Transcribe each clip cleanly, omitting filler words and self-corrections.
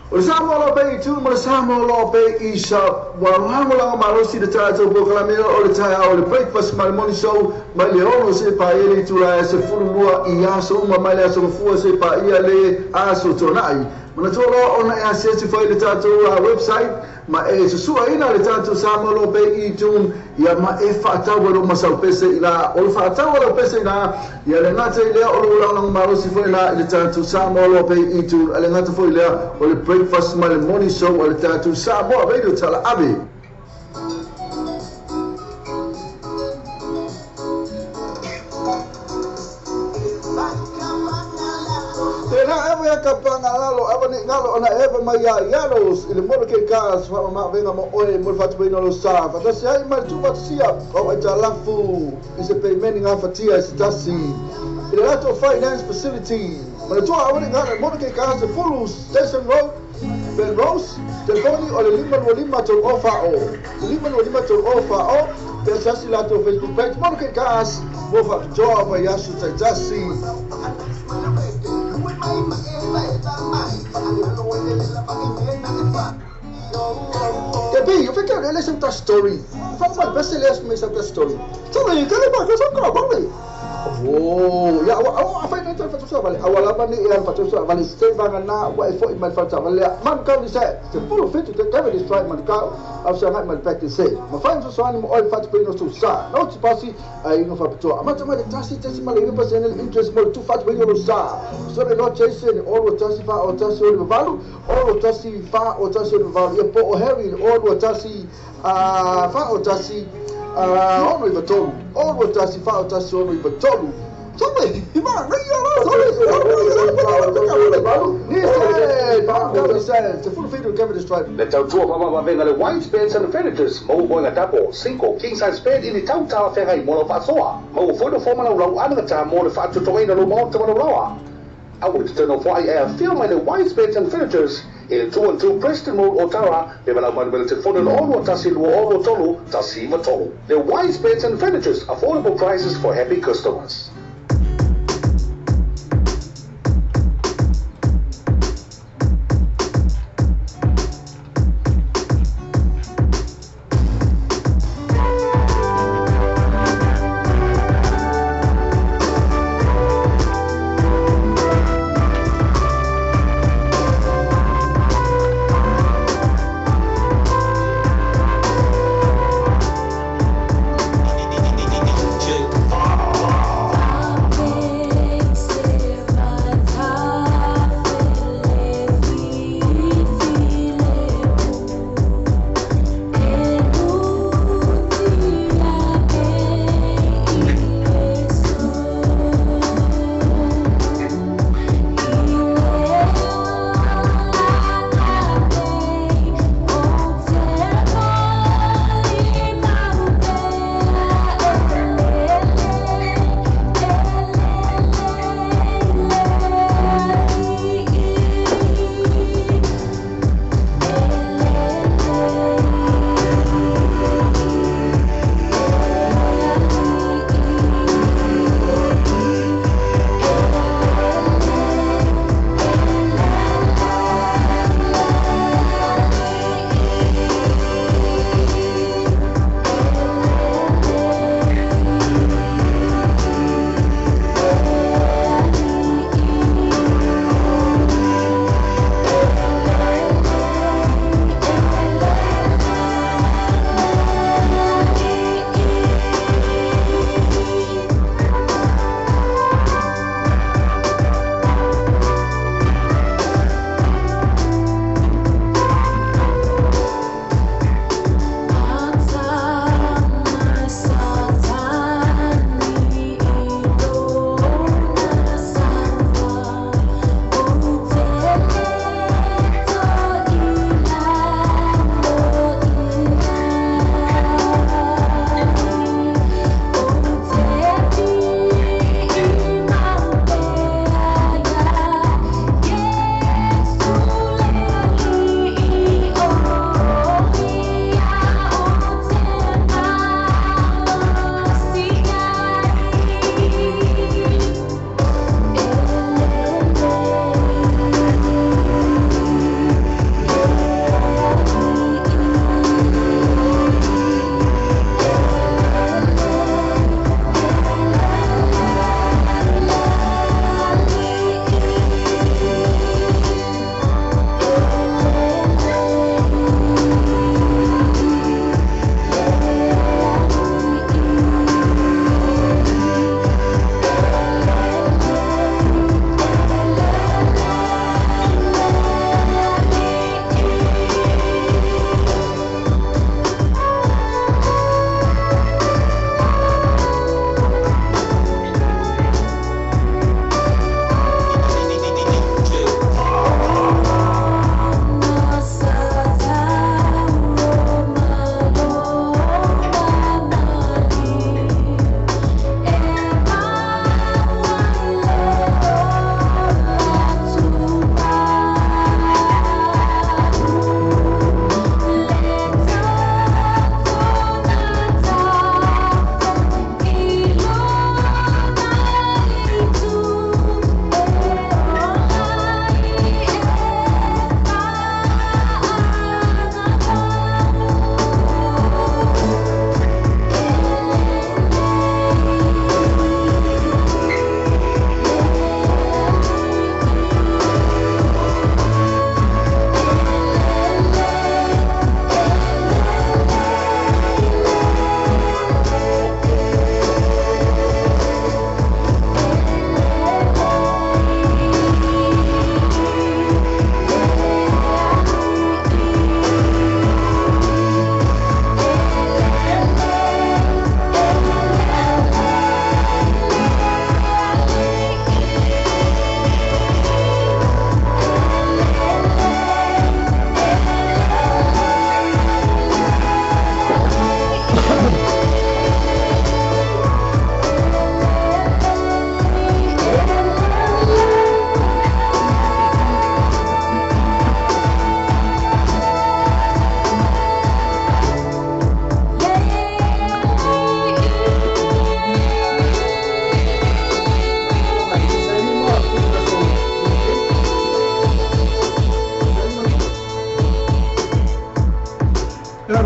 O Samoa Law Bay tu ma le Samoa Law Bay e-shop ua lagolago malosi le tatou polokalame o le taeao o le breakfast ma le morning show mai le 6 seia paia le itula e 12 i aso uma mai le aso Gafua seia paia le aso Toonai. Manatua loa ona e asiasi foi i le tatou website ma e susuaina le tatou Samoa Law Bay e-tune ia ma e faatau ai lou masau pese i la o le faatau a lau pese i la ia le gata i lea o lou lagolago malosi foi la i le tatou Samoa Law Bay e-tune a le gata foi lea o le breakfast ma le morning show a le tatou Samoa Radio Talaave. Tēnā ewa ia ka pāngalalo awa nei ngalo ona ewa mai ia ialos i le mono ke kas wha ma venga mo oe mo le whatupeina lo sa whatasi ai mai tu whatusia o ai tā lafu i se peimeni ngā whatia i se tasi i le lato finance facility ma le tua awa nei ngalo mono ke kas le Fulu Station Road Belrose telefoni o le 525 3 o wha o 525 3 o wha o te asiasi lato Facebook page mono ke kas mo whapitoa mai aso taitasi. Ke bi, o fekeo le sa story. Fa ma bese le me sa story. Tole ke le ba ke sa ka ba le. Oh, ya wa wa fa ni fa tu vale. Awala ba ni ya fa tu vale se ba na wa e fo i ma fa tu vale. Man ka ni se. Se full fit te ka ni strike man ka. Au sa ma back to say. Ma fa so so ni mo oi fa tu no tu sa. No tu pasi ai no fa tu. Ma tu ma tasi tasi ma le pa se interest mo tu fa tu no sa. So le no chase ni all tasi fa o tasi o le valu, all tasi fa o tasi o le valu. Ia po o Harry all tasi fa o tasi ono i vatolu, ono tasi fa o tasi ono i vatolu. Sobe, ima, Le tautua pamavavenga le White Beds and Furnitures, mau moenga tapo, 5 king size bed i le tautala feagai mo lau faasoa, mau foi no foma lau lau anagata mo le faatotogaina lou maota ma lau laoa. Aua le tatau foai e afio mai le White Beds and Furnitures i le 212 Preston Road Otara, le valau mai le telefoni le 6 1 2 6 3 1 9 3. Le White Beds and Furnitures, affordable prices for happy customers.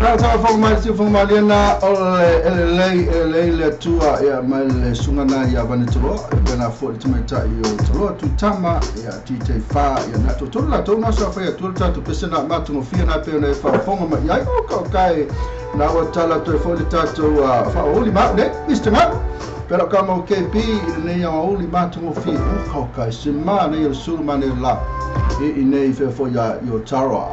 Fongmaliana o le lei le tua ia mai le sungana ia Vanetaloa pena fo le tamaitai o Taloa Tuitama ia TJ Fa ia na to la to na sa fa ia tu ta tu pesena ma tu fia na pe na fa fonga ma ia o ka kai na wa tala to fo le tatou fa oli ma ne Mr. Nga pero ka mo KP nei ia oli ma tu fia o ka kai se ma nei o sulu ma nei la i nei fe fo ia yo Tara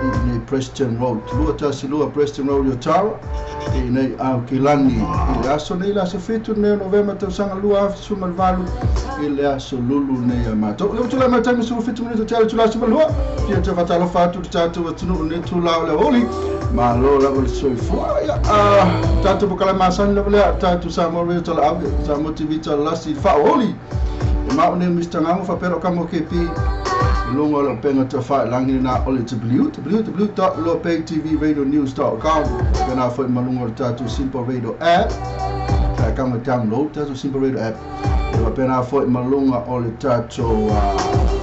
i nei Preston Road, lua tasi lua Preston Road i Otara, i nei au kilani, i le aso nei le aso 7 nei o Novema tausaga 2018, i le aso lulu nei a mātou. Le utula mai taimi 17 minuto te ale tula aso malua, fia te whatalofa atu te tātou atunuu nei tū lao le oli, ma lo lava le soifua, ia, tātou pokala masani lava lea, tātou Samoa Radio tala ave, Samoa TV tala lasi, whaoli, e mao nei Mr. Ngango, whapero ka mo KP, lunga o le penga te whae langi na o le www.lopaytvradionews.com pena foi malunga o le tātou Simple Radio app ta kanga download tātou Simple Radio app e pena foi malunga o le tātou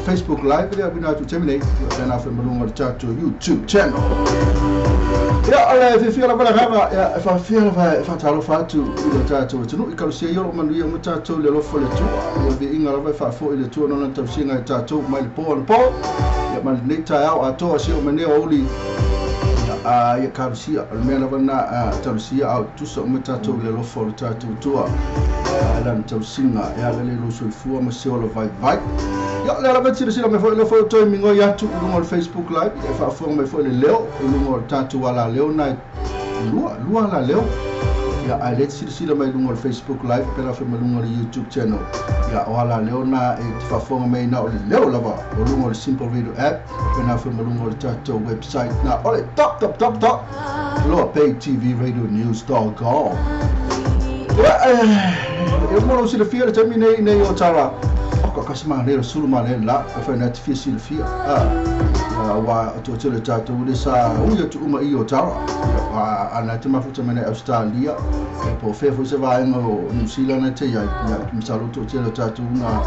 Facebook Live lea wina atu terminate pena foi malunga o le tātou YouTube channel. Ia ale fifia lava le gaga ia e whawhia lava e whatalofa atu i le tātou atunuu i kalusia i olo manuia mo tātou le alofa le tua ia viiga lava e faafoi le tua nona tausiga i tātou mai le pō ana pō ia ma lenei taeao atoa se o manea o uli ia kalusia o le mea lava na talusia au tusa o ma tātou le alofa o le tātou tua lana tausiga e ala le lo soifua ma se ola vaivai. Ia le lava silasila mai foi le foi toe migoi atu i luga o le Facebook Live e faafofoga mai foi le leo i luga o le tatou ala leo na lua ala leo ia ae le silasila mai luga o le Facebook Live pela foi ma luga o le YouTube channel ia o ala leo na e te faafofoga mai na o le leo lava o luga o le Simple Radio app pena foi ma luga o le tatou website na o le top top top top loapaytvradionews.com. Ia e mo lo silafia le taimi nei nei o Tara o ka kasi mana le sulu mana la e fa na te fia silafia wa to te le tatou le sa ui atu uma i o Tara ana te mafuta mai Australia e po fe fo se vaenga o New Zealand te ia ia misalo to te le tatou na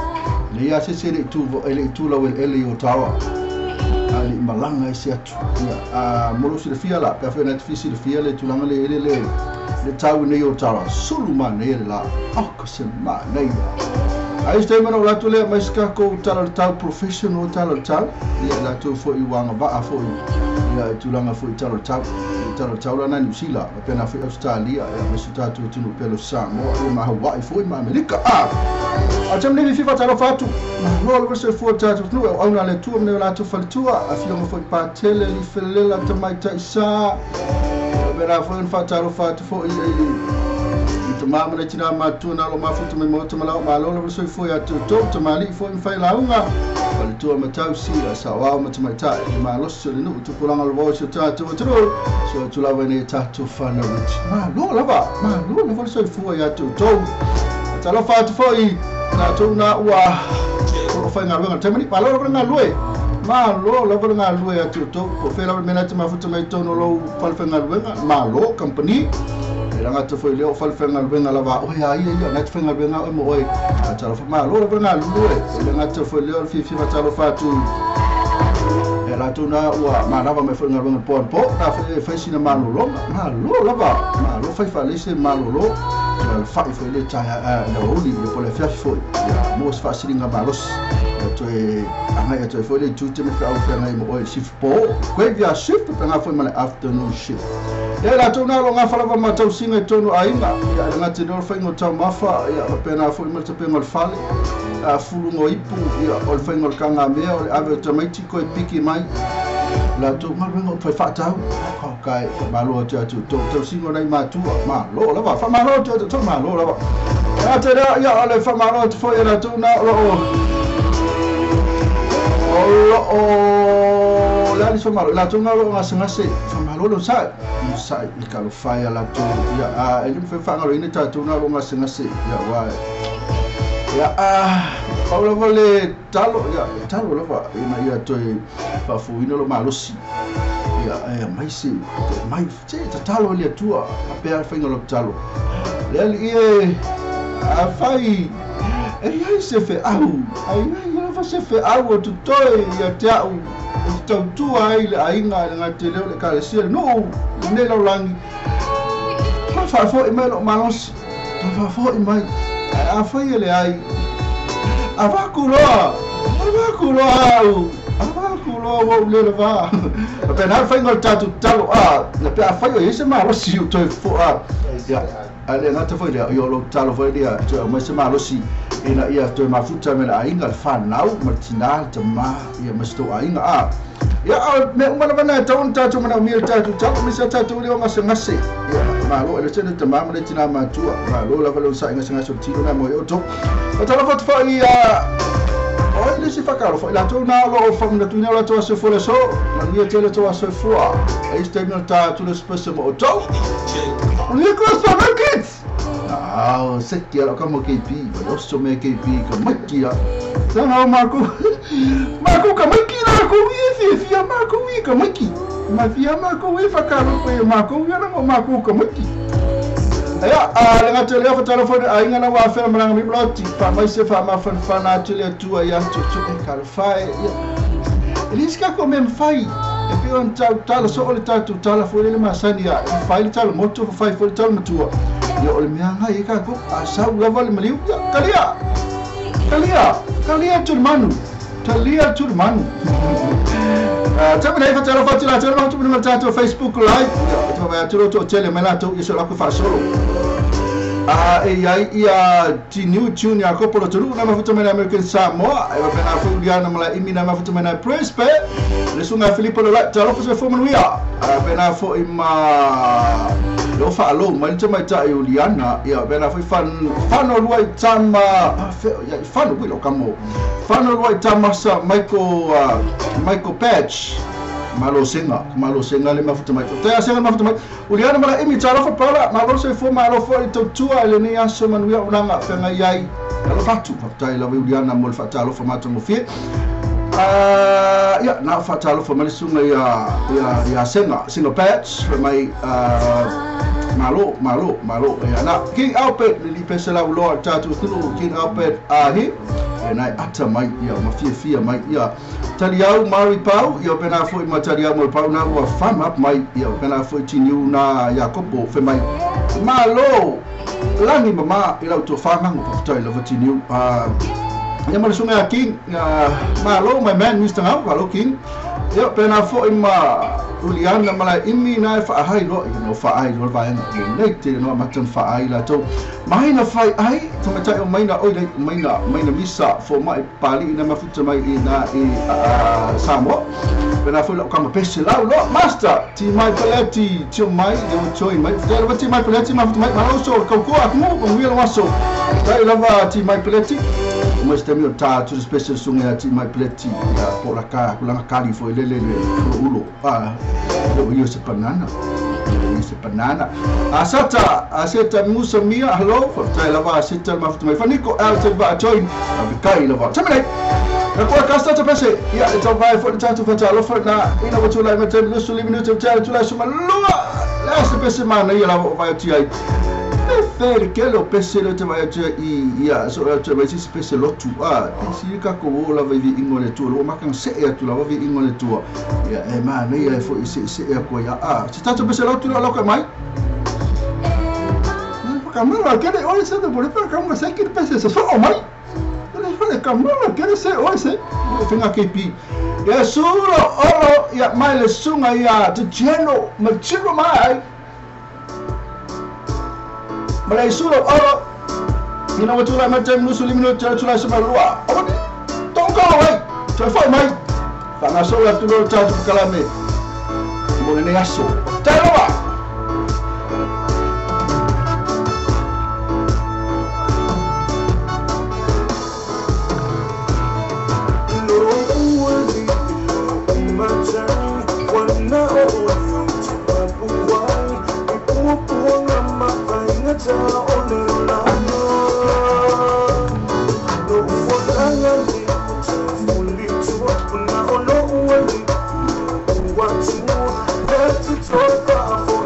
le ia se se le tu ele tu la ele o Tara ali malanga e se atu ia mo lo silafia la ka fa na te fia silafia le tulanga le ele le le tau nei o Tara sulu mana le la o ka se mana ai ste mana la tule mai ska ko tala tau professional tala tau ia la tu fo i wanga va fo ia tulanga fo tala tau tala tau la na New Zealand pena fo Australia ia me su tatu tunu pelo Samoa ia ma Hawaii fo ma Amerika a tam le fifa tala fatu no le se fo tatu nu au na le tu me la tu fa tua a fio fo pa tele li felela tamai taisa pena fo fa tala fatu fo i te mama na tina matua na lo mafuta mai mo te malao malo le soifua ia toutou tamalii fo'i ma failauga faletua ma tausi a saoao ma tamaitai le malosi o le nuu tupulaga o le vao i si o tatou atunuu so atu lava nei tatou fanauiti malo lava malo lava le soifua ia toutou talofa atu fo'i tatou na ua o faigaluega le taimani malo lava le galue malo lava le galue ia toutou po fea lava le mea na te mafuta mai tonu o lou falefaigaluega malo company rangata foi leo falefaigaluega lava oe a ia ia na te faigaluega oe mo oe talofa malo lava le galue rangata foi leo le fiafia fatalofa atu e latou na ua manava mai foi galuega le po po na foi fai sina malologa malo lava malo fai faalese malolo le fa'i foi le taea le aoauli ia po le afiafi foi ia mo se faasiliga malosi ia toe agai atu ai foi le itu te me feau feagai mo oe shift po graveyard shift pega foi ma le afternoon shift ia latou na lo gafa lava ma tausiga i tonu aiga ia le gate lea o le faiga o taumafa ia faapena foi ma le tapega o le fale a fuluga o ipu ia o le faiga o le kagamea o le ave o tamaiti koe piki mai latou galuega o fai faatau kai faamalo atu atu tou tausiga o nai matua malo lava faamalo atu atu tou malo lava ate lea ia o le faamalo atu foi e latou na o loo o le ali faamalo latou na o loo gasegase faamalo le osa'i osa'i i kalofai a latou ia e le mafai faagaloina tatou na o loo gasegase ia ua ia pau lava le talo ia talo lava ina ia toe faafuina lo malosi ia e mai se mai te tatalo le atua apea le faiga o lau tatalo le alii e afai e iai se feau ai ai fa se fe au o tutoi ia te au o te tautua ai le aiga le gatele o le ekalesia le nuu lenei lalolagi. Toe faafo'i mai lo'u malosi, toe faafo'i mai, ae afai e leai, avaku loa, avaku loa au, avaku loa ua ou le lavā. Faapena le faiga o le tatou tatalo, a na pe afai o i ai se malosi o toe fo'a, ia, ae le gata foi lea, ia o lou tatalo foi lea e toe aumai se malosi ina ia toe mafuta me le aiga, le fanau ma le tinā, le tamā, ia ma si tou aiga, a. Ia, o mea uma lava na e tatau ona tatou manaomia i le tatou talo, aemaise a tatou leo gasegase. Ia, malo e le tele tamā ma le tinā matua, malo lava le onosai gasegase o le tino na mo i outou. Faatalofa atu foi ia o ai le isi whakaaro i latou nā o lo o whamanatuina o latou aso soifua le aso. Manuia tele tou aso soifua. E isi taimi ona tā atu le special mo outou. Manuia Christmas, my kids! Ao, seki ala ka mo KP, o le oso me KP ka maiki a. Sanga o mākou, mākou ka maiki la kou i e fiafia mākou i ka maiki. Ma fia mākou e whakaaro koe e mākou i ana mo mākou ka maiki. Ia, a le gata lea whatalofa i le aiga na ua afea malanga mai maloti, whaamaise whaamafanafana atu le Atua ia atu e kalofa e, ia. E le isi kako mea mawhai, e pei ona tau tala soo le tatou tala foi lele masani a, e fai le tala moto, fai foi le tala matua. Ia o le mea ngai e kako, a sau lava le maliu, ia, talia! Talia! Talia atu le manu! Talia atu le manu! Tau nei whatalofa atu latou le mahutu mai le tatou Facebook Live. Ia, e whawai atu loto o tele mai latou ia so lako whaasolo. A e iai ia Tiniu Tune ia Kopo Rotorua na mafuta mai na American Samoa. E wapena foi Uliana Mala Imi na mafuta mai na Brisbane. Le sunga Filipo Lola talofa se fo manuia. A pena foi ma lo whaalo mai te mai tai Uliana. Ia pena foi fan fano lua i tama ia i fano wilo kamo. Fano lua i tama sa Michael Michael Patch. Malo senga, malo senga le mafuta mai. Te a senga mafuta mai. Uliana Mala Imi talofa pala, malo se fo malo fo i tautua le nei aso manuia ulanga whenga iai. Alofa atu, whakatai lawe Uliana mo le whaatalofa mātangofie. Ia, nā whaatalofa mai le sunga ia senga, senga Patch, mai malo, malo, malo. Ia, nā, King Albert, le li pese lau loa tātou tunu, King Albert ahi. Ia, nai ata mai, ia, ma fia fia mai, ia. Taliau Mari Pau, ia pena foi ma Taliau Mari Pau nā ua fam up mai, ia pena foi tiniu nā Iakopo whe mai. Malo, langi mama i lau tō whangango, whakatai lava tiniu. Ia ma le sunga a King, malo my man Mr. Ngau, malo King. Ia pena foi ma Uliana Mala Imi nā e whaahai loa, ia no whaahai loa vaenga, ia nei te noa matan whaahai latou. Maina whai ai, tamatai o maina oi lei, maina, maina misa, fo mai pali ina mafuta mai i nā i Samoa. Pena foi lau kama pese lau loa, master, ti mai paleti, tio mai, leo toi mai. Te lava ti mai paleti, mafuta mai, malo so, kaukua aku, konguia lo aso. Tai lava ti mai paleti. Mo se taimi o tā atu le special sunga ia ti mai paleti, ia po la ka, kulanga kali foi lele le ulo. O ia se banana. Ia se banana. Asata, aseta musa mia, hello, whakatai lava aseta mafuta mai. Whaniko, au te vaa join, a vikai lava. Tamene! Na kua kasta te pese, ia e tau vai foi le tātou whatalofa nā ina wa tūlai mai taimi lusu limi minuta o te tūlai suma lua. Le asa pese mana ia lava o vai atu ai. E fere kele o pese le te vai atu i ia so atu mai sisi pese lotu. Si ka ko o lava i vi ingo le tua, lo makanga se e atu lava vi ingo le tua. Ia e mana ia e foi se se e ko ia. Se tātou pese lotu lo loka mai. Kamala kele oi se te pore pa kama se ki pese se so mai. Le kamala kele se oi se finga KP. Ia sulo olo ia mai le sunga ia te general matiro mai. Malai sulo olo ina watula mai te nusu limino te tula se malua. O tonga wai te foi mai. Fa na so la tulo ta tu kalame. Mo ne aso. Te loa. Talk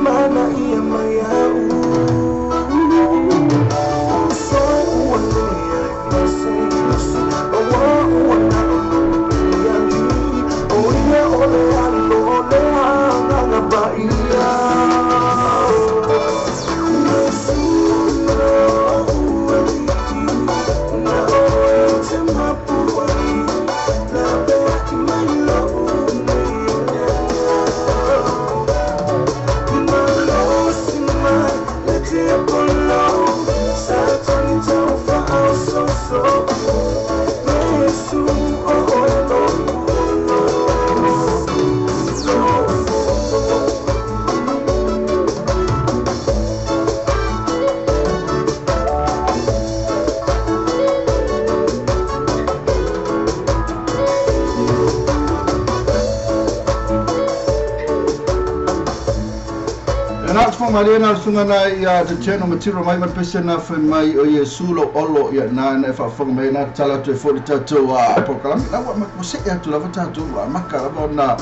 Mana ia mai au So Mariana sunga ia te channel material mai pese na fe mai o Yesu lo olo ia na na fa fa mai na tala te fo tato a program la wa ma se ia tu la tato a maka la na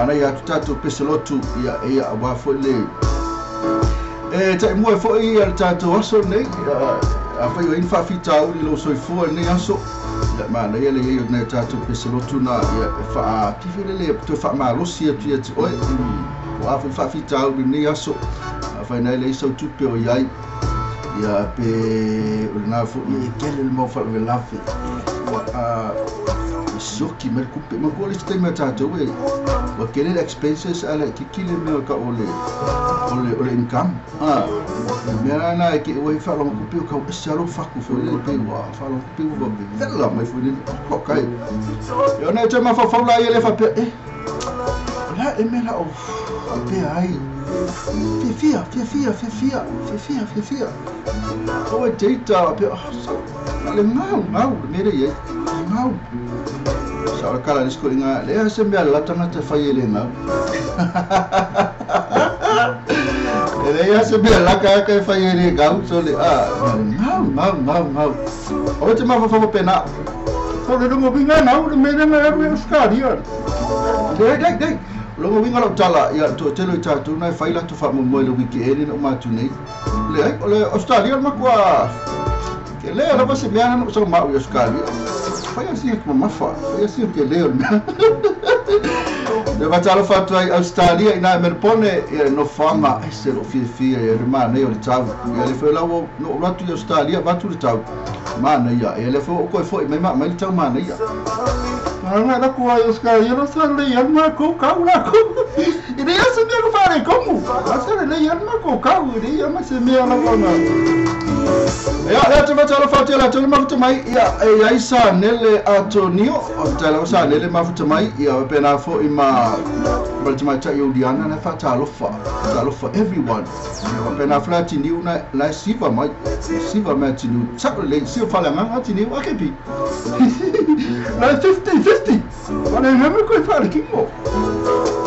na ia tu tato pese lotu ia ia wa fo le e te mo fo ia tato aso nei a fa yo in fa fita o lo so fo nei aso ia ma na ia le ia na tato pese lotu na ia fa tifele le te fa ma lo sia tu ia oi wa fa fita o nei aso fa nei le so tupe o iai ia pe o na fo ia kele le mo fa le lafe wa a soki me kupe ma ko le te me tato we wa kele expenses ala kikile me ka ole ole ole income ha me na ke o fa lo kupe ka se lo fa ku fo le pe wa fa lo kupe wa vela mai fo le ko kai yo na te ma fa fa la ile fa pe eh la e me la o pe ai Fia, fia, fia, fia, fia, fia, fia, fia. O data pe le ngau, ngau, mere ye. Ngau. Sa la kala disko inga le se me la tanga te fai le ngau. Le ya se me la ka ka fai le ngau so le a ngau, ngau, ngau, ngau. O te ma fa fa pe na. Ko le mo binga na le mere na le skaria. Le le le. Longo winga lau tala ia to telo i tātou nai whai latu wha mo le wiki e nina o mātu nei. Le ai, o le Australia makua ke lea lava se mea nana o sa mau i Australia. Whai asi e mamafa, whai asi e ke lea o le mea. Le watalo whatu ai Australia i nai Melbourne ia no whanga e se lo fia fia ia le mānei o le tau. Ia le whai lau no ratu i Australia watu le tau. Mānei ia, ia le whai o koe fo i mai mai le tau mānei ia. Ana la kua Australia no sa le ia ma ko kau la ko. I le ia se mea ko whare komu. A se le ia ma ko kau i le ia ma se mea la kona. Ia le atu matalo whatia la tolu mafuta mai ia e aisa nele Antonio. O te la sa nele mafuta mai ia pena fo i ma ma tai Uliana na fa talofa. Talofa everyone. Ia pena flati niu na la siva mai. Siva mai tinu. Sa le siva fala nganga tinu akepi. Na 50-50. Wale ngame koe whare kingo.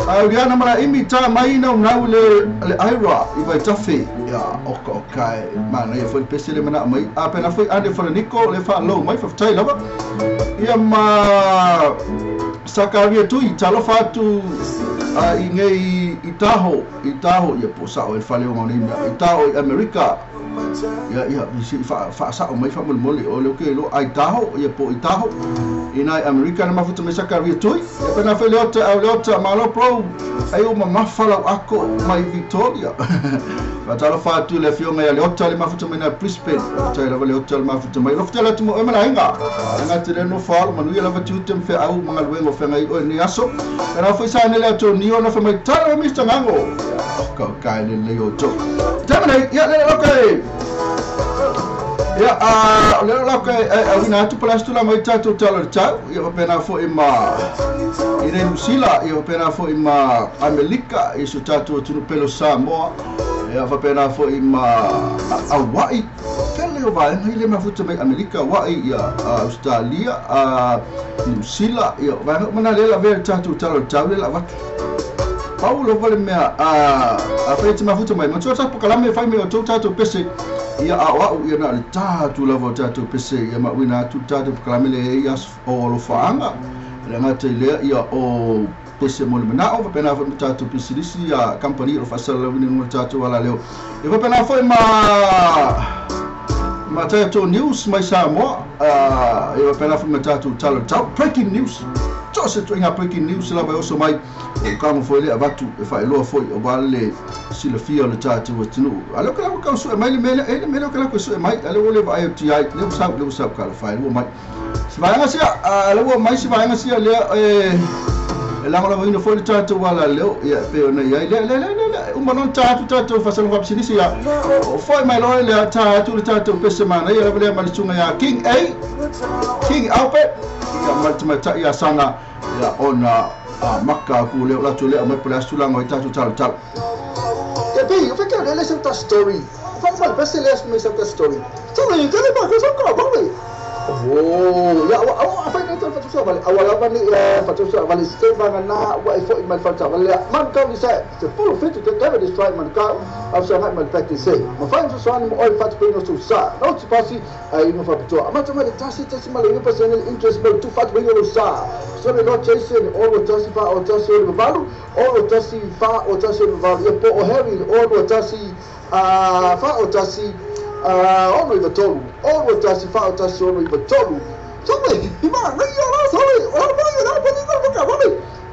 A Uliana mara imi tā mai nau nau le Aira i vai tafe. Ia oka oka e mana ia foi pese le mana mai. A pena foi ane whare niko le wha lau mai whaftai lava. Ia ma sakaria tui talofa atu i ngei i taho ia po sao e whale o ngau nei mea. I taho i Amerika. Ia ia si fa fa sa o mai fa mole o le ke lo ai taho ia po i taho i nai Amerika na mafuta me sakaria tui. Ia pena foi leota au leota malo pro ai o mamafa lau ako mai Victoria. Fatalo fatu le fionga ia leota le mafuta mai na Brisbane. Tai lava leota le mafuta mai. Lofta la tumo e mana inga. Nga te le no falo manu ia lava tutem fe au mangaluengo fe ngai o ni aso. Pena foi sa nele Antonio na fe mai talo Mr. Ngango. Ka ka le le o to. Tamane ia le okay. Ia a le la ka a wina atu pala la mai tato talo tau ia pena fo i ma i le Nusila ia pena fo i ma Amerika i so tato tunu pelo Samoa ia pena fo i ma Hawaii kele o vai ngai le mafuta mai Amerika Hawaii ia Australia a Nusila ia vai mana le la ve tato talo tau le la watu Paulo vale mea a whaiti mafuta mai. Matua tapo kalame whai mea o tau tātou pese ia au au ia na le tātou lava o tātou pese ia mauina atu tātou kalame le ia o alofaanga. Le ngata i lea ia o Pese mo le manao, faapena foi ma tatou pisinisi a kamupani o lo o faasalalauina i luga o le tatou alaleo. E faapena foi ma ma tatou news mai Samoa, e faapena foi ma tatou tala o le tau, breaking news. So o se ituaiga breaking news lava e oso mai, o kago foi lea avatu e faailoa foi aua le silafia o le tatou atunuu. A lea o ke lako tau sue mai le mea lea, e le mea lea o ke lako e sue mai, a lea ua le vaai atu i ai, lea ua sau, lea ua sau, talofa e, lea ua mai. Si vaega sia, a lea ua mai si vaega sia lea e e lagolagoina foi le tatou alaleo, ia e pei ona i ai lea, lea, lea, lea, lea, uma loa ona ta atu tatou faasalaga faapisinisi, ia, o foi mai loa lea, ta atu le tatou pese manaia lava lea ma le susuga ia King A, King Albert, ia ma le tamaitai ia Saga, ia ona maka aku lea o latou lea aumai po o le a se tulaga o ai tatou talotalo. Gabi, o fekea lele sau ta story. Fa fa le pese le mai sau ta story. Sorry, kale ba ko sau ka ba we. Oh, ya wa wa fa na ta fa sa vale. Awa lava ni fa sa vale se va na wa e fo i mal fa sa vale. Man ka ni sa se full fit te ka de strike man ka. Au sa mai mal pa se. Ma fa so sa ni mo oi fa te no so sa. No ti pasi ai mo fa to. Ama ta ma le tasi tasi ma le pa se interest mo tu fa te no sa. So le no Jason o lo tasi fa o tasi o le valu o lo tasi fa o tasi o le valu. Ia po o Harry o lo tasi fa o tasi ono iwa tolu o lo tasi fa o tasi ono iwa tolu. Sorry, ma ngai ala sorry. O ma ngai ala pa ni ka ka ba.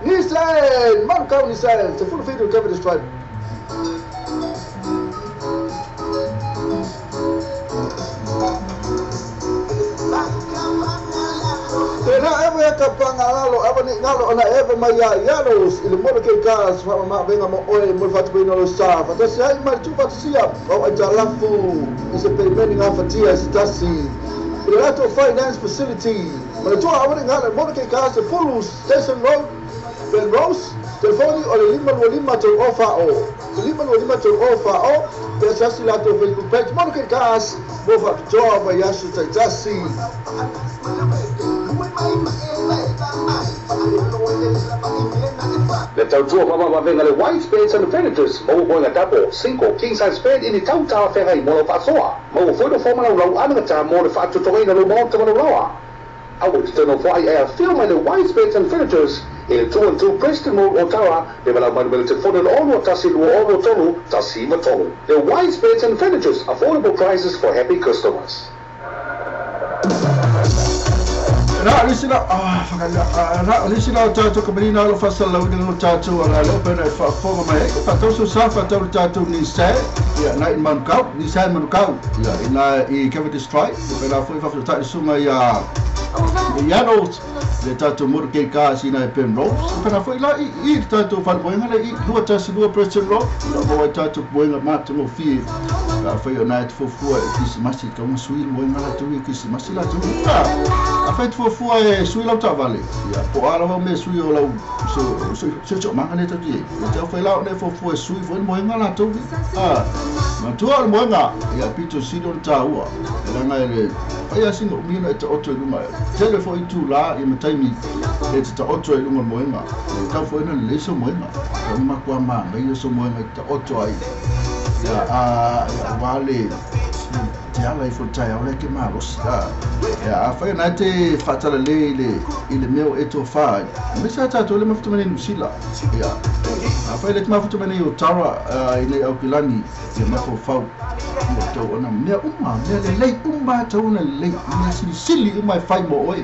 Nissan, man ka Nissan, te full video cover this tribe. Tēnā ewa ia ka pāngalalo, ewa ni ngalo ona ewa mai ia ianos i le mono ke ka sa ma venga mo oe mo le whatupeina lo sa. Whatasi ai mai tu whatasia o ai tā lafu i se peimeni ngā whatia i se tasi. I le lato finance facility. Ma le tua awa ni ngalo mono ke ka se Fulu Station Road, Ben Rose, telefoni o le 525 tau o wha o. 525 tau o wha o, te asasi lato Facebook page mono ke ka as mo whapitoa mai aso taitasi. Le tautua faamavaega le White Beds and Furnitures maua moega double, single, king size bed i ni tau talafeagai mo lau faasoa. Maua foi le fua malaulau anagata mo le faatotogaina o lou maota ma lau laoa. Aua e te toe nofo ai ae afio mai le White Beds and Furnitures i le 212 Preston Road, Otara, le valaau mai numera telefoni o le 6 1 2 6 1 9 3. Le White Beds and Furnitures, affordable prices for happy customers. Na o le isi la, ah, whakaia, na o le isi la o tātou kamani nā lo whasalau i ngā tātou a ngā leo pena e whaafonga mai ai. Whatau so sa whatau le tātou ni sa, ia, nā i Manukau, ni sa i Manukau, ia, i nā i Cavendish Drive, ia pena foi whawhata i sunga i a i Arnold, le tātou motorcade cars i nā i Penrose, ia pena foi la i le tātou whanamoenga le i 21 Preston Road, ia mo ai tātou moenga mātango fie, ka whai o nā e te fuafua e Krisimasi, ka unga sui le moenga la tau i Krisimasi la tau. A whai te fuafua e sui lau taavale, ia, po o a lava mea sui o lau so so so so manga le tau te e te whai lau ne fuafua e sui foi le moenga la tau. A matua o le moenga, ia pito sili o le tāua, e langa e le whai a singa umina e te oto i lunga. Tele foi tu la i mataimi e te taoto i lunga moenga. E tau foi na le so moenga. Ka makua ma ngai so moenga i te taoto ai. Ia a ia wale te ala i fo tai au le ke malosi. Ia a whai nai te whatala le i le mea o e tō whai. Me sa tātou le mafuta mene Nusila. Ia a whai le te mafuta mene o Tara i nei Aukilani ia mafo whau. Ia tau ona mea uma, mea le lei uma tau ona lei. Mea silisili uma e whai mo oe.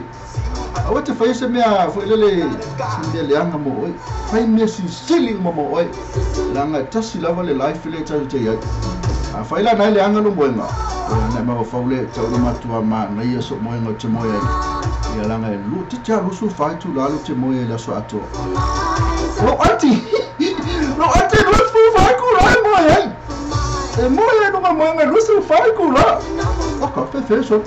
Aua te whai se mea foi lele se mea leanga mo oe. Whai mea silisili uma mo oe. Langa e tasi lava le life le tau te iai. A whai la nai leanga lo moenga. Ia nai mawa faule tau na matua ma nai ia so moenga o te moe ai. Ia langa e lu te tia lusu whai tu lalo te moe ai le aso atoa. Lo ati! Lo ati lusu whai ku la e moe ai! E moe ai nunga moenga lusu whai ku la! O ka whewhe so.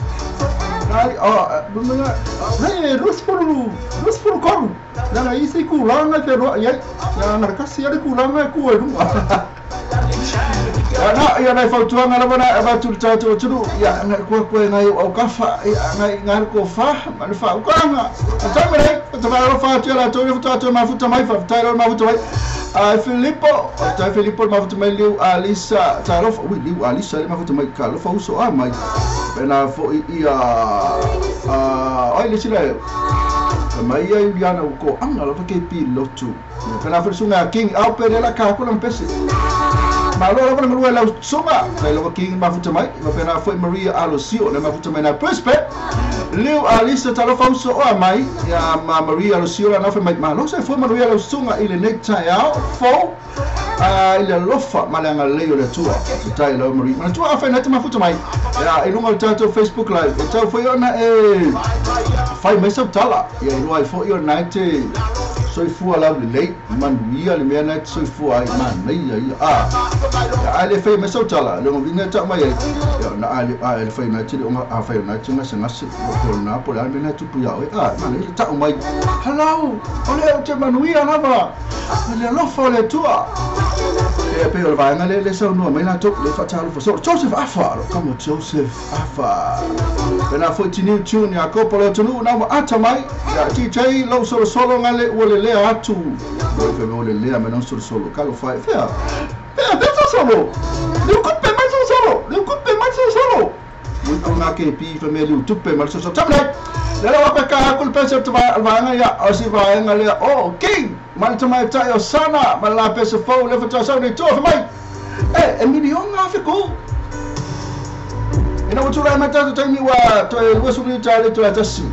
Ai, a, mga, nei, lusu koru. Langa isi ku langa te roa iai. Ia narakasi ale ku langa e ku e runga. Ia na, ia nai fautuanga lava na avatu le tātou atunu. Ia ngai kua koe ngai o au kafa, ia ngai ngai ko wha, ma le wha ukanga. A tau me rei, o te whaaro wha atu ia latou, ia whata atu e mafuta mai, whawhetai rau mafuta mai. Ai Filipo, tai Filipo le mafuta mai liu Alisa, talofa, ui liu Alisa le mafuta mai, ka alofa uso a mai. Pena foi ia, ai le sila e, Mai ia Iuliana o ko anga lava ke pi lotu. Pena foi sunga King au pe la ka ko na pese. Malo lava na ngua lau sunga. Kai lava King mafuta mai. Ma pena foi Maria Alosio na mafuta mai na Brisbane. Liu Alisa talofa uso oa mai. Ya ma Maria Alosio la na foi mai malo se foi Maria Alosio i le nei taeao fo. I le alofa ma le agalelei o le Atua. Faafetai lau Marie. Manatua afai na te mafuta mai. Ia i luga o le tatou Facebook Live. E tau foi ona e fai mai sau tala. Ia iloa ai foi ona e te soifua laulelei. Manuia le mea na e te soifua ai. Manaia ia. A. Ia a le fai mai sau tala. Le uiga e tau mai ai. Ia ona a le a le fai na te le onga a fai ona te gasegase. Ia po na po le a le mea na e tupu ia oe. A manaia le tau mai. Hello. O lea ou te manuia lava. Le alofa o le Atua. E pei o le vaega lea le saunoa mai latou le faatalofa soo Joseph Afa lo kamo Joseph Afa pena foi tiniu tune ia kopo le atunuu na ua ata mai ia TJ lou solosolo ngale ua lelea atu ua fe ua lelea mai nau solosolo kalo fai fea fea fea solosolo liu kupe mai solosolo liu kupe mai solosolo Mui ko ngā ke pi fa mea liu tupe mai solosolo tamle le la wape ka aku le pese o te vaega ia o si vaega lea o King mai le tamaitai o Sana ma le la pese fou le faatoa sau nei tua fa mai e e miliona afe kou ina ua tulai mai tatou taimi ua toe 20 minita le toe tasi.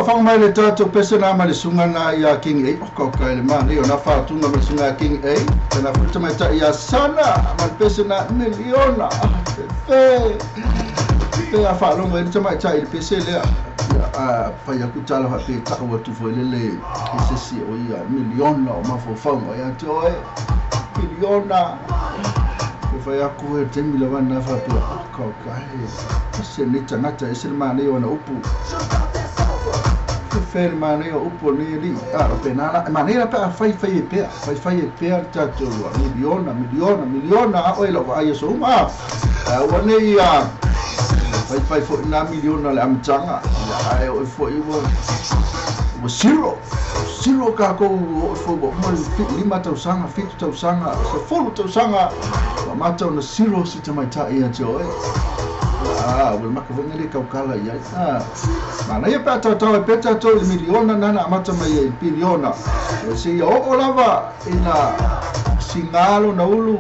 Faafofoga mai le tatou pese na ma le susuga na ia King A. Oka oka e le manaia o na faatuga ma le susuga ia King A. Pena foi le tamaitai ia Sana ma le pese na miliona. Fefe. Fefe a faalogo ai le tamaitai i le pese lea. Ia, a fai atu tala faapea tau atu foi lele i se isi o ia miliona o mafaufauga ia te oe. Miliona. E fai atu e taimi lava na faapea, oka oka e ese nei tagata, ese le manaia o ana upu. Fefe le manaia o upu o lenei alii. A, o pena la, e manaia la pe a fai fai e pea, fai fai e pea le tatou miliona, miliona, miliona a oe lau vaai aso uma. A, aua nei a fai fai foi na miliona le amataga, ia, ae oe foi ua ua zero, zero kākou oe foi ua uma le 5 tausaga, 7 tausaga, 10 tausaga, ua amata ona zero si tamaitai ia te oe. A, ua le maka foi le kaukala i ai. A, manaia pe a tautau ai pea tatou i le miliona na na amata mai ai i le piliona. Ia seia oo lava ina siga lona ulu,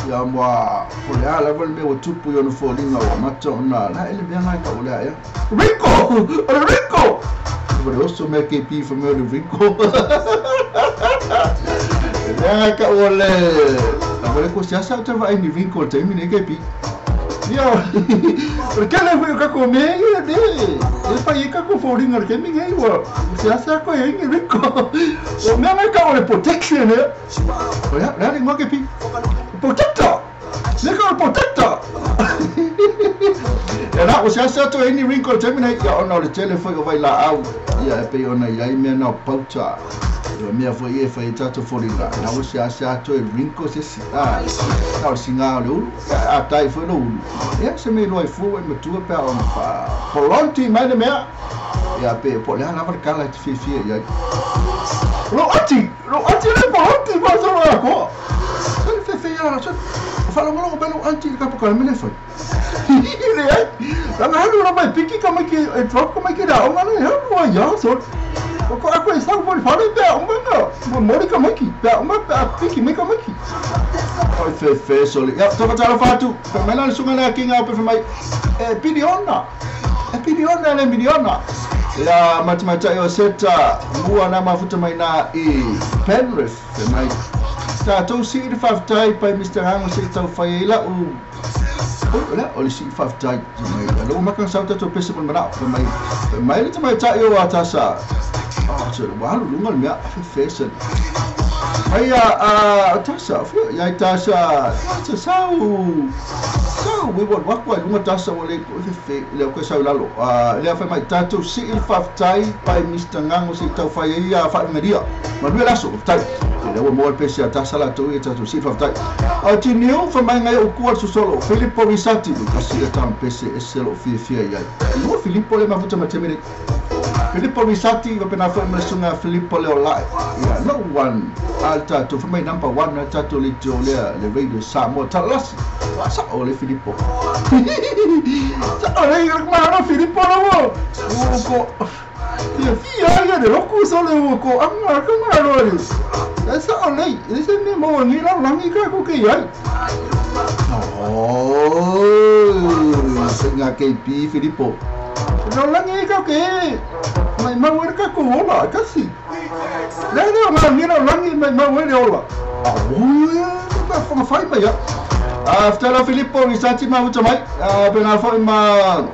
ia ma po le a lava le mea ua tupu i ona foliga ua amata ona la e le mea na e tau o le a ea. Ringo! O le Ringo! Ua le oso mea KP fa mea o le Ringo. Le mea na e tau o le... Ua le ko seasa o te vaai ni Ringo le taimi nei KP. Ia, o le tele foi o tatou mea ia ne, e fai ai tatou foliga i le taimi nei, ua seasea toe ai ni Ringo. O mea na e tau o le protection ea. O le a, le a le igoa KP? Protector! Le ka o le protector! Ia na, ua seasea toe ai ni Ringo i le taimi nei, ia ona o le tele foi o vailaau, ia e pei ona i ai mea na o pauta. Ia mea foi ia e fai ai tatou foliga, na ua seasea toe wrinkle se isi, a, na o le siga o le ulu, ia a tai foi lou ulu, ia se mea iloa ai fua ua e matua pe a ona faa-polonti mai le mea, ia pe po o le a lava le kala e te fiafia i ai. Lou ati, lou ati le polonti faasolo atoa. Sa le fefe ia la, sa faalogologo mai lou aunty i le kapa kalame le fai. Leai, leaga alu lava e piki tamaiti e drop tamaiti i le aoga lea, e alu ai lava sole. O ko ako e sau mo le fale pe a uma na momoli tamaiti, pe a uma pe a piki mai tamaiti. Oi fefe sole. Ia, toka talofa atu, fai mai la le susuga lea Kinga o pe fai mai, e piliona, e piliona le miliona. Ia, matamaitai o Seta, mua na mafuta mai na i Penrith, fai mai, tatou sii le faafetai pai Mister Hango se i tau fai ai lau Oi, o le a, o le sii faafetai, fai mai, lea ua maka na sau tatou pese mo le manao, fai mai, fai mai le tamaitai o Atasa, oh, se ua alu luga le mea, fefe sali. Mai a, a, Tasa, o fia, iai Tasa, Tasa, sau, sau, ua alu atu ai luga Tasa ua le, fefe, lea koe sau i lalo, a, lea fai mai, tatou sii le faafetai pai Mister Ngango se i tau fai ai a faaiugalia. Manuia le aso, faafetai. Lea ua maua le pese a Tasa latou ia tatou sii le faafetai. A Tiniu, fai mai ngai ou kua le sosolo, Filipo Risati, ua tasi lea tama pese ese lou fiafia i ai. Lua Filipo lea mafuta ma taimi nei. Filipo Risati, faapena foi ma le susuga ia Filipo Leolae. Ia, no one a le tatou, fai mai number one a le tatou leitio lea, le Radio Samoa Talalasi. Ua sao le Filipo. Sao le malo Filipo la ua, ua ko, fiafia ia le loku sole ua ko anga ka malo le. E sao nei, e se mea maua nei lalolagi ka ko ke iai. Oh, faiga KP Filipo. Lalolagi ai ka ke mai mau ai le tatou ola, e kasi. Lea lea o ngā ni lalolagi mai mau ai le ola. Auē, ka whakawhai mai au. Faafetai lau Filipo i sa tima uta mai. Pēnā foi ma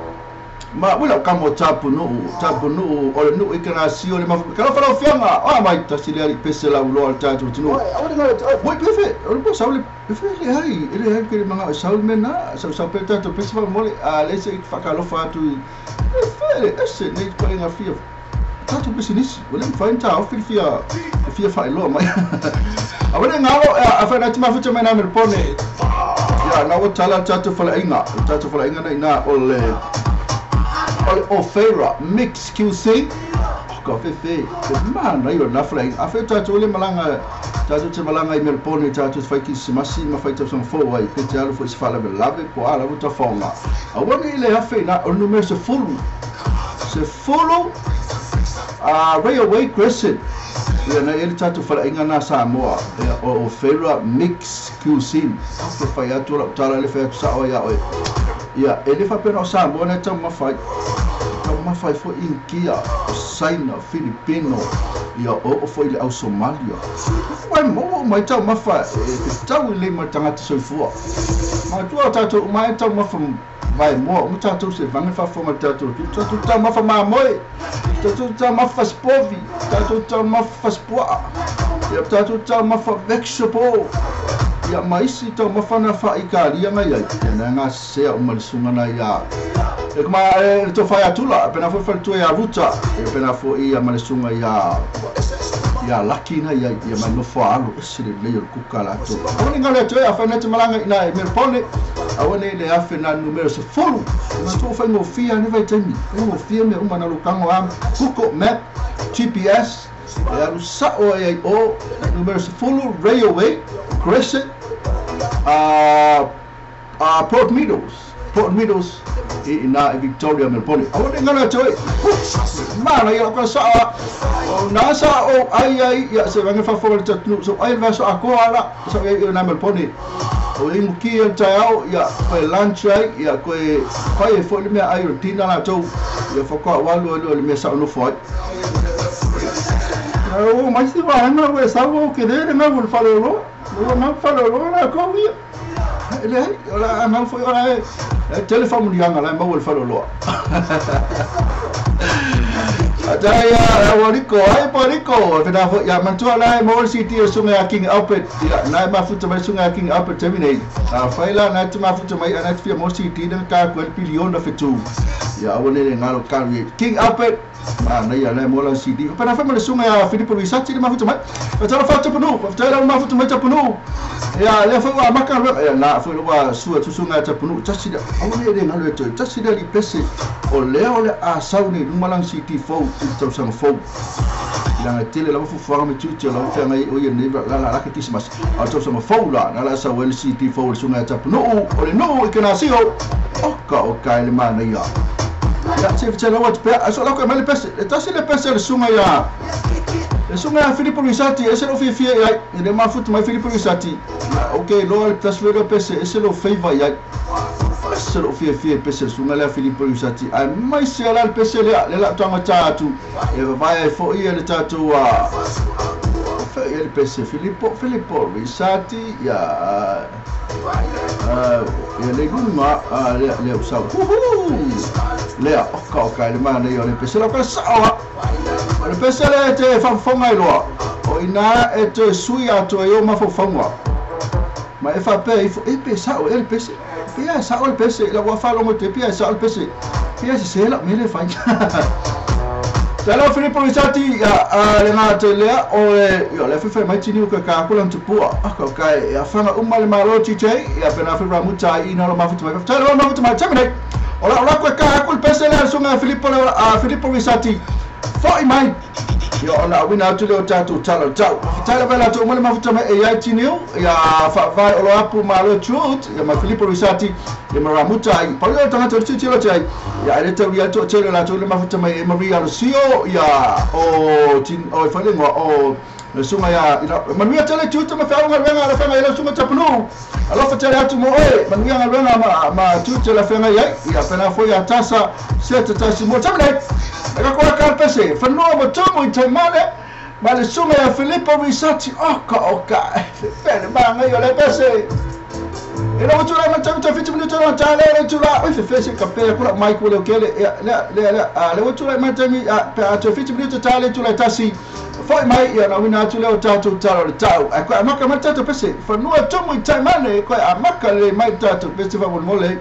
ma ui lau kamo tapunuu, tapunuu o le nuu i kana sio le mafu. Ka lofa lau fianga, oa mai tasi le ali pese lau loa le tatou atunuu. Oi pefe, o le po sau le pefe le hai, e le hai ke le manga o sau le mena, sau sau pe tatou pese fa mole, a le se i whakalofa atu i pefe le ese nei ko inga fia tatou pisinisi, ua le mafai ona taofi le fia le fia faailoa mai. A ua le galo, a whai nā te mafuta mai nā me le pone. Ia, nā ua tala le tatou faleaiga, le tatou faleaiga na inā o le o le Ofeira Mix QC. Oh, ka fefe, te manaia o lena faleaiga. A whai o tatou le malaga, tatou te malaga i Melbourne, tatou te whai Kirisimasi ma whai tausaga fou ai, pe te alu foi se faalavelave po o a lava tafaoga. Aua nei le afe inā, o le numera 10, 10, a Railway Crescent, ia na i ai le tatou faleaiga na Samoa, ia o Ofeira Mix Cuisine. Ke fai atu o lau tala le fai atu sao ai ia oe. Ia, e le faapea na o Samoa na e taumafa ai. Taumafa ai foi Initia, Saina, Filipino, ia oo foi i le au Somalia. Ua maua uma ai taumafa e fetau lelei ma le tagata soifua. Manatua o tatou uma e taumafa vaemoa uma tatou se vage faafofoga i le tatou atunuu. Tatou taumafa mamoe, tatou taumafa fasipovi, tatou taumafa fasipuaa, ia tatou taumafa vegetable, ia ma isi taumafa na faa-Italia na i ai, ia na gasesea uma i le susuga na ia e ma e le tofa ia Tula, pena foi faletua ia Ruta, ia pena foi ia ma le susuga ia ia Laki na ia ia mai nofo a alo ese lelei o le kuka latou. Aua ne i galo ia te oe, afai na te malaga i ina i Melbourne, aua ne i le afe na numera 10, matou ua faigofie lava nei vaitaimi, faigofie mea uma na lou tago a Google Map, GPS, e alu sao ai ai o numera 10 Railway Crescent, a Port Meadows, Port Meadows i ina i Victoria, Melbourne. Aua ne i galo ia te oe. Manaia lau kala sao a. O na sa ou ai ai ia se vage faafofoga i le tatunuu sa ou ai i le vaiaso atoa ala sa ou i ai i ina Melbourne. O i muki ai le taeao ia koe lunch ai ia koe fai ai foi le meaai o le dinner latou ia faatoa ou alu ai loa i le mea sa ou nofo ai. Na oo mai se vaega ua e sau ou kele le gau o le faleoloa. Ua gau faleoloa latou ia. E leai, o le a gau foi o la e tele faamanuiaga la e maua i le faleoloa. Atai ia ua liko, ai po liko, e whena foi, ia manatua la e maua le CD o le susuga ia King Albert, ia na e mafuta mai le susuga ia King Albert taimi nei. A whai la, na e te mafuta mai, a na e te whia maua le CD na ka koe le piliona whetū. Ia aua ne le ngalo karu i King Albert, Manaia lea mo lau CD. Faapena foi ma le susuga ia Filipo Luisati le mafuta mai. Faatalofa atu Tapunuu, faafetai lau mafuta mai Tapunuu. Ia lea foi ua amata galuega. Ia na foi ua sua atu susuga ia Tapunuu tasi lea. Aua ne i le galo ia te oe, tasi lea lipese o lea o le a sau nei luma lana CD fou i le tausaga fou. Leaga e tele lava fuafuaga ma tiute o lau feagai o ia nei la la la Kerisimasi. A o le tausaga fou la, na la sau ai le CD fou a le susuga ia Tapunuu o le nuu i Kenasio. Oka oka e le manaia. Ia, se fetelau atu pea, ae so lau koe mai le pese. E tasi le pese a le susuga ia, le susuga ia Filipo Luisati, ese lou fiafia i ai. E le mafuta mai Filipo Luisati. Ia, ok, loa le tasi foi lea pese, ese lou favour i ai. Ese lou fiafia i pese le susuga lea Filipo Luisati. Ae mai sea la le pese lea, lea la toga ta atu, e vavae ai foi ia le tatou, a, o fea i ai le pese Filipo, Filipo Luisati, ia, ia le luga, lea, lea ua sau. Huhu! Lea, oka oka e le manaia o le pese lau kala sao a. O le pese lea e te faafofoga ai loa, o inā e toe sui atoa ai ou mafaufauga. Ma e faapea ifo, e pe sao ea le pese? Pea e sao le pese, lau ua faalogo atu ai, pea e sao le pese. Pea e sese lau mea lea e fai. Tala Filipo Luisati, ia, a, le gata lea, o le, ia, le fai mai tini o ka ka kula tupua. Aka o kai, ia whanga uma le malo TJ, ia pena fai ramuta i ina lo mafuta mai. Tala lo mafuta mai, terminate. O la, o la koe ka aku le pese lea le susuga a Filipo, a Filipo Luisati. Foi mai. Ia ona auina atu lea o tatou tala o le tau. Faafetai lava i latou uma le mafuta mai e ai Tiniu, ia Faavae Oloapu Malo Jude, ia ma Filipo Luisati, ia ma Ramuta ai. Pau lea o le tagata o le tilotilo atu ai, ia ai le taulia atu o tele o latou le mafuta mai e Maria Alosio, ia o Tin, o e fai le igoa, o le susuga ia, ina, manuia tele Jude ma feau galuega a le feagai ai lau susuga Tapunuu. Alofa tele atu mo oe, manuia galuega ma, ma Jude le feagai ai, ia pena foi ia Tasa, Seta Tasi mo terminate. E ka koa ka pese, whanua mo tumu i Taimane, ma le susuga ia Filipo Luisati, oka oka, e fe le maangai o le pese. E lou tula ma tau tau fitu minuta na tale le tula, oi fe fe se ka pe kula mai ku le kele, ia lea lea lea, a le tula ma taimi a pe a tau fitu minuta tale tula tasi. Foi mai ia na wina atu lea o tātou tala o le tau. Ai koe amaka mai tātou pese, whanua tumu i Taimane, koe amaka le mai tātou pese whamolemole.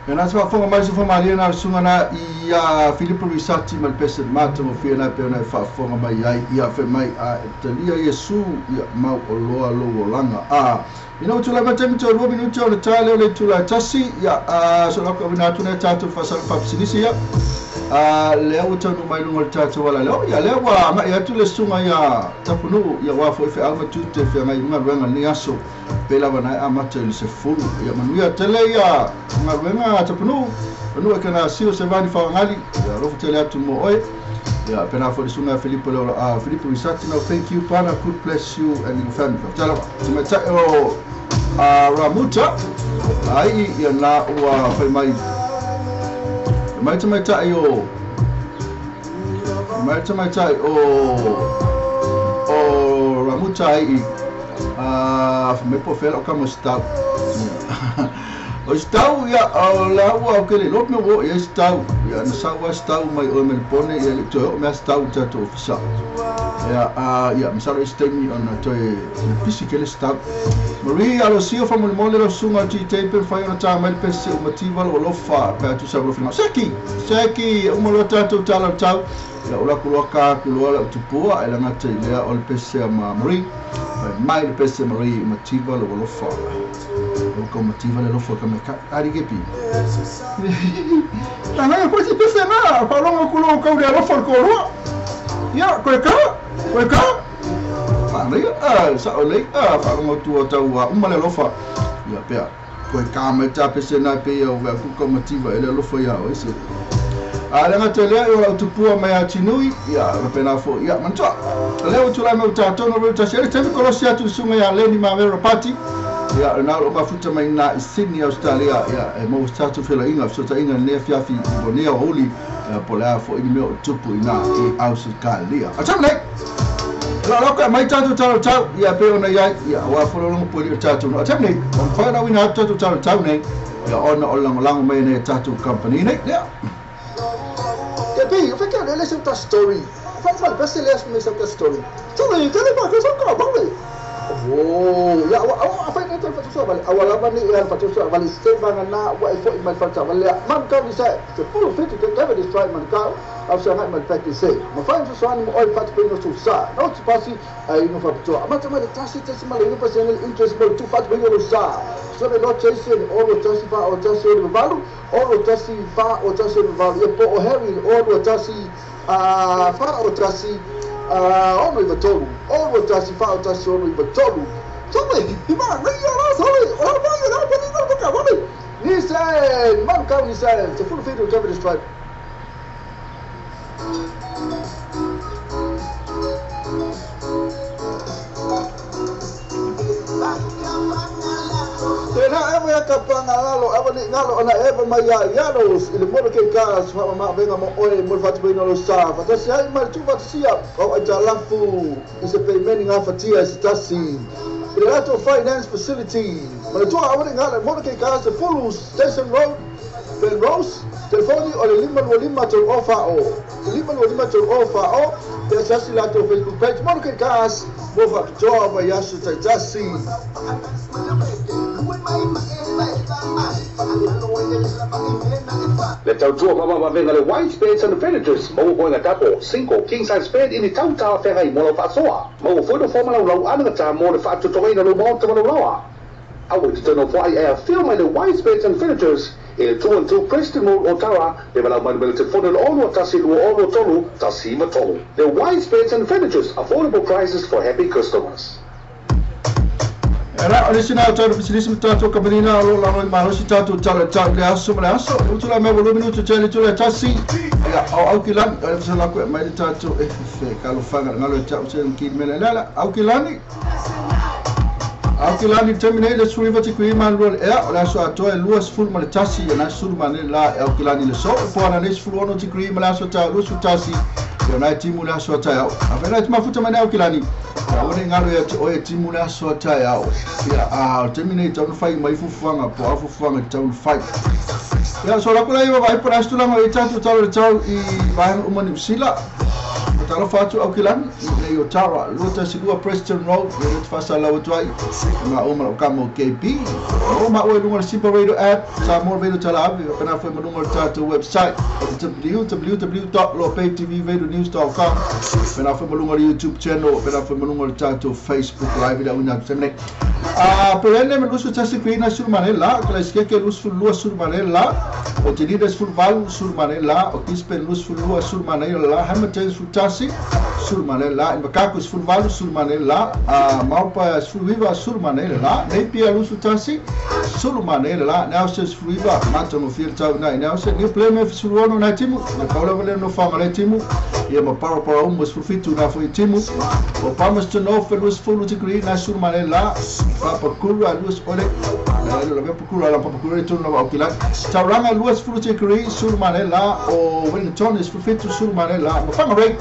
Ia na se faafofoga mai se famalie na le susuga na ia Filipo Luisati ma le pese matagofie na e pei ona e faafofoga mai ai ia fai mai a e talia Iesu ia mau oloa lou olaga a ina ua tulai mai taimi toe lua minuti o le tae lea o le itula e tasi ia a so lau kawina atu nei tatou faasala faapisinisi ia a lea ua taunuu mai luga o le tatou ala lea ia lea ua agai atu le susuga ia Tapunuu ia aua foi feau ma tiute feagai i galuega i lenei aso pei lava na e amata i le 10. Ia manuia tele ia galuega a Tapunuu, fanua i kana sio se vani faoagali, ia alofa tele atu mo oe. Ia pena foi le susuga ia Filipo le Filipo Risati no thank you pana good bless you and your family. Faafetai lava. Tamaitai o Ramuta ai ia na ua fai mai mai tamaitai o mai tamaitai o Ramuta ai fai mai po o fea lau kama o se tau. O se tau, ia, o le au au ke le iloa mea ua oo i ai se tau. Ia, na sau lava se tau mai oe mai le pone, ia, e le i toe oo mai lava se tau i le tatou ofisa. Ia, ia, masalo i se taimi ona toe pisi tele se tau. Marie Alosio, faamolemole lau susuga o le TJ pe mafai ona ta mai le pese uma tiva lou alofa pe a tusa ma lou finagalo. Seki! Seki! Uma loa tatou tala o le tau. Ia ula ku loa ka ku loa lau tupua e lagata i lea o le pese a ma Marie. Fai mai le pese Marie mativa lou alofa. Ua kau mativa le alofa ka mai ka ari ke pi. Na ngai koe si pese na whalongo ku loa kau le alofa le kōrua. Ia, koe ka, koe ka. Manaia, a, sao lei, a, whalongo tua tau a uma le alofa. Ia pea. Koe ka mai tā pese nā pe ia o vea ku kau mativa e le alofa ia o ese. A le gata lea, e o lau tupua mai a Tinui, ia, rapena fo, ia, manatua. Lea ua tulai mai o tātou no reo tasi, ele taimi kolosi atu le susuga ia Leni Mamera Pati, ia, na o mafuta mai nā i Sydney, Australia, ia, e maua se tātou felaiga, fesootaiga i lenei afiafi i Bonea o Uli, ia, po o le a foi ni mea o tupu i nā i Ausitalia. A taimi nei, e laolao koe mai tātou tala o tau, ia, pei ona i ai, ia, aua foi le ologa poili o tātou no. A taimi nei, ua mafai ona auina atu tātou tala o tau nei, ia, ona o le lagolago mai nei a tātou company nei, lea. Kepi, o fekea lele seu ta story. Fa fa le pese le me seu ta story. Sorry, kele ba ke sa ka ba le. Oh, ya wa wa fa ne ta fa so vale. Awa lava ni ya fa so vale se va na wa e fo i mai fa ta vale. Man ka ni sa se full fit to never destroy man ka. Au sa ngai man fa ti se. Ma fa so so ni mo oi fa te no so sa. No ti pasi ai no fa to. Amata ma le tasi tasi ma le no pasi interest mo tu fa te no sa. So le no chase ni o lo tasi fa o tasi o le valu. Ono tasi fa o tasi ono valu ia po o Harry ono tasi fa o tasi ono iwa tolu ono tasi fa o tasi ono iwa tolu Sorry, ima nei ara sorry ora mai ora pa ni no ka wale ni se man ka ni se te full feed to destroy. Tēnā ewa ia ka panga ngalo, ewa ni ngalo ana ewa mai ia ianos i le mono ke ka sa ma venga mo oe mo le fatu no sa fatasi ai mai tu fatasia o ai ta lafu i se peimeni ngā fatia i se tasi i le rato finance facility ma le tua awa ni ngalo mono ke ka se fulu Station Road Penrose telefoni o le 525 tolu o fa o 525 tolu o fa o te asiasi latou Facebook page mono ke ka mo faapitoa mai aso taitasi. Le tautua mama-vavega le Wise Beds and Furnitures, maua moega double, single, king size bed i ni tau talafeagai mo lau faasoa. Maua foi le foa malaulau anagata mo le faatotogaina o lou maota malaulaoa. Aua i te tau nofo ai e afio mai le Wise Beds and Furnitures i le 212 Preston Road, Otara, le valaau mai le telefoni o le 6 1 2 6 3 1 9 3. Le Wise Beds and Furnitures, affordable prices for happy customers. E ra, o le isi na o tatou pisinisi ma tatou kamupani o lo o lalo i malosi tatou tala i tau i le aso ma le aso. E utu la mea ua lua minutu tele tula e tasi. Ia, o au ki lani, o le fasala koe mai le tatou e fe ka alofaga le ngalo e tau se ki mele le ala. Au ki lani, au ki lani taimi nei le 19 tikui ma lua le ea, o le aso atoa e 21 ia nai sulu ma nei la e au ki lani le so. E po ana nei 16 tikui ma le aso tau 21 ia nai timu le aso taeao. A whena te mafuta mai nei au ki lani. Ia aua nei ngalo ia te oe e timu le aso a taeao. Ia a o le taimi nei tau na whai mai fufuanga po a fufuanga te tau na whai. Ia so lako lai vai po le aso tulaga i tatou talo le tau i vaega uma Niu Sila. Fatalofa atu Aukilani nei o Tara 212 Preston Road ia le faasalalau atu ai ma o ma o kamo KB o ma o lunga le Simple Radio app Samoa Radio Talaave pena foi ma lunga le tatou website www.lopaytvradionews.com pena foi ma lunga le YouTube channel pena foi ma lunga le tatou Facebook live le una temne a pelene me lusu tasi kuina surmane la kala skeke lusu lua surmane la o Tenida sulvalu surmane la o Kispen lusu lua surmane la Hamilton sultasi surmane la Mbakaku sulvalu surmane la Maupa sulviva surmane la Napier lusu tasi surmane la Nelson sulviva mato no fiel tau na Nelson New Plymouth sulwono na timu na paula vale no fama timu ia ma para para sulfitu na foi timu o Palmerston North lus fulu degree na surmane la Papakura lus ole la Papakura la Papakura tu no Aukilani Tauranga lus fulu degree surmane la o Wellington is sulfitu surmane la Whangarei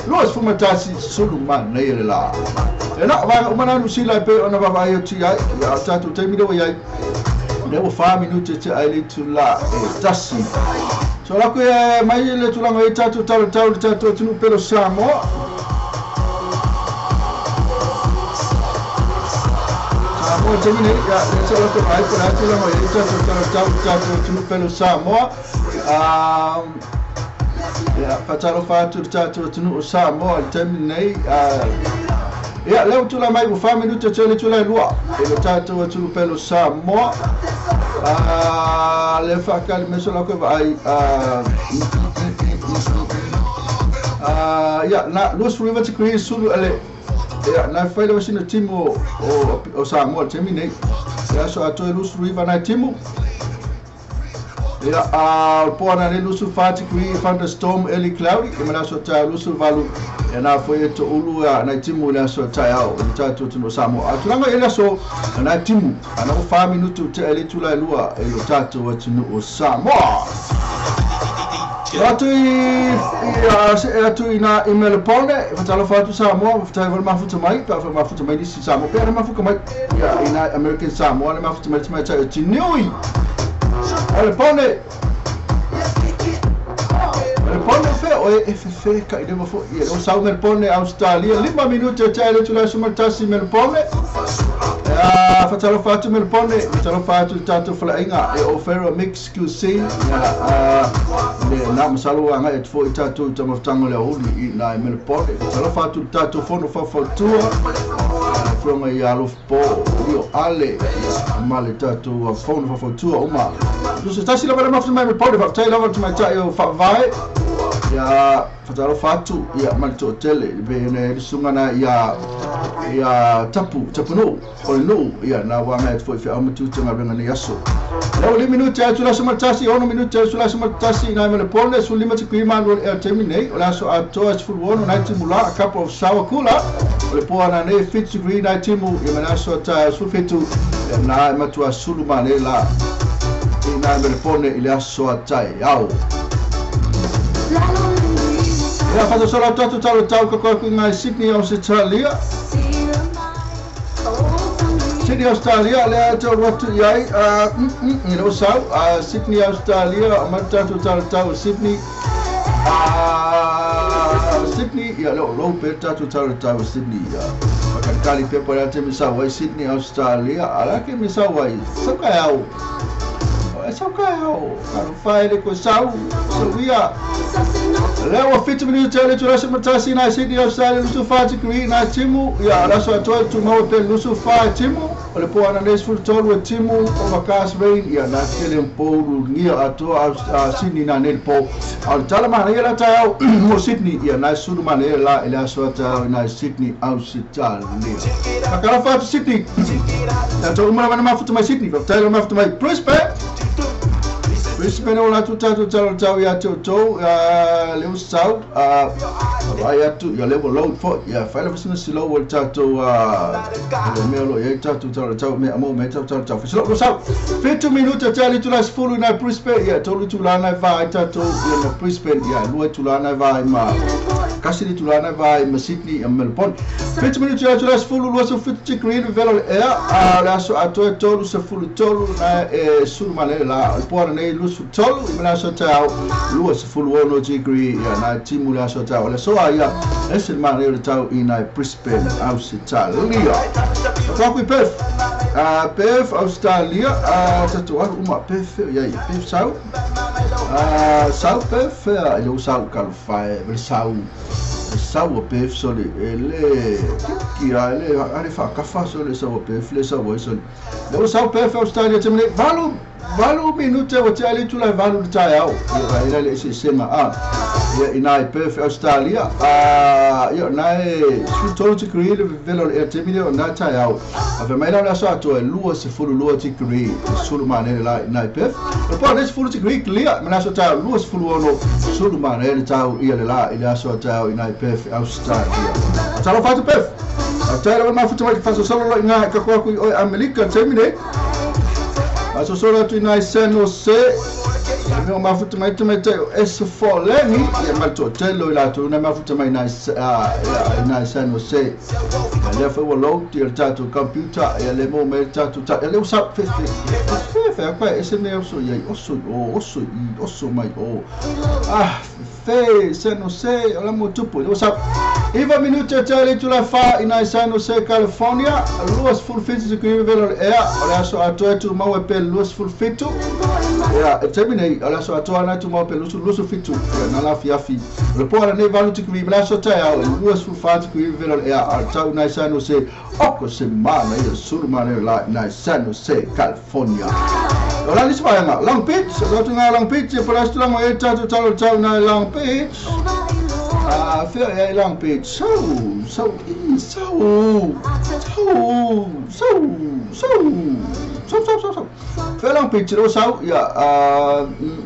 lus fumatasi surmane la e na va umana nu sila pe ona va vai ti ai ia tatu te mi do ai ne o fa minuti te ai tu la e tasi so la ko e mai le tulanga e tatu tau tau tatu tunu pelo Samoa Samoa te mine ia le so la ko ai ko la tulanga e tatu tau tau tatu tunu pelo Samoa ia fatalo fatu tatu tunu Samoa te mine ia leo tula mai 4 minuti te le tula lua e le tatu tunu pelo Samoa le fa ka me so la ko ai ia na lus river te kri sulu ale ia na fa le sino timu o Samoa te mine ia so ato lus river na timu ia a po na le lusu fa te kri thunderstorm early cloudy e mana so ta lusu valu ia na foi to ulu na timu le so ta au le tatu tunu Samoa atulanga ele so na timu ana o 4 minuti te ele tula lua e lo tatu tunu Samoa Atu i atu i na Melbourne fatalofa atu Samoa fatai wal mafuta mai pa fa mafuta mai si Samoa pe na mafuta mai ia i na American Samoa na mafuta mai mai ta tinui Melbourne Melbourne fe o e fe ka ile fo ia o sau Melbourne Australia 5 minuti te ale tula sumatasi Melbourne a fatalofa atu Melbourne fatalofa atu tatu falainga e o Ferro Mix QC ia le na masalo anga e fo tatu tamaftanga le huli i na Melbourne fatalofa atu tatu fono fafatua fronga ia alof po io ale male tatu fono fafatua uma lusu tasi lava mafuta mai Melbourne fatai lava tu mai tai o fa vai ia fatalofa atu ia malto tele be ne sunga na ia ia tapu tapu no o no ia na wa mai foi fe amatu tanga renga ni aso leo li minuti atu la sumatasi ono minuti atu la sumatasi na mele pone su lima te kuima no e termine o la so ato as full one na timula a couple of sour cooler o le poa na ne fit degree na timu ia mana so ta su fitu na matua sulu mane la na mele pone ile aso atai au ia fato sola tatu tau tau ka koe ngai Sydney Australia Sydney Australia le atu watu iai i lo sau Sydney Australia ma tatu tau tau Sydney Sydney ia lo lo pe tatu tau tau Sydney ia pakali pe pa te misa wai Sydney Australia ala ke misa wai soka au soka au ka fai le ko sau so ia Leo 50 minuti le tula sumatasi na Sydney Australia lusu fa degree na timu ia ala so atoa tu mau pe lusu fa timu o le poa na nes full tolu timu overcast rain ia na kele polu ngia atoa Sydney na ne po al tala ma ia la tau mo Sydney ia na sulu ma ne la ile so ata na Sydney Australia akala fa Sydney na to uma na mafuta mai Sydney fa tala mafuta mai Brisbane Brisbane o la tu tatu tau tau ia tau tau leu sau ai atu ia level load fo ia fa le sino silo o tatu le melo ia tatu tau tau me amo me tau tau tau silo sau 50 minuti te ali tu la sfulu na Brisbane ia tolu tu la na vai tatu ia na Brisbane ia lua tu la na vai ma Kasi le itula va i ma Sydney ma Melbourne. 7 minute le itula 10 27 tikeri le vevela o le ea o le aso atoa e 33 na e sulu manaia le la. O le po ananei 23 i ma le aso taeao 26 tikeri ia na timu le aso taeao. O le aso a ia ese le manaia o le tau i nai Brisbane, Ausetalia. Atu i Perth. Perth, Australia, tatou alu uma Perth fea iai, Perth sau. Sau Perth fea i le sau talofa e, le sau. Le sau o Perth soli e le ki a le ale whakafa so le sau o Perth le sau ai soli. Le sau Perth Australia te mene valu minute o te ali tula valu le taeao. Ia ina le ese senga a. Ia ina i Perth Australia ia nai sulu tikeri le velo le te mene o nai taeao. A fe mai la so atu e 22 tikeri sulu mane la nai Perth. Le po le sulu tikeri clear mena so taeao 26 sulu mane le tau ia le la i le aso taeao i nai Perth Australia. Talo fatu Perth. A taeao ma futu mai faso solo lo inga ka ko ku i Amerika te mene. Aso solo atu i San Jose. Mea o mafuta mai te mai te o S4 lengi. Ia mai to telo i lātou na mafuta mai nai San Jose. Ia lea whai ua load ia le tātou computer. Ia le mō mai le tātou ta. Ia le usap fe fe. Fe fe a ese mea oso iai oso o oso i oso mai o. Ah fe San Jose o la mo tupu. Le usap. 9 minute te le tula fa i nai San Jose, California. 27 se kuiwe velo le ea. O le aso atoa tu mau e pe 27. Ia e terminei o le aso atoa nai tu mau pe 27. Ia nā la fiafi. O le po ara nei valu tikui me le aso taeao e 24 tikui velo le ea. A tau nai San Jose. Oko se mana ia sulu mana la nai San Jose, California. O la lisi vaenga Long Beach. O tu ngā Long Beach. E pala astu e tātou talo tau nai Long Beach. Fea e Long Beach. Sau, sau, sau, sau, sau, sau, sau, sau, sau. Fea Long Beach lo sau ia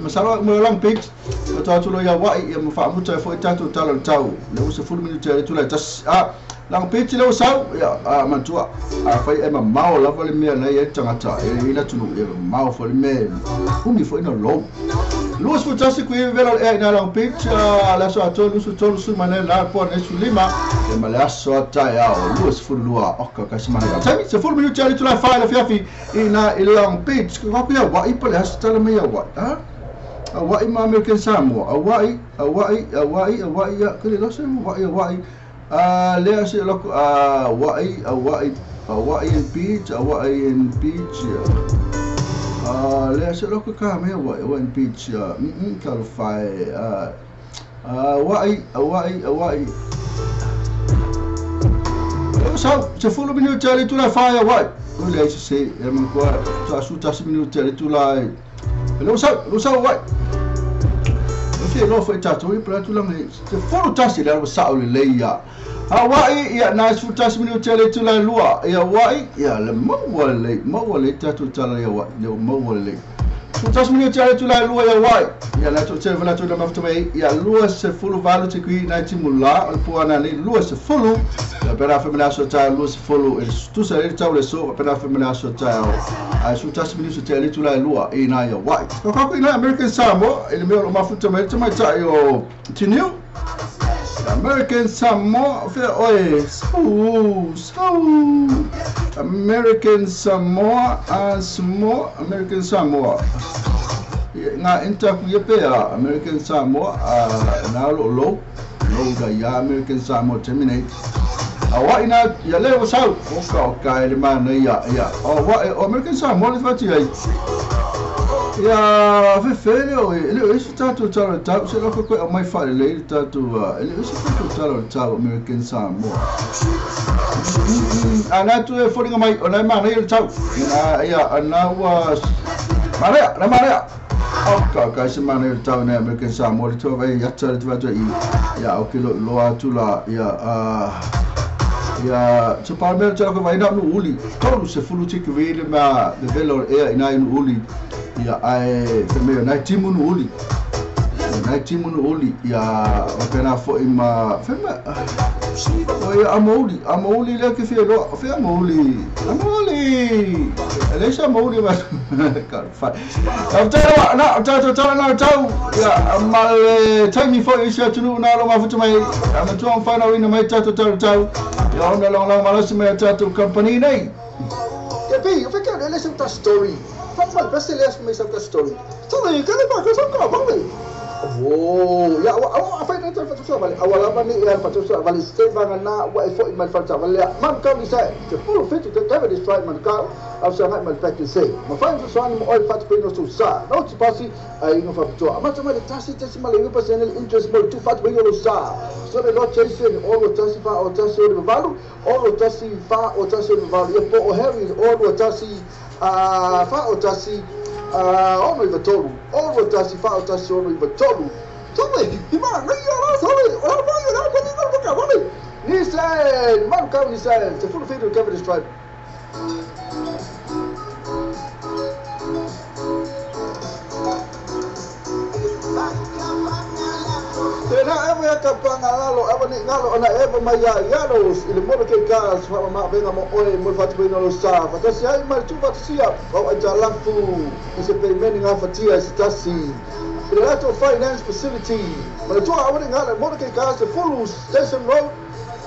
masalo mo Long Beach. O tātou lo ia wai ia mawhaamuta e fo i tātou talo tau. Le usa fulu minute le tula tas. Long Beach lo sau ia mantua. A whai e mamao lava le mea nei e tangata. E ina tunu e mamao fo le mea. Umi fo ina low. Luas futasi kui velo e ina Long Beach. Le aso atoa lusu tolu su mane la po ne su lima. E ma le aso taeao luas fulua oka kasi mane. Tami se fulu minute ali tula whai la fiafi ina i Long Beach. Kwa ia wai pa le aso tala me ia wai. Hawaii ma American Samoa. Hawaii, Hawaii, Hawaii, Hawaii ia kule lose Hawaii, Hawaii. Lea se loko Hawaii, Hawaii, Hawaiian Beach, Hawaiian Beach. Lea se loko ka me Hawaii, Hawaiian Beach. Talofa e Hawaii, Hawaii, Hawaii. Sau se fulu minute le tula whai Hawaii. O le se e mangua ta su ta se minute le tula e. Le sau Hawaii. O fie lo foi tātou i pala tula me se fulu tasi le alu sao le leia. Hawaii ia nai su tasi minute le tula lua. Ia Hawaii ia le maua le tātou tala ia Hawaii le maua le. Su tasi minute le tula lua ia Hawaii. Ia la tu te vela tu la maftu mai ia lua se fulu valu te kui nai timula o po ana le lua se fulu. Ia pera femina so ta lua se fulu e tu sa le tau le so pera femina so ta. A su tasi minute te le tula lua i nai ia Hawaii. Ko ko ina American Samoa e le mea o mafuta mai te mai tai o tiniu. American Samoa fe oe sau sau American Samoa Samoa American Samoa. Ngā inta ku ia pea American Samoa na lo lo lo ga ia American Samoa terminate. Hawaii na ia le o sau o ka e le mana ia ia o American Samoa le fati ai. Ia fe le o le o se tātou talo tau se loko koe o mai whare le tātou le o se tātou talo tau American Samoa. Ana tu e wharinga mai o nai mana ia le tau. Ia ana ua marea na marea. O ka se mana ia le tau nei American Samoa le tua vai ata le tua i ia o ke lo loa atu la ia ia te pā mea te lako vai nā nu uli. Tolu se fulu tiki vile ma le velo ea i nai nu uli. Ia ae te mea nai timu nu uli. Nai timu nu uli ia o pena fo i ma fe mea O ia amauli, amauli lea ke fia loa, fia amauli, amauli. E le sa amauli ma ka fa. Au te wa na ta ta ta na tau. Ia ma le taimi foi isi atunu na lo mafuta mai. A matua whanau ina mai tātou tau tau. Ia ona long long malosi mai a tātou company nei. Ia pi, o whekau le sa ta story. Whakmal pese le mai sa ta story. Tala i kale pa ka sa ka vale. Oh, ia wa a whai nei whatusa vale. Awa lava ni ia whatusa vale ste vanga na wa e foi mai whatusa vale. Man kau ni sa te full fit te Kevin is right man kau. Au sa ngai mai pack se. Ma whai so ni mo oi whatu pino so sa. No ti pasi ai inga whatusa. Amata mai le tasi tasi ma le 1% interest mo tu whatu pino sa. So le lo chase o lo tasi fa o tasi o le valu o lo tasi fa o tasi o le valu. Ia po o Harry o lo tasi fa o tasi ono iwa tolu, ono tasi fa o tasi ono iwa tolu. Tole, ima, ngai ala, tole, ora mai, ora mai, ora mai, ora mai. Nissan, Manukau Nissan, te full feed of Kevin Stripe. Tēnā ewa ia ka pāngalalo, ewa ni ngalo, ana ewa mai ia ianos, i le mora ke gas, wha ma venga mo oe, mo whatuina lo sa, whatasi ai mai tu whatasia, au ai tā lafu, i se peimeni ngā whatia, i se tasi. I le lato finance facility, ma le tua awa ni ngalo, mora ke gas, te Fulu Station Road,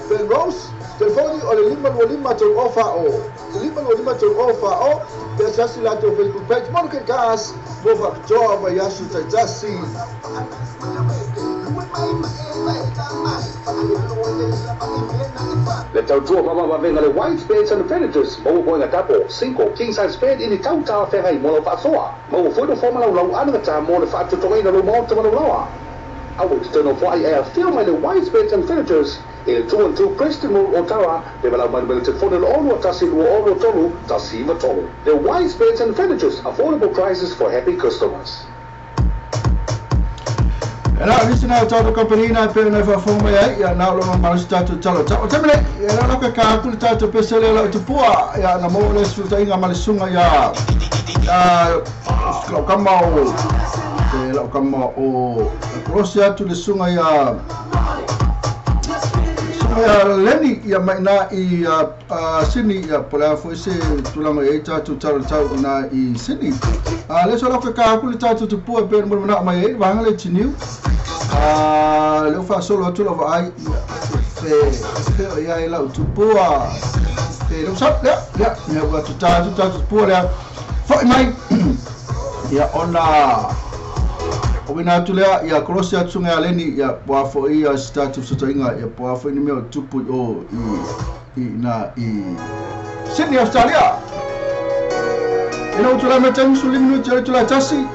Ben Rose, telefoni o le 525 tau ofa o, 525 tau ofa o, te tasi lato Facebook page, mora ke gas, mo whakatoa mai asu tai tasi. Le tautua mama le white beds and furnitures maua moenga tapo 5 king size bed i le tau whengai mo lau whaasoa maua foi no whoma lau lau anagata mo le whaatutongaina lau maota ma lau lawa. Aua te tauno whai e a whio mai le white beds and furnitures i le 212 Preston Road Otara le walau mai le telefone le 6 1 2 6 3 1 3. The white beds and furnitures, affordable prices for happy customers. Ena listen au tātou company na pe na whafo mai ai ia na lo ma tātou talo talo temele ia na ka ka ku tātou pesele la te pua ia na mo le su tainga ma le sunga ia lau kama o te lau kama o krosi atu le sunga ia Lenny ia mai na i Sydney ia pola foi se tulanga e tātou talo talo na i Sydney. Le so ka ka ku le tātou te pua pe mo na mai e wanga le tiniu. Le fa solo atu lo ai fe fe ia e lau tupua fe lo sap le le me wa tu tātou pua le foi mai ia ona o wina atu lea ia kolosi atu ngai aleni ia poa foi ia statu sotoinga ia poa foi ni mea tupu o i na i Sydney Australia. Ina utula me tangi su liminu te tula tasi.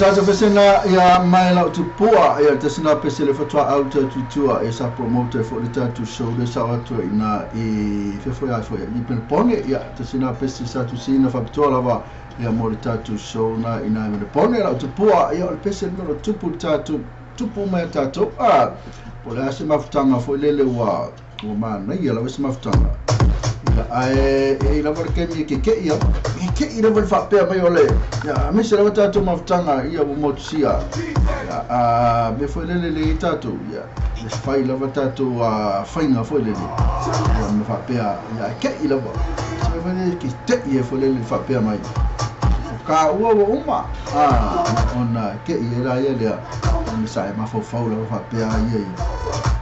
Tata pesena ia mai lau tupua ia tesina pese le fatua au te tutua e sa promote fo le tatu show le sa atu ina i fefo ia fo i Penpone ia tesina pese sa tu sina fa pitoa lava ia mo le tatu show na ina i Penpone lau tupua ia o le pese le tupu tatu tupu mai tatu a po le ase mafutanga fo lele ua ua mana ia lava se mafutanga ia ae e lava le kemi ke ke ia ke i lava le faapea mai o le ia me se lava tatou mafutanga ia ua motusia ia a me foi lele le tatou ia le fai lava tatou a faiga foi lele ia me faapea ia ke i lava se foi lele ke te ia foi lele faapea mai ka ua ua uma a ona ke i la ia lea ona sa e mafaufau lava faapea ia ia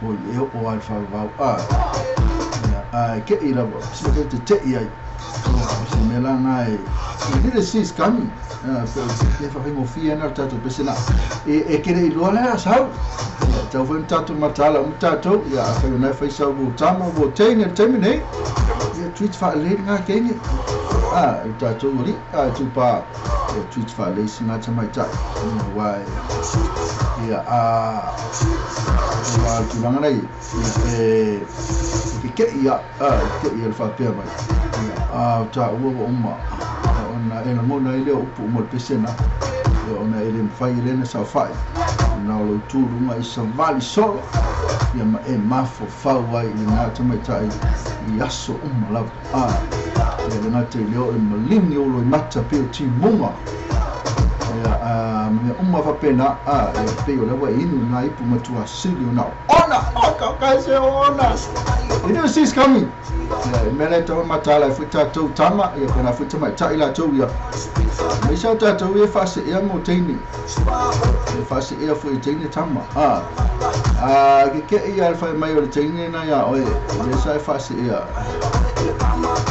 o e o al faavau a ia a ke i lava se ke te te ia o se mea ngai e le sis kami pe whaingofia na tatou pesena e kere i loa lea sau ia tau foi tatou matala um tatou ia afai ona fai sau o tama o teine teine nei ia tweet fa le ngā keine a i tatou ori a tupa ia tweet fa le singa tamaitai ia wai ia a wa tulaga nei e ke ia a ke ia le faapea mai ia a ta ua ua uma ona e lagona ai lea upu uma o le pesena ia ona e le mafai e lena saofai na o lau tuluga i savali solo ia ma e mafaufau ai i lena tamaitai i aso uma lava a ia le gata i lea o le maligi o loimata pe o timuga ia a mea uma faapena a ia pei o lea ua e inu na ipu matuasili ona ona o kaukaise ona. You know she's coming. Ia mea lea tau matala e fui tatou tama ia pena fui tamaitai latou ia me sa tatou ia faaseea mo teine e faaseea foi teine tama a a ke ke ia le fai mai o le teine na ia oe le sa e faaseea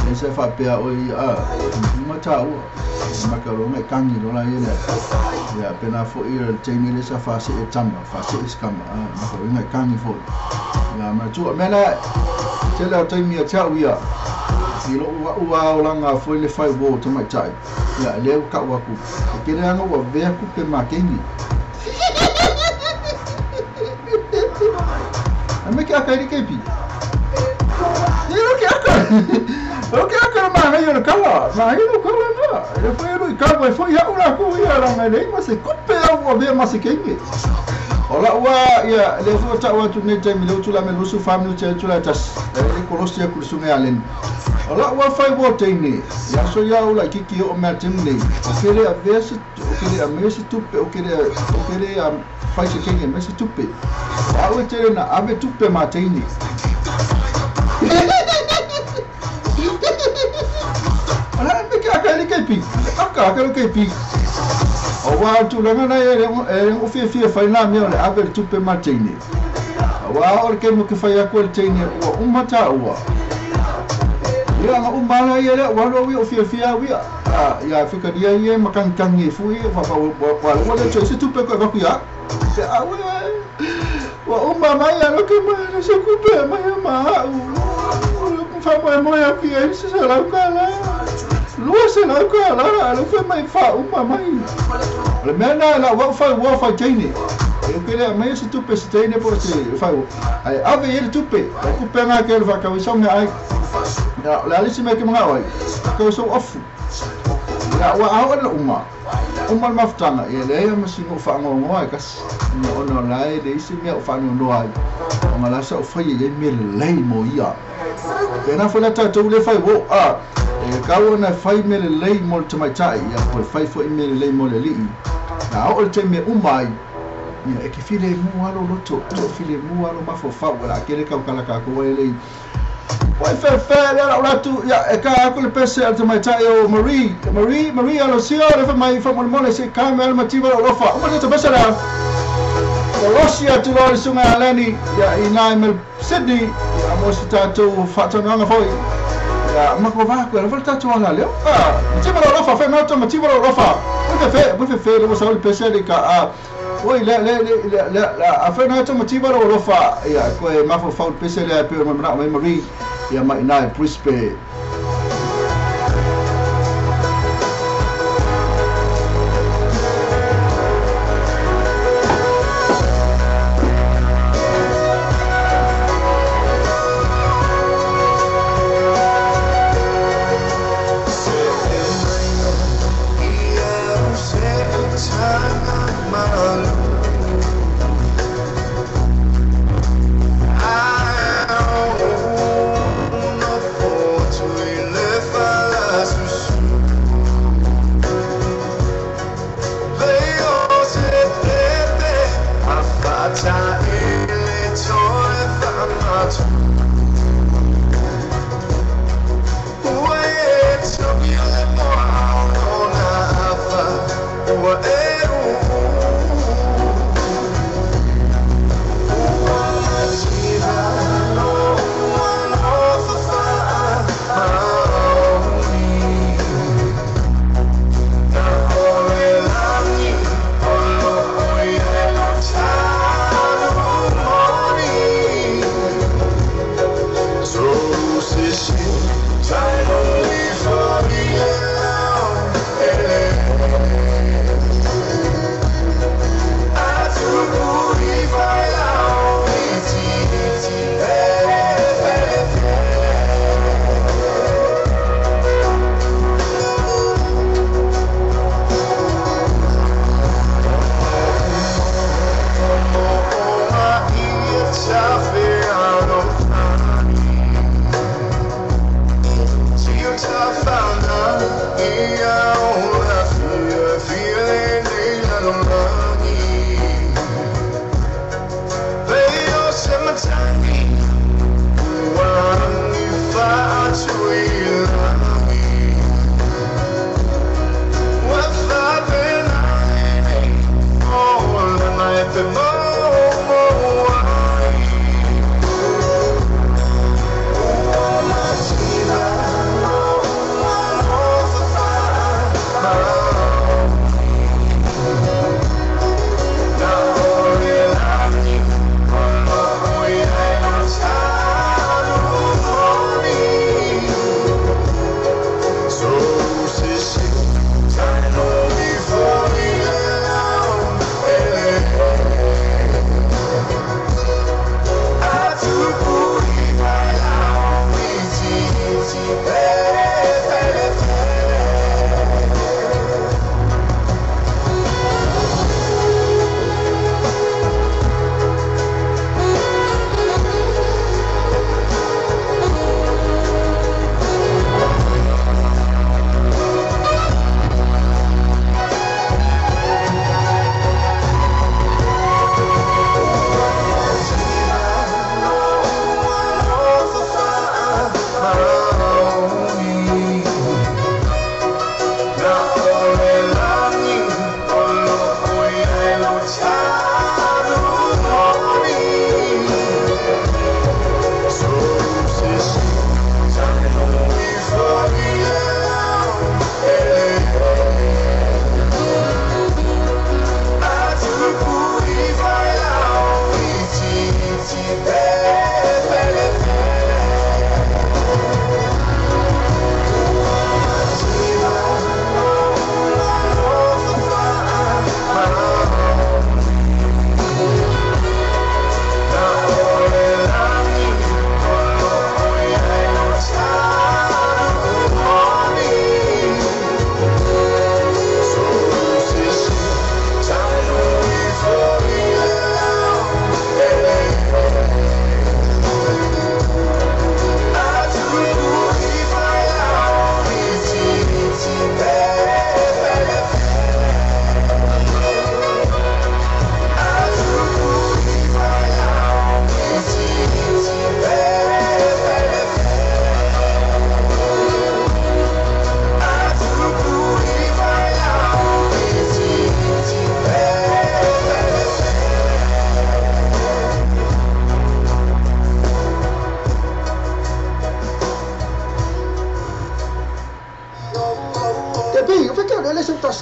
le sa e faapea oe ia a mataua makalonga e kangi lola ia lea ia pena foi le teine le sa faasee tama faasee skama a makalonga e kangi foi ia matua mea lea tele o taimi ia te au ia i lou a'u a olaga foi le fai uō tamaitai ia e lea ua ka'u aku e kele aga ua avea kupe makeini a me ke aka i le keipi ia lo ke aka o ke aka le magai o le kala magai lo kala na e foi elu i kau e foi a'u lakou ia laga e leai ma se kupe au ua avea ma se keini o lau a ia le fua ta'u atu nei taimi le utu la me lusu family te atu la tasi e le kolosi aku le suga aleni o lau a fai ua teine ia so ia ula kiki o mea temu nei o kele avea se o kele a se tupe o kele a fai se kenge me se tupe o au e tele na ave tupe ma teine ala me ke aka le keipi aka aka le keipi o wā tulaga nei e o fiafia fai nā mea o le ave le tupe ma teine. Wā o le kemu ke fai aku le teine ua uma tāua. Ia nga uma ala ia lea ua lua o fiafia au ia. Ia fikaria ia makangikangi e fui wā ua le toi se tupe koe vaku ia. Te au ia ua uma mai alo ke mai le se kupe mai ma au. Fa moe moe aku ia se se lau ka la. Lua se lau ka la alo fe mai fa uma mai. O le mea na la ua fai ua fai teine. E ke lea mai se tupe se teine po se fai ua. Ai ave i le tupe. O kupe ngā ke le whakau i sau mea ai. Ia le alisi mea ke mga ai. Kau sau ofu. Ia ua au le uma. Uma le mafutanga. Ia lea ma sino whaangongoa ai kasi. Ia ona lai le isi mea o whaangongoa ai. O ngā la sa o whai e mea lelei mo ia. Tēnā foi la tātou le whai wo a. E kau ona whai mea lelei mo le tamaitai. Ia po e whai foi mea lelei mo le lii. Na o le te mea uma ai. Ia e ke file mu alo loto. To file mu alo mafaufau. La kele kau kala kako ai lei. Wai fe le lau latu ia e ka aku le pese al tamaitai o Marie Marie Marie alo sio le fa mai fa mole se ka me al mativa o lofa. Uma le pese la. O losi atu lo le sunga alani ia i nai me Sydney ia mo se tatou faatanoaga foi. Ia mako vaku e le tatou ala leo. Ah, mativa lo lofa fe mato mativa lo lofa. Ui fe le mo sa le pese le ka a oi le le le le a fe mato mativa lo lofa ia koe mafaufau le pese le pe o mana mai Marie ia mai nai Brisbane.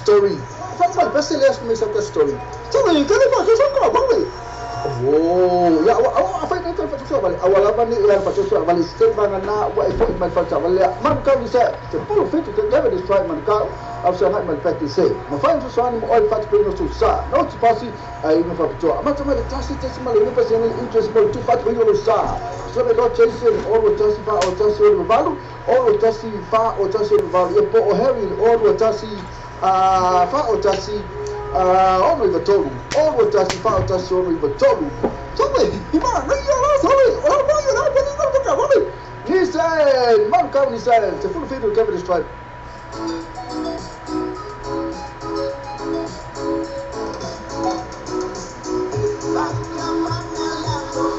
story. Fa ma pese le me sa story. So me ka le fa so ka ba le. Oh, ya wa fa na fa so ba le. Awala ba ni ya fa so ba le se ba na wa e fo ma fa sa ba le. Man ka ni sa te polo fit te never destroy man ka. Au sa ma practice se. Ma fa so so ni mo fa te no so sa. No te pasi ai no fa to. Ma ma le tasi te ma le pa se interest mo tu fa te no sa. So le lo chase o lo tasi fa o tasi o valu o lo tasi fa o tasi o valu e po o Harry o lo tasi fa o tasi o no tolu o lo tasi fa o tasi o no tolu. So le i ma no yo lo so le o no yo no no no ka vale. Ni sai man ka ni sai te full feed Kevin Stripe.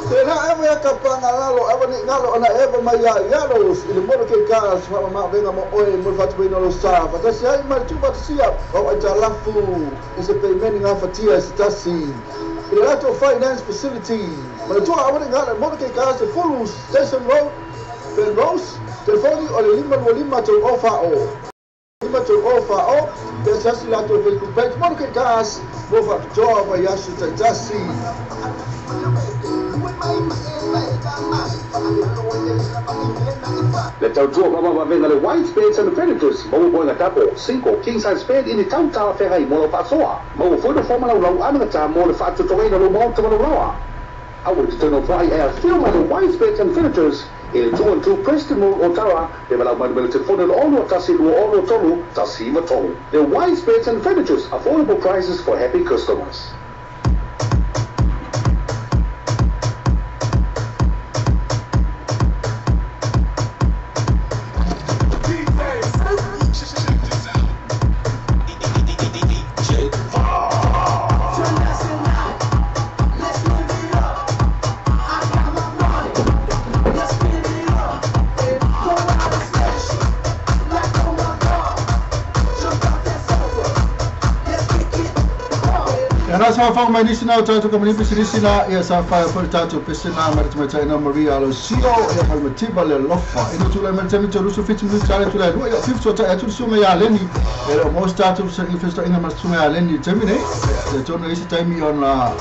Tena ewa ka pangalalo ewa ni ngalo ona ewa mai ia ialos i le molo ke ka sa ma venga mo oe mo fatu ina lo sa fa tasi ai ma tu ba sia o ai talafu i se payment nga fatia se tasi i le lato finance facility ma tu awa ni ngalo molo ke ka se full station road Belrose telefoni o le 5 5 to ofa o 5 to ofa o te sasi lato Facebook page molo ke ka mo fa to wa yasu tasi. Le tautua mama venga le white beds and furnitures mo boy tapo 5 king size bed in the town tower ferrai mo fasoa mo foi no forma lau anu ta mo le fatu to ina lo mo to lo I would turn off air film the white beds and furnitures in 212 Preston Road Otara de wala man wel telefone ono tasi lo ono tolu tasi matolu. The white beds and furnitures, affordable prices for happy customers. Sa fa mai nisi na tatu ka manipi sirisi na ia sa fa fa tatu pesina martima na Maria lo sio ia fa matiba le lofa ina tula mai temi to rusu fit mu tale tula ia fifto ta atu su me ya leni e o most tatu se ifesto ina mas su me ya leni temi ne le tono isi time on la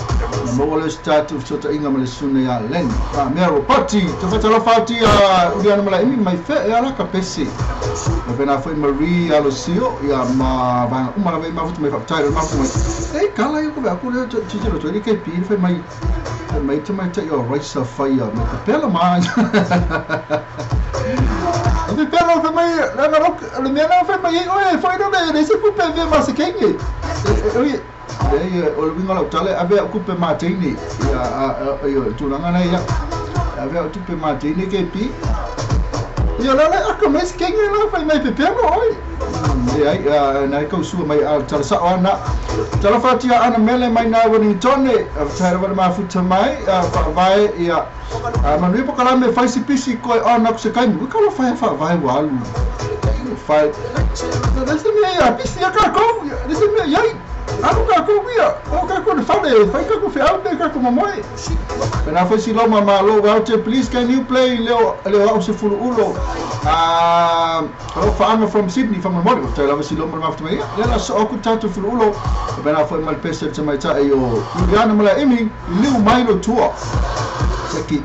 mo le statu so ta inga male su me ya leni pa mero pati to fa talo ti a uliana mala imi mai fe ia la ka pesi le pena foi Maria lo sio ia ma va uma vez ma futu me fa tale ma fu e kala yo ko ko le ti ti lo to ke pi fe mai mai te mai te yo rice fire me pela ma e pela fe mai la na le me na fe mai oi foi no le se ku pe ve ma se kenge oi le o le winga lo tale ave ku pe ma te ni ya yo tu la ngana ya ave tu pe ma te ni ke pi yo la la ko me se kenge la fe mai pe pela oi le ai na ko su mai al tala sa ona tala fatia ana mele mai na wani tone tara wani mafuta mai fa vai ia manui pokala me fai si pisi ko ona ko se kai mu ka lo fai fa vai walu fai desse me ia pisi ka ko desse me ia alu ka ko ia o ka ko fa de fai ka ko fe au de ka ko mamoi na foi si lo mama lo wa please can you play leo leo au se fulu ulo hello from Sydney from Mori te lava si lo mama after me le so ku tatu fulu ulo bena foi mal pese te mai ta yo Juliana mala imi liu mai lo tua seki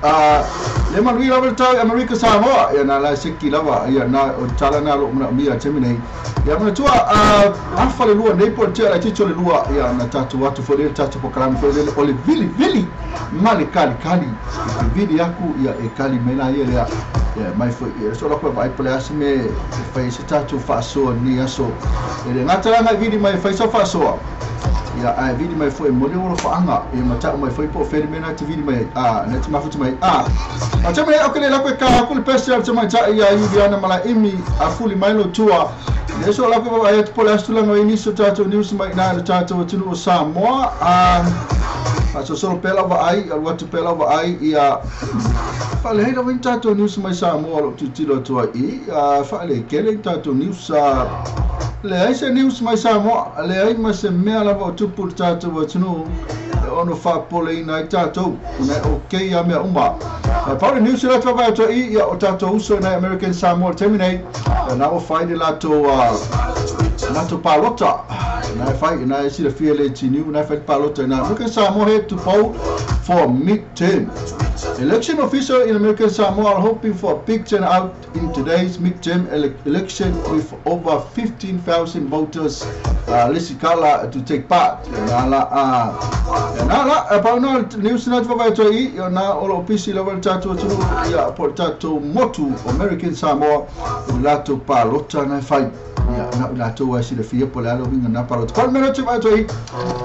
le manui lava ta America Samoa ia na la seki lava ia na o tala na lo mna mia temine ia mna tua afa le lua nei po te la tito le lua ia na tatu atu fo le tatu po kalam fo le o le vili vili male kali kali vili aku ia e kali mela ia le ia mai fo ia so la ko vai pole asme fai se tatu fa so ni aso ele ngata nga vili mai fai so fa so ia ai vili mai foi mo le olo fa anga ia mata mai foi po feri mena te vili mai a na te mafuta mai a a te mai o kele la ko ka ko le pese te mai ta ia Juliana mala imi a fuli mai lo tua le so la ko ai te pole astula no início tatu news mai na tatu tinu o Samoa a so so pela va ai a watu pela va ai ia fa le hei tatu news mai Samoa lo titilo tua i a fa le kele tatu news a le ai se news mai Samoa le ai ma se mea lava o tupu le tatou atunuu e ono faapoleina ai tatou ona e okei a mea uma paule news la tava atu i ia o tatou uso na American Samoa le taimi nei na ua fai le latou latou palota Na fai na si le fia le tiniu na fai palota na American Samoa head to poll for midterm. Election officials in American Samoa are hoping for a big turnout in today's midterm election with over 15,000 voters lesikala to take part. Na la na la pa na news na tva vai toi na o lo pisi level tatu tu ia po tatu motu American Samoa lato palota na fai ia na lato wa si le fia po la lo winga na palota. Pa mena tu vai toi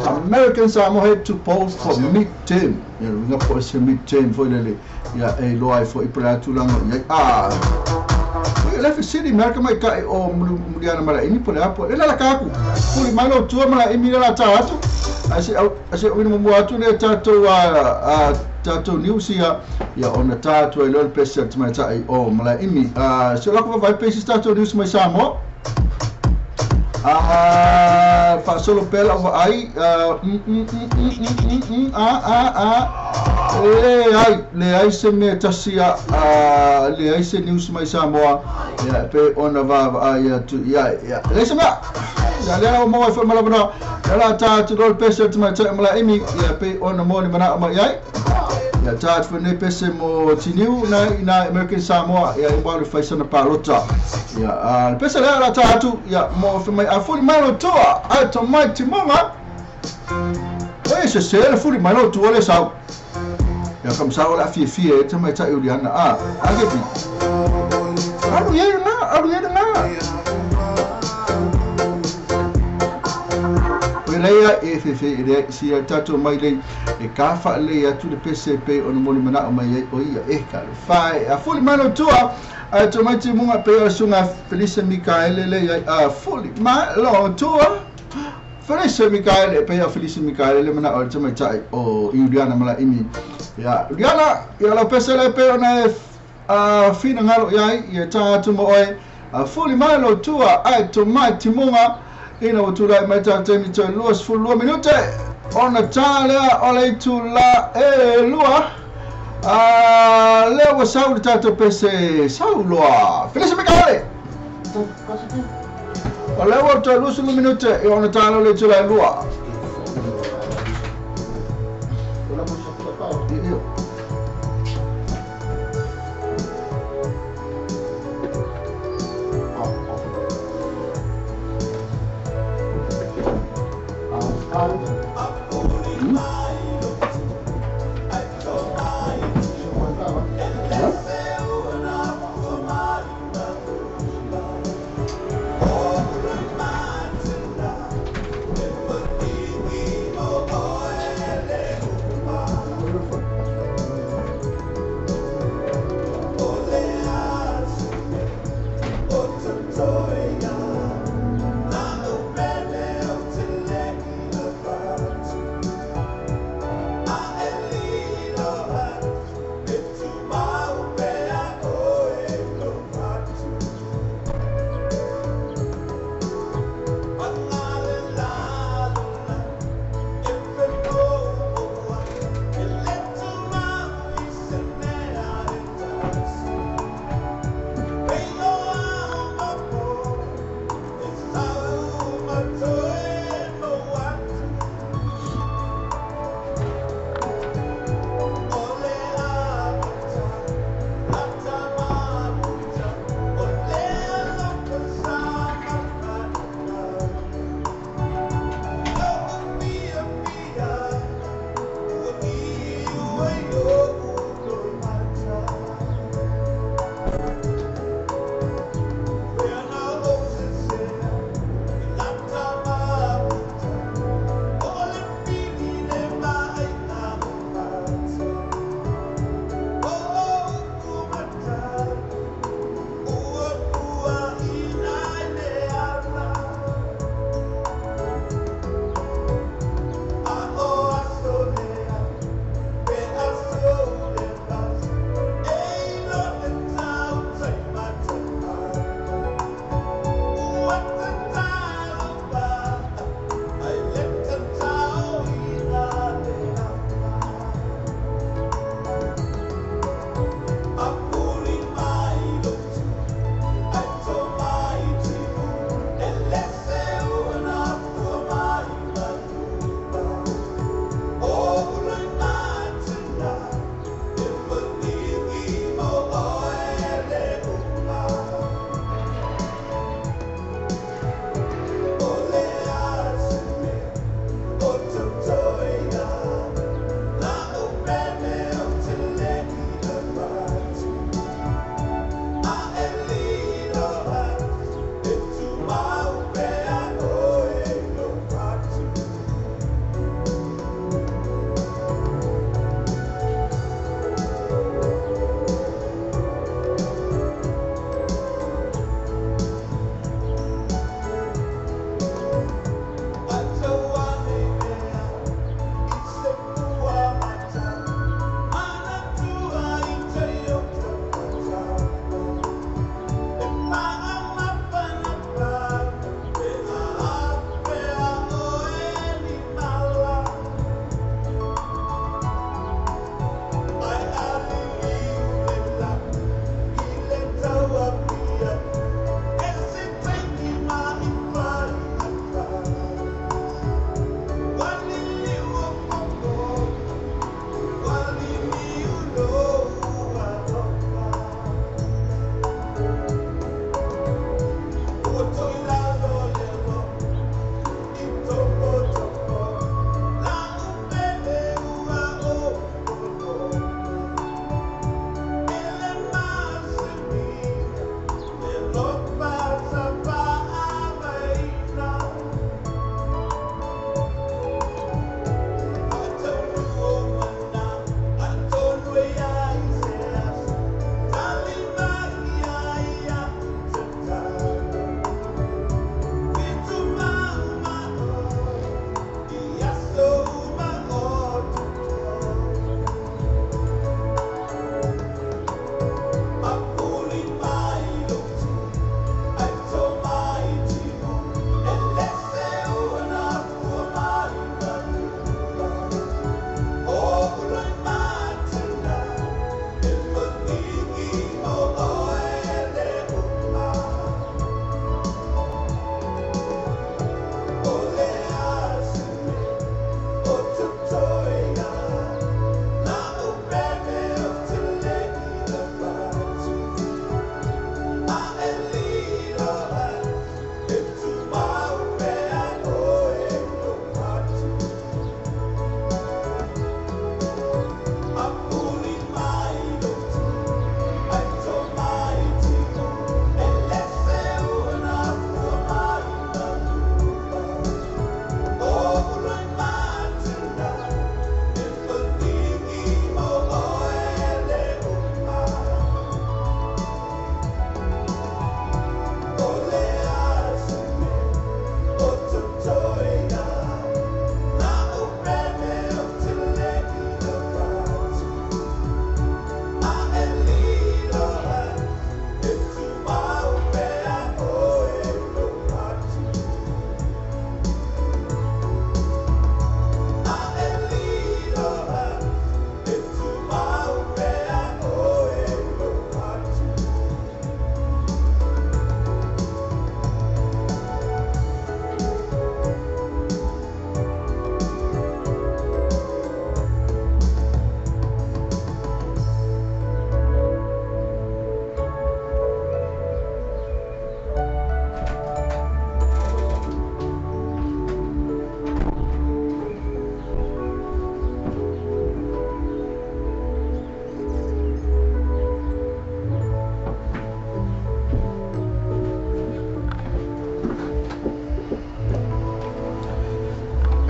American Samoa head to poll for midterm. Ia winga po se midterm foi le ia e loa foi po la tulanga ia a le fesili merka mai kai o muliana mala ini po le apo le la kaku puli mai lo tua mala imi la ta atu ase o mo atu le tatou a tatou news ia ia ona ta atu ai lo pesa mai tai o mala imi so la ko vai pesa tatou news mai Samoa a fa solo pela o ai a le ai le ai se me tasia le ai se news mai Samoa ia pe ona va ai tu ia ia le se me ia le o mo foi mala la ta tu lo pesa tu mai tai mala imi ia pe ona mo ni mana mai ai ia ta tu ne pesa mo tiniu na na American Samoa ia i mo fai sana palota ia a pesa le la ta tu ia mo foi mai a fuli mai lo tua a to mai timonga e se se le fuli mai lo tua le sau ia kam sau la fie fie te mai tai uliana a a ke pi alu ye na alu ye na leia e fe le si tato mai le e ka fa le atu le PCP o no moli mana mai o ia e ka fa a fuli mano tua a to mai ti munga pe o sunga Felice Mikaele le a fuli ma lo tua Felice Mikaele pe a Felice Mikaele le mana o te mai tai o Iuliana mala imi ia Iuliana ia la PCP pe ona a fina ngalo ia ia ta atu mo oi a fuli malo tua a to mai ti munga ina o tūrai mai tā tēmi tau lua sefulu lua minute ona tā lea o le itu la e lua a lea ua sau le tātou pese sau loa Felice Mikaele o lea ua tau lua sefulu minute e ona tā lea o le itu la e lua.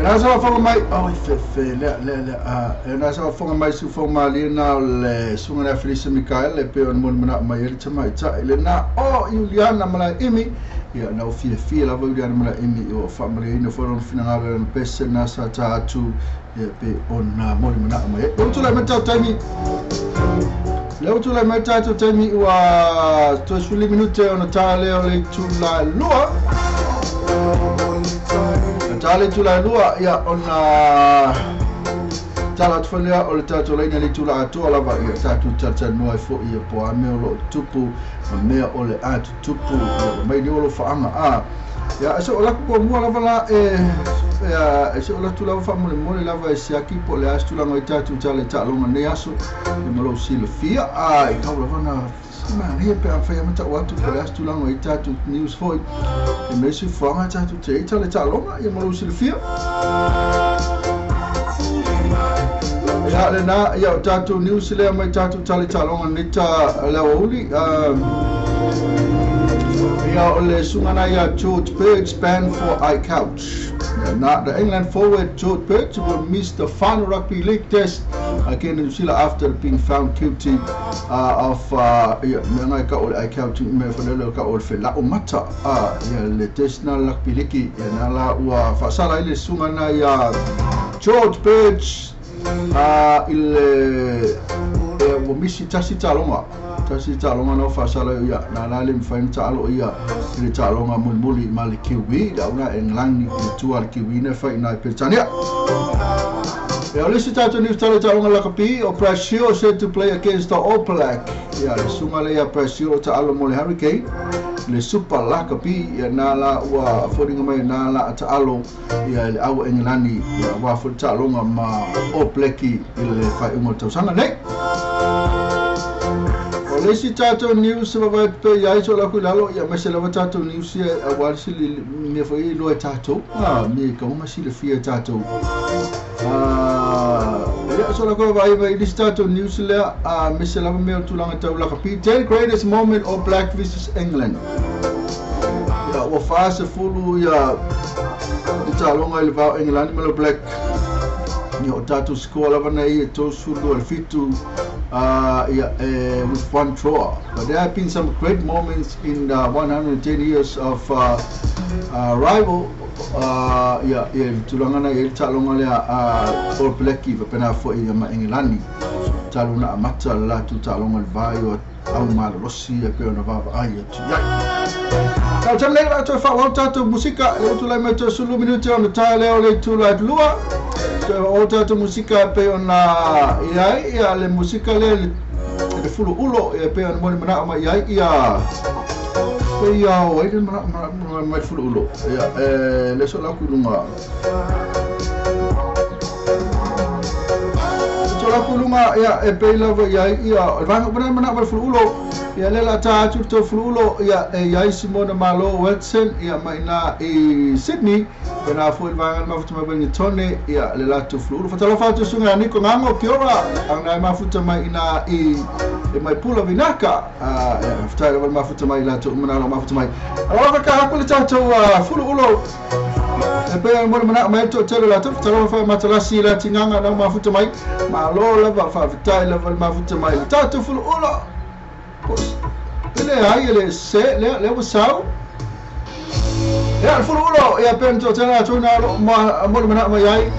Na sa fonga mai oi fe le le le a na sa fonga mai su fonga mali na le sunga na Felisa Mikael le pe on mon mana mai le tama ita le na o Juliana mala imi ia na o fia fia lava Juliana mala imi o fa mali ina fo on fina ngalo le pese na sa ta atu ia pe on na mo mana mai o tu la meta taimi le o tu la meta taimi ua to suli minute on ta le o le tu la lua tale tula lua ia ona tala tfolia o le tatou laina le tula atoa lava ia tatou talatalanoa ai foʻi ia po a mea o loo tupu ma mea o le a tutupu ia mai ni o lo faaga a ia se o laku muamua lava la e se o latu lava faamolemole lava e siaki po o le a se tulaga i tatou tala i taaloga nei aso ia ma lou silafia a i tau lava na manaia pe a fai amata o atu po le a se tulaga i tatou news foʻi e me se fuaga tatou te i tala i taaloga ia ma lou silafia ia lena ia o tatou news lea mai tatou tala i taaloga nei ta le aoauli ia o le suga ia George Birch banned for eye couch. Na the England forward George Birch will miss the final rugby league test again in New Zealand after being found guilty of ia mea ngai ka o le eye couch mea fanele ka o le felao mata ia le test na rugby league ia na la ua faasala ai le suga na ia George Birch i le ua misi tasi taaloga na faasala ia na la le mafai ona taalo ia i le taaloga mulimuli ma le Kiwi le auna Engelani i tua le Kiwi na fai i Peretania. Ia o le isi tatou news tala i taaloga lakapi o Brazil set to play against the All Black. Ia le suga le ia Brazil o taalo mo le Hurricane le Super Lakapi ia na la ua foliga mai na la taalo ia le au Engelani ia ua fo taaloga ma All Black i le faaiuga o le tausaga nei. O le isi tatou news e vavae pe iai so laku i lalo ia maise lava tatou news ia auā le sili mea foʻi iloa e tatou me kauga silafia e tatou ia so laku vaai mai i le isi tatou news lea maise lava mea o tulaga tau lakapi 10 greatest moment of Black versus England. Ia ua 40 ia i taaloga i le vao Engelani ma le Black ia o tatou score lava nei e 37 with one draw. But there have been some great moments in the 110 years of rival ia ia tulaga na ia taaloga lea All Black i faapena foʻi ma Engelani talu na amata le latou taaloga le vai o au malolosi e pe ona vaavaai atu iai. Tau tau nei la toe faaauau tatou musika e utulai mai toe sulu minute ona tae lea o le itula lua toe faaauau tatou musika e pei ona iai ia le musika lea le fuluulo e pei ona moli manao mai iai ia pe ia o ai le manao mai fuluulo ia le so laku i luga so laku luga ia e pei lava iai ia o le vaega mana manao mai fuluulo ia le la ta atu te fuluulo ia e iai Simona Malo Watson ia mai na i Sydney pena foi le vaega mafuta mai Wellington ia le latou fuluulo fatalofa atu suga Niko Ngango kia ora ana mafuta mai ina i e mai pula vinaka ia fatai lava mafuta mai latou mana mafuta mai alofa ka haku le tatou fuluulo e pe mo mana mai to tele latou fatalofa fa matalasi la tinganga na mafuta mai malo lava fa fatai lava mafuta mai tatou fuluulo le ai le se le le sau ia le fuluulo ia pe to tele atu na ma mo mana mai ai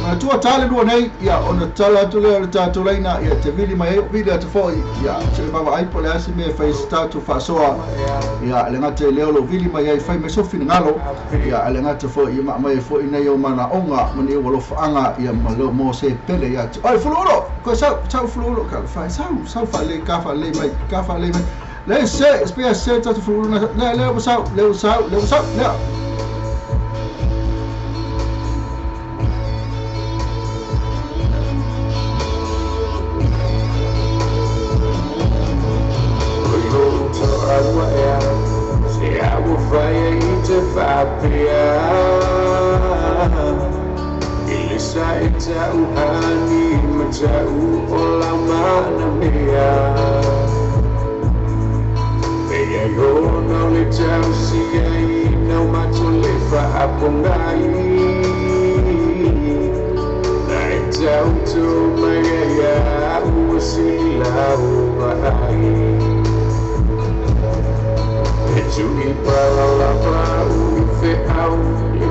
ma tua tale lua nei ia ona tala atu lea o le tatou laina ia te vili mai ai vili atu foʻi ia se vava ai po le asi mea fai se tatou faasoa ia le gata i lea o lou vili mai ai fai mai so finagalo ia le gata foʻi ia maamai ai foʻi nei o manaoga ma nei ua ia ma leo mo se pele ia atu oi fuluulo koe sau sau fuluulo ka fai sau sau faalei ka faalei mai ka faalei mai le se spea se tatou fuluulo le le ua sau le ua sau le ua sau lea.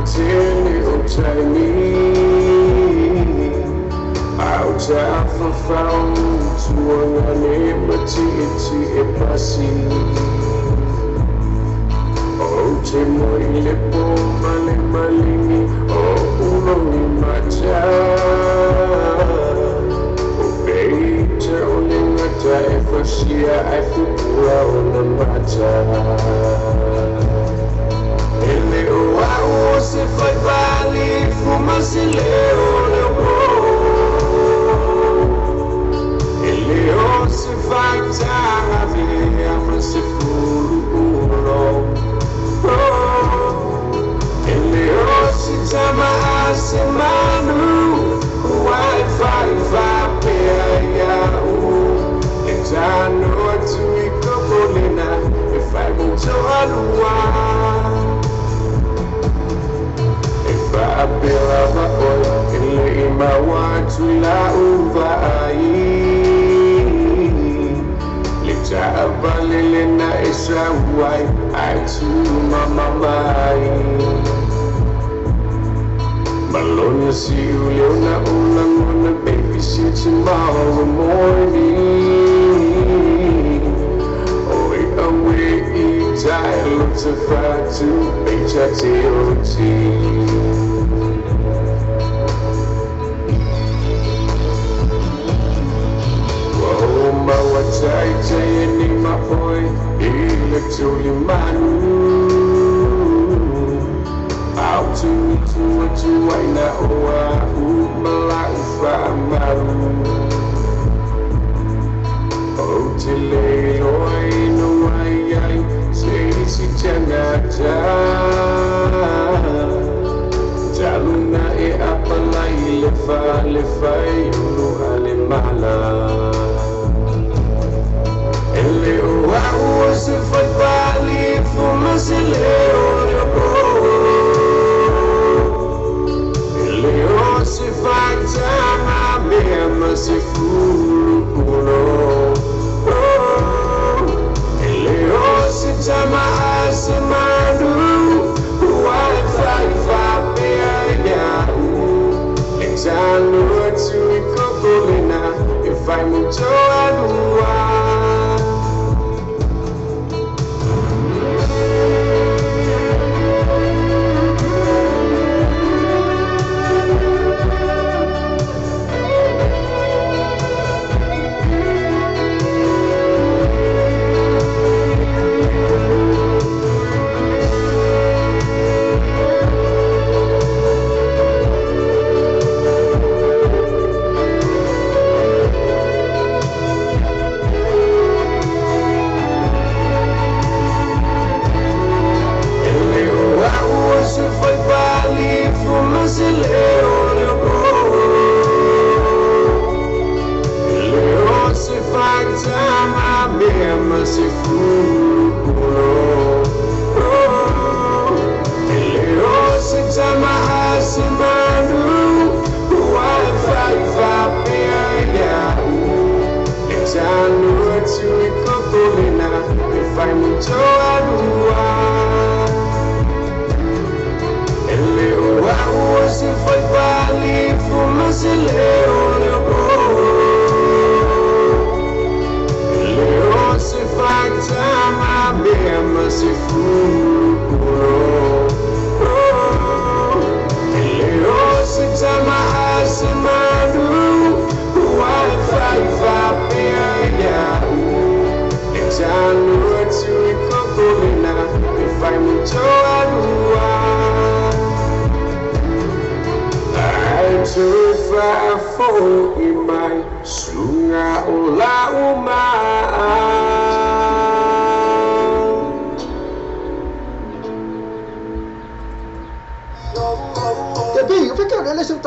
tele o taimi Au tafafau tuangane matiiti e pasi O te moi le po male malini o ulongi mata O peita o le ngata e fasia ai fupua o na mata Ele o au se fai vali fuma se leo leo Ele o se fai tanga vea ma se fulu ulo Ele o se tama a se manu Wai fai fai pea ia u E tano atu i kokolena E fai moto alua E faapela vaoi e le i mauatu la uvaai Le taavale na e sauai ai tu mamamai Malona si uleona ulangona baby see tomorrow morning Oi awe i tai look to fatu H-I-T-O-T Tai tai ni ma oi ile tuli manu Au tu tu tu aina oa u mala u fa maru O te le oi no ai ai se si tangata Taluna e apalai le fai ulu ale mala Ele o au se fai vali fuma se leo leo Ele o se fai tanga mea ma se fulu ulo Ele o se tama a se manu Wai fai fai pea ia u E tano atu i kokolena E fai moto alua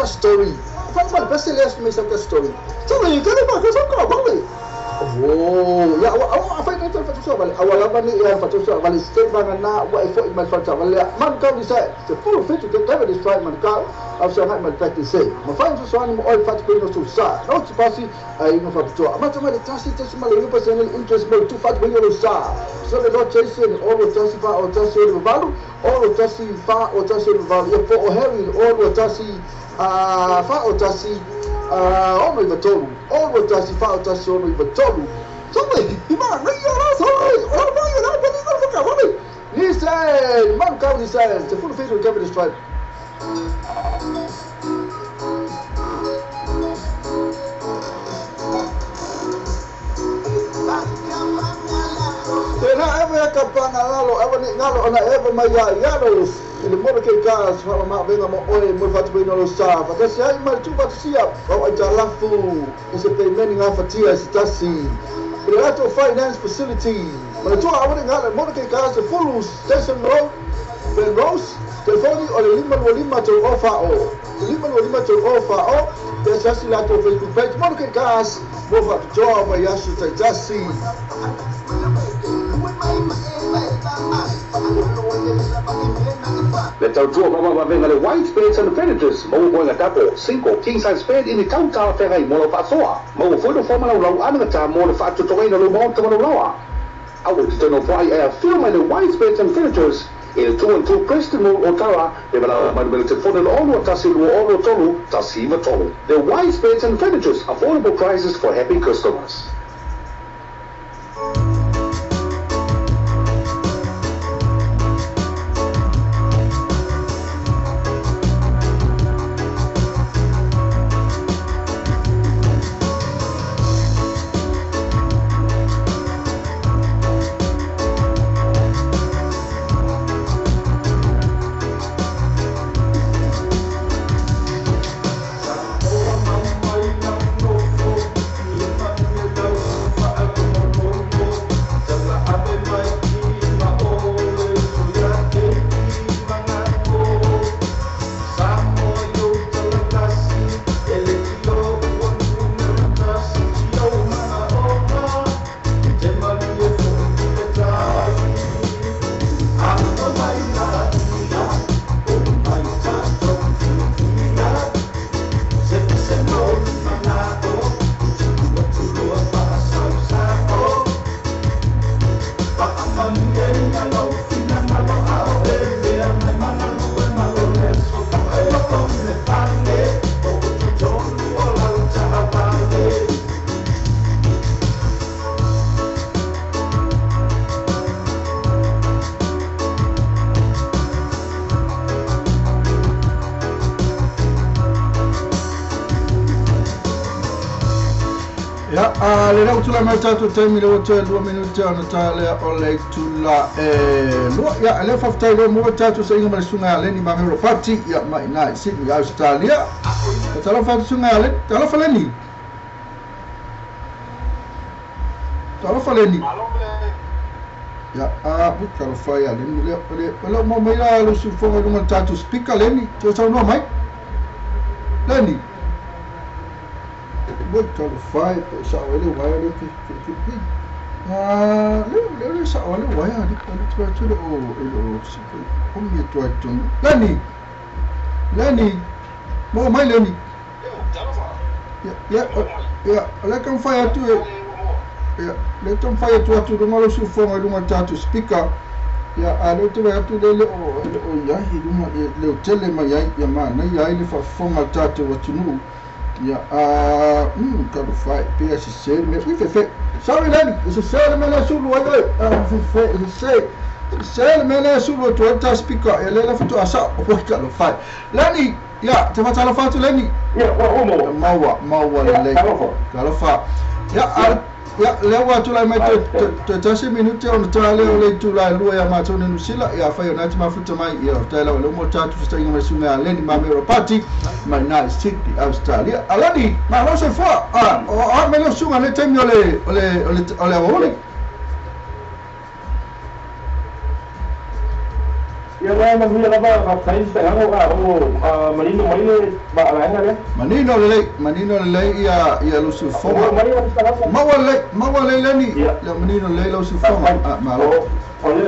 Story. Faatusa awalava ni ia Faatusa vale se vanga na ua e foi mai fata vale man kau ni sa se full fit to get this right man kau au sa ngai mai pati se ma fai so so ani mo oi fatu pino so sa no te pasi ai no fatu a mata mai tasi tasi mai le percent interest mo tu fatu pino sa so le no chase o lo tasi fa o tasi o valu o lo tasi fa o tasi o valu ia po o Harry o lo tasi a fa o tasi a o no ivatolu o lo tasi fa o tasi o no ivatolu. Nissan, man kau Nissan, te full feature Kevin Stripe. Tena eva kapanga lalo, eva ni ngalo ona eva mai ya yalo. Ile mo ke ka sa ma venga mo oi mo fatu bino lo sa. Fa se ai mai tu batia, o ai talafu. Ise pe meni nga fatia se tasi. Relato Finance Facility. Malatua awale ngala mo ke ka se full Station Road, Ben Rose, telefoni o le 525 tolu ofa o. 525 tolu ofa o. Te sasi la to Facebook page mo ke ka mo fa to ma yasu taitasi. Le tautua mama venga le white beds and furnitures mo boinga tapo 5 king size bed in the tauta ferai mo lo fasoa mo foi no forma lau anaga ta mo le faatutoina lo mo te lawa au te no fai e film le white beds and furnitures il 212 Preston Road Otara le bala mai le telefone ono tasi lo ono tolu tasi tolu. The white beds and furnitures, affordable prices for happy customers. Le rau tula mai tātou taimi le ote 2 minute ona tā lea o le tula e lua. Ia, le whaftai leo mua tātou sa inga mai sunga a Leni Mamero Pati, ia mai nā i Sydney, Australia. Ka talofa atu sunga a Leni, talofa Leni. Talofa Leni. Ia, a, pui talofa ia Leni. Le mau mai la lo sufonga lunga tātou speaker Leni, te o saunoa mai. Leni. Boy, talofa, sa ole waya le ki ki ki. Ah, le le sa ole waya le le tu le o o o mi tu tu. Leni. Leni. Mo mai Leni. Ya ya ya, le kan fa tu. Ya, le ton fa tu tu lunga lo sufonga lunga tatu speaker. Ya, a le tu tu le o o ya hi lunga le tele ma ya ya ma na ya le fa fonga tatu watunu. Ya, talofa, PSC, mais oui, fait. Sorry, Lenny, c'est ça, le mena sous le c'est le mena sous le toit, speaker, et là, la photo à ça, oh, talofa. Lenny, ya, tu vas talofa, tu Lenny? Ya, mawa, mawa, Lenny. Talofa. Ya, ya, lewa tu la mai te tasi minute on ta le ole tu la lua ya matone nusila ya fa yona ti mafuta mai ya ta la le mo ta tu sta inga sunga Leni Mamero Pati mai na Sydney Australia alani ma lo se fa a o me lo sunga le temi ole ole ole ole ole. Ia la manuia lava faafetai feaga o manino mai le vaega lea. Manino lelei ia lau siufofoga. Maua lelei Leni, le manino lelei lau siufofoga. Malo. O le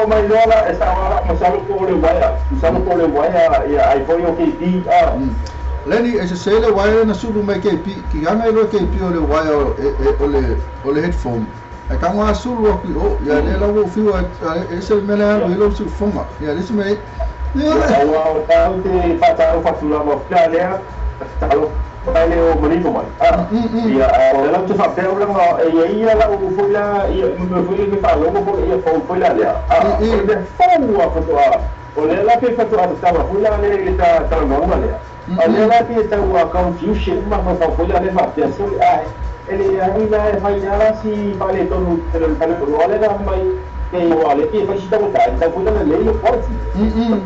o mai loa la e sa wala masalo ko le waia, masalo ko le waia ia ai foi o KP a. Leni e se sele waia na sulu mai KP, ki ganga ilo KP o le waia o le headphone. Ai ka ngā sulu aku o ia le la wo fiu e se mele alu i lau siufofoga. Ia le se mele. Ua o tau te whātau whatula ma pia lea, talo mai le o manino mai. Ia, o le lau te whapea o langa, e ia ia lau foi la, ia me foi me whalogo foi ia fau foi la lea. O le mea fau a whatoa, o le la pe whatoa te tawa foi la le le ta talanonga lea. O le la pe tau a confusion ma whau foi la le whapea so ai. Ele ai la e whai ala si whale tonu te le whale tonu ale la mai te o ale te whai sita kota, e tau foi la le le quality.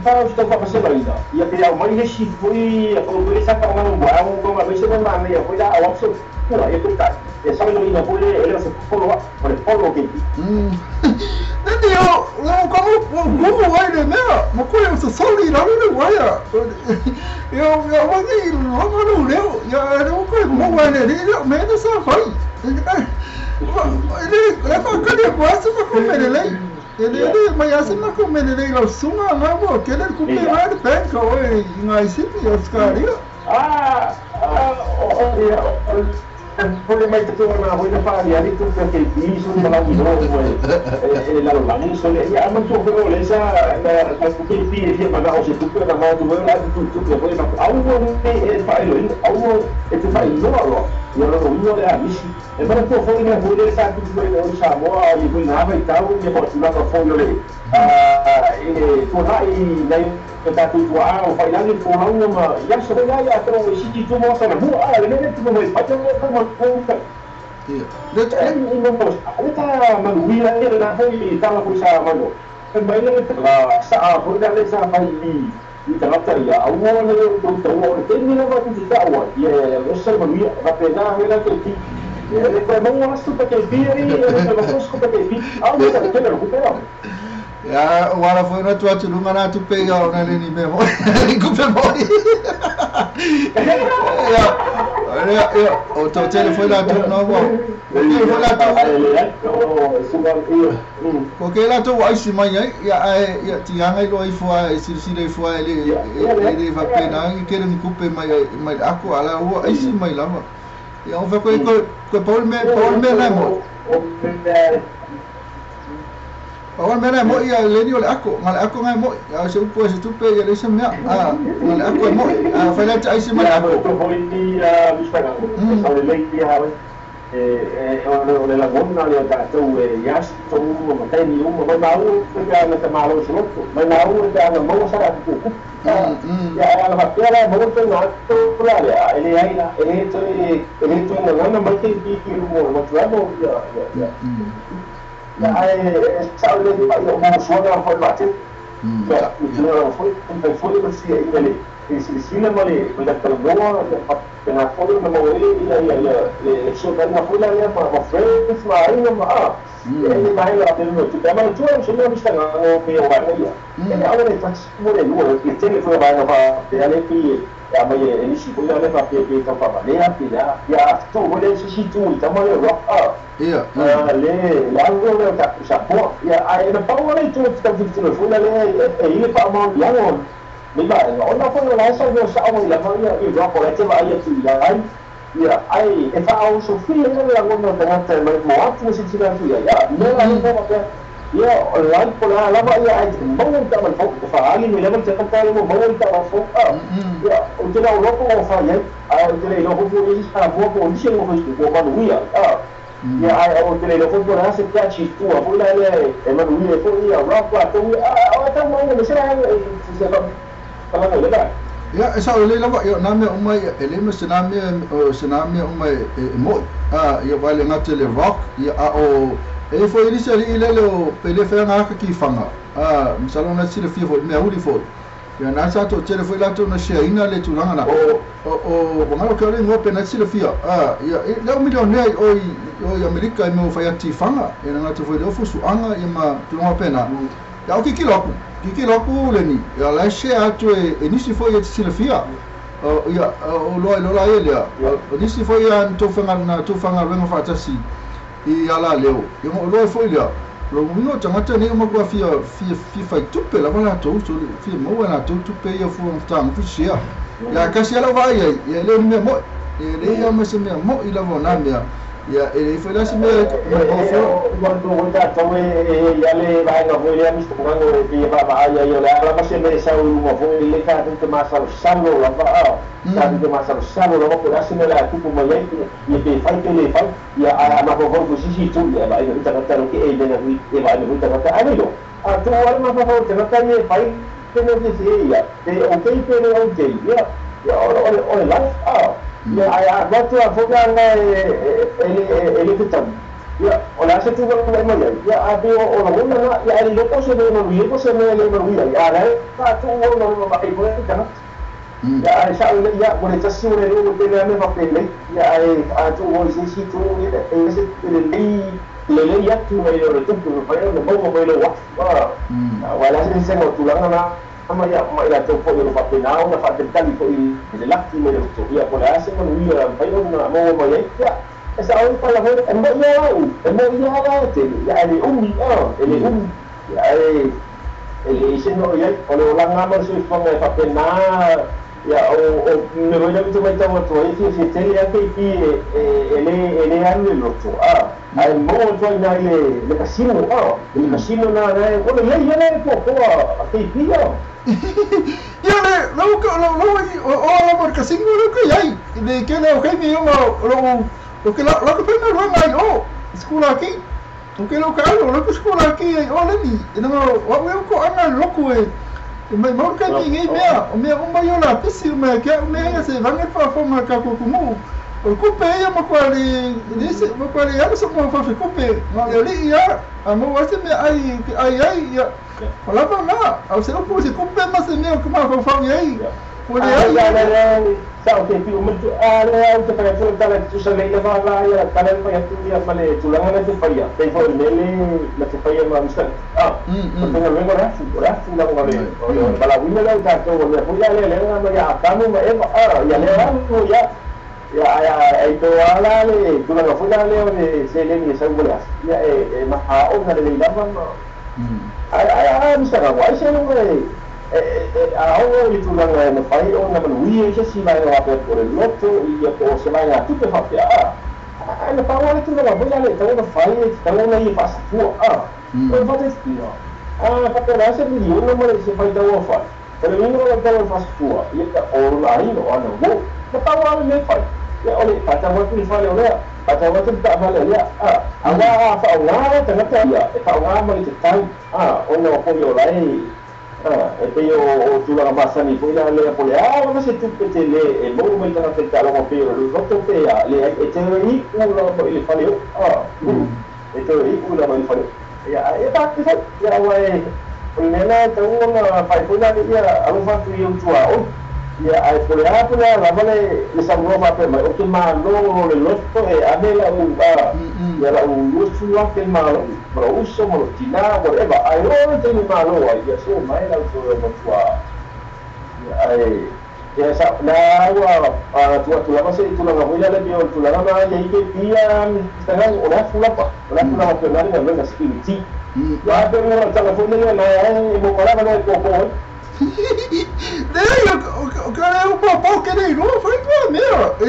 Tau sita whakasela ina. Ia te au mai le si foi, a tau foi sa ka ngano wa au ko ma se ma me ia foi la au apso pura e tuta. E sa lo ina foi ele o se follow up, o le follow ke. Nani o como vai le mea, mo ko o se soli la le waia. Yo yo wa ni lo lo leo, ya le ko mo wa le le me na sa fai. Le le fa ka le ko se ma ko me le le. Le le ma ya se ma ko me le le la sunga na mo ke le ku pe ma de pen ko e ngai sipi o skaria. Ah o ya Pole mai te na hoi na whaari ali tu pe ke piso ni malau ino e la lani so le ia man tu ko le sa na ku ke pi e fia mana o se tu na ma tu la tu tu tu hoi na au ni e fa ilo au e te fa ino ro ia lo ino le a misi e mana tu hoi na hoi le sa tu tu le o sa mo a i hoi na vai tau ia po tu la ka fo le a e tu na i nei e tātou tua o whailangi tō haunga ma ia so ia ia tō i siti tō mō sana mua a le mene tō mai pato mo tō mo tō le i mo mō le tā manuia e le nā hoi i tāla kuri sa mano e mai le la sa a hoi le sa whai i tangata ia au o le tō tō o le tēni lava tu te taua ia le sa manuia va pe nā hoi la te ki le koe maua astu pa ke pi e le koe pa ke pi au mo sa te le kupera. Ya, wala foi na tua tulunga na tu pega o na leni me mo. Ku pe mo. Ya. Ya, o to tele foi la tu no mo. Foi la tu. Ko ke la tu ai si mai ai ya ai ya tianga i lo i fua e sili i fua le le va pena i ke le kupe mai mai ako ala o ai si mai lava. Ya o fa ko ko Paul me na mo. Paul mena mo ia le ni o le ako, ngale ako ngai mo, a se upo se tupe ia le se mea, a ngale ako mo, a fa la ai se mai ako. To foi ni a vista ka le le ia e o le lagona le ta tu e yas tu ma tai ni uma mai mau ka na ta malo se loto, mai mau ka na mo sa ku ku. Ya ala fa pera mo to na to la le ele ai la ele to ele to na na mai te ki mo mo tu mo ya ya. Ai sa le o mo suona foi bate. Ya foi foi foi ele silsila ma le la talboa na foi na mo ele ia ia le so na foi la ia ma friends ma ai ma a ele vai lá pelo tu tá mas tu não não está no pe o vai ia ele agora está mo le no que tem foi vai no pa ele que a mãe ele se foi lá pa pe pe pa le a pe ya ya tu mo le si tu tá mo le rock up ia le la go le ta sa po ia ai na pa le tu tá tu foi lá le ele pa mo ya no mi ba o na foi lá sa go sa o la ma ia i rock le te vai tu ia ai ia ai e fa o so fi le la go no ta te mo atu se tira tu ia ya me la mo pa ia la po la la ia ai mo ta ma fo fa ali me la te ta mo mo ta ma fo ia o te la o lo fa ia a o te le lo fo i sa mo ko ni se mo fo ko ma ia a ia ai o te le lo fo la se ta chi tu a fo la le e ma ia fo ia rock la tu a o ta mo me se la se la Ya, esa ole lava ia na mea uma ia ele ma se na mea uma e mo a ia vai le ngate le rock ia a o e foi ele se ali le o pele fe nga ka ki fanga a misalo na sile fi foi mea uli foi ia na sa to tele foi la to na share ina le tulanga na o ngalo ke ole ngope na sile fi a ia le o millionaire o i Amerika e mo fai ati fanga ia na ngate foi le ofu anga ia ma tulanga pena. Ya o kikilo aku le ni ya la se atu e nisi foi e silafia ia o loa lola ia lea o nisi foi ia na tofanga lenga faatasi i ala leo ia mo loa foi lea lo uiga tagata nei uma kua fia fia fia faitupe lava latou fia maua latou tupe ia fuagafatagi fisia ia kasi ala vaai ai ia e le o ni mea mo'i e lei ia ma se mea mo'i lava o na mea ia e lei foi la se mea ua tatou e ia le vaega foi lea mistogago e pei e vaavaai ai o le a lava se mea e sau i luga foi lelei tatou te masalosalo lava a tatou te masalosalo lava po o le a se mea o le a tupu mai ai ia pe fai pe lē fai ia ae a mafaufau foi sisi itu ia e vaai mai tagata lo ke e mena hui e vaai mai foi tagata ae le a tuu ale mafaufau tagata ia e fai pe mea fiesie ia pe okay pe le okay ia ia o le life a ia ae a alu atu a foi aga e le fetaui ia o le a se tulaga e mai ai ia ae pei o lagona na ia ae le iloa po o se mea e manuia ai po o se mea e le manuia ai a o la e faatu'u ona vaai foi le tagata ia ae sa'o lelei ia ua le tasi ua le lua ua tele a mea faapenei ia ae atu'u foi i se isi itu ia e se lelei lelei atu mai o le tupe mafai ona maua mai lou afu a aua e le a se eseesega o tulaga na ma ia ma i latou foi o lo faapena ona faatalitali foi i le laki mai le loto ia po o le a se manuia mafai ona maua mai ai ia e sa'o ai pala foi e mo'i a a'u e mo'i a la e tele ia ae le umi a e le umi ia ae e leai se mea o i ai o le olaga ma le soifuaga e faapena ia o mea foi lea ou te maitau atu ai fiafia tele a keipi e le alu le loto a ae maua atu ai iná i le kasino a le kasino na na o lelei ia le poapoa a keipi a. Ia le lau lau o lava le kasino le ke ai le ke le o kai mi o lo o ke la la ke pena ruanga ai o skula ki o ke lo ka lo lo skula ki ai o le ni e no wa we ko anga loku e mai mau kai mi ngai mea o mea uma i o la pisi o mea kia o mea ia se vange whaafonga ka kuku o kupe ia ma kua le le se ma kua le ala so mo fa kupe ma le li ia a mo ase mea ai ai ai ia o lava na au se upu se kupe ma se mea o kuma fa fa ai o le ai ai sa o te piu matu a le au te whai atu tala tu sa leila va la ia tala whai atu ia ma le tulaga na te whaia pei foi mele na te whaia ma mista a o te ngaluega o le afu lava le o le balauina lea o tatou o mea foi la lea lea ma ia Atamu ma Eva a ia lea alu ia ia ai to ala le tulaga foi la lea o le seleni e sau mo le afu ia e mahaona lelei lava ma ai ai ai mista ka ai se lunga e a o le tulaga e mafai ona manuia i se isi vaega faapea po o le loto ia po o se vaega tupe faapea a ae na pau lava le tulaga foi la le tatau ona fai e tatau ona ia faasafua a o le faataitaiga a faapea o le a se miliona ma le se faitau fai o le uiga o le tatau ona faasafua ia o lona aiga o ana uo na pau lava le mea e fai ia o le faatau atu le fale o lea faatau atu le taavale o lea a auā a faaaogā la tagata ia e faaaogā ma le tatau a ona o foi o lae e pei o tulaga masani foi la lea po o le a lava se tupe tele e maua mai tagata i taaloga pei o le loto pe a leai e toe i'u lava i le fale o'u a e toe i'u lava i le fale o'u ia ae pake foi ia aua e o le mea lena e tatau ona fai foi la ia alofa atu i ou tuaoi ia ae po o le a po o le a lava le saunoa faapea mai ou te mālō le loto e ave la'u a ia la'u 20,000 le ma la'u ma la'u uso ma la'u tinā whatever ae oo le taimi mālō ai ia so mai lau toe matua ia ae ia sa na ua atu atu lava se tulaga foi lea le pei o le tulaga na ia i ke pia tagago o le afu lava o le afu lava pei o le a le galuega security ia ae pei o le tala foi lea na e maua lava le popo ai. Leai o ke le upu pau ke nei loa fai tua mea e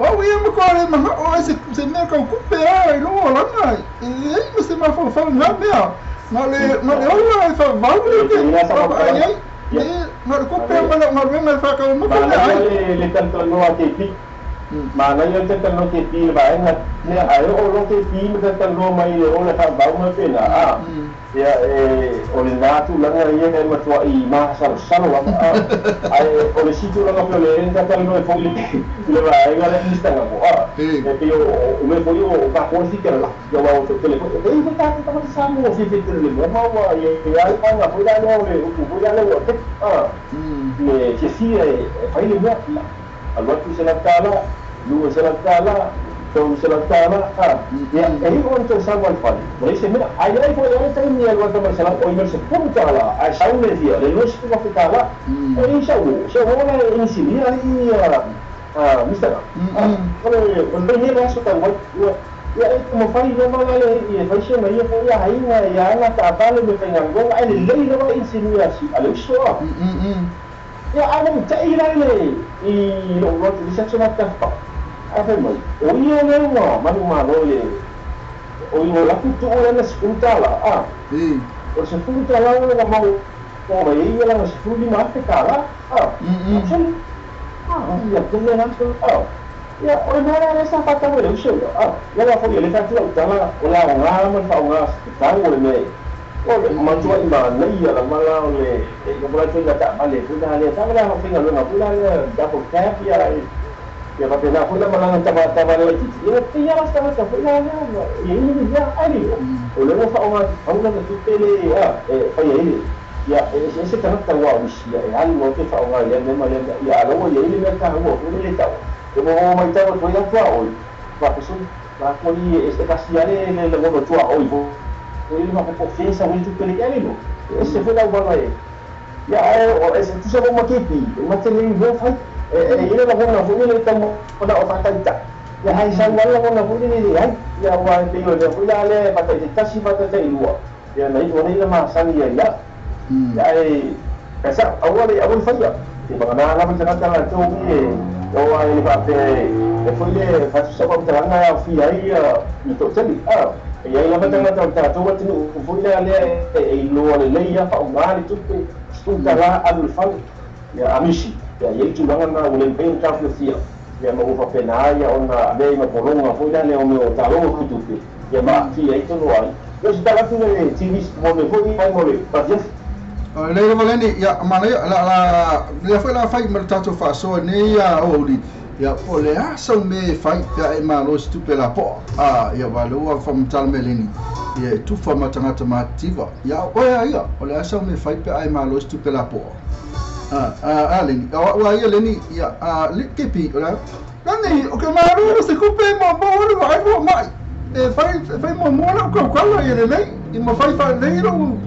au ia ma koa le mana'o ai se mea kau kupe a i loa lana e ai ma se mafaufau ngā mea na le ola e whavau le ke ai ai le na le kupe ma le galuega e whakaumafa le ai manaia le talatalanoa keipi manaia le talatalanoa keipi le vaega lea ae oo loa keipi ma talatalanoa mai le o le faavau ma pena a ia e o lenā tulaga ia e matua'i masalosalo lava a ae o le isi tulaga pei o le talatalanoa ai foi le vaega lea mistaga mo a e pei o mea foi o tatou e fika lalaki auā ua toatele foi e pei foi tatou tagata Samoa fiafia tele i le mea ma ua ia ai paga foi la lea o le upu foi la lea ua teki a le fiafia e fai le mea ia alu atu $100 $200. 300 tala ia e i on to sa wal fale mo se mea ai ai foi ai taimi e lua tama selau oi ma le 10 tala ae sau le fia le 20,000 tala o i sau sau ona e inisinia alii ia mistaka o le nei le aso tau ai ia ia e mafai ia mala le ia fai se mai ia foi ia aiga ia aga taavale me faigaluega ae lelei lava inisinia si a le uso a ia a mo ta'i la le i lou lotu i se tafa a fai mai o ia lea ua manumalo le o i lafu tuu lana 10 tala a o le 10 tala ua mau o mai ia lana 15,000 tala a ia tele la a ia o le mea lea sa faatau e le uso ia a ia ua foi le fatu lau tala o le aoga ma le faaaoga tatau o le mea o le matuai manaia lava la o le ia mo latou taavale foi la lea taavale faigaluega foi la lea double cab ia ia faapena foi la malaga taavale laitiiti ia pei lava se tagata foi la lea ia i ia ai o le ua faaaoga tatau lana tupe le a e fai ai le ia e eseese tagata ua auisia e alu loa pe faaaoga i lea mea ma lea mea ia a ua iai le mea taua foi le tau e mo matau atu ai la tuaoi faapesoli lakou e tasi ale le lagona tuaoi foi le faapea po o fea sau ai le tupe le ale lo e ese foi lauvala e ia ae o e tusa mo makepi e matele i fai e ile lagona foi le tau ona o faataita ia hai sau ala lagona foi le le ai ia ua e pei o lea foi la le faataitai faataitailua ia na iu nei la masani ia ia ia e kasa aua le aua le faia te magana lava tagata latou e o ai le faapea e foi le faatusau autalaga e aofia ai le toatele a e iai lava tagata o le tatou atunuu foi lea lea e iloa lelei a faaaoga le tupe 10 tala alu le fale ia amisi ia iai tulaga na ua le mafai ona taofiofia ia ma ua faapena ia ona avea ai ma pologa foi la lea o mea o talogo foi tupe ia ma aafia ai tonu ai ia se tala atu le TV mo le foi ai mo le faafiafi. O le lava leni ia manaia la la lea foi la fai ma le tatou faasoa nei ia aoauli ia po o le a sau mea e fai pe a e malo se tupe lapoa a ia ua lea ua faamatala mai leni ia e tufa ma tagata matitiva ia oe a ia o le a sau mea e fai pe a e malo se tupe lapoa a a a leni o ua ia leni ia a le kepi o le lani o ke malo se kupe mo mo le vai mo mai e fai fai mo mo le kaukala ia lelei i ma fai faalelei lou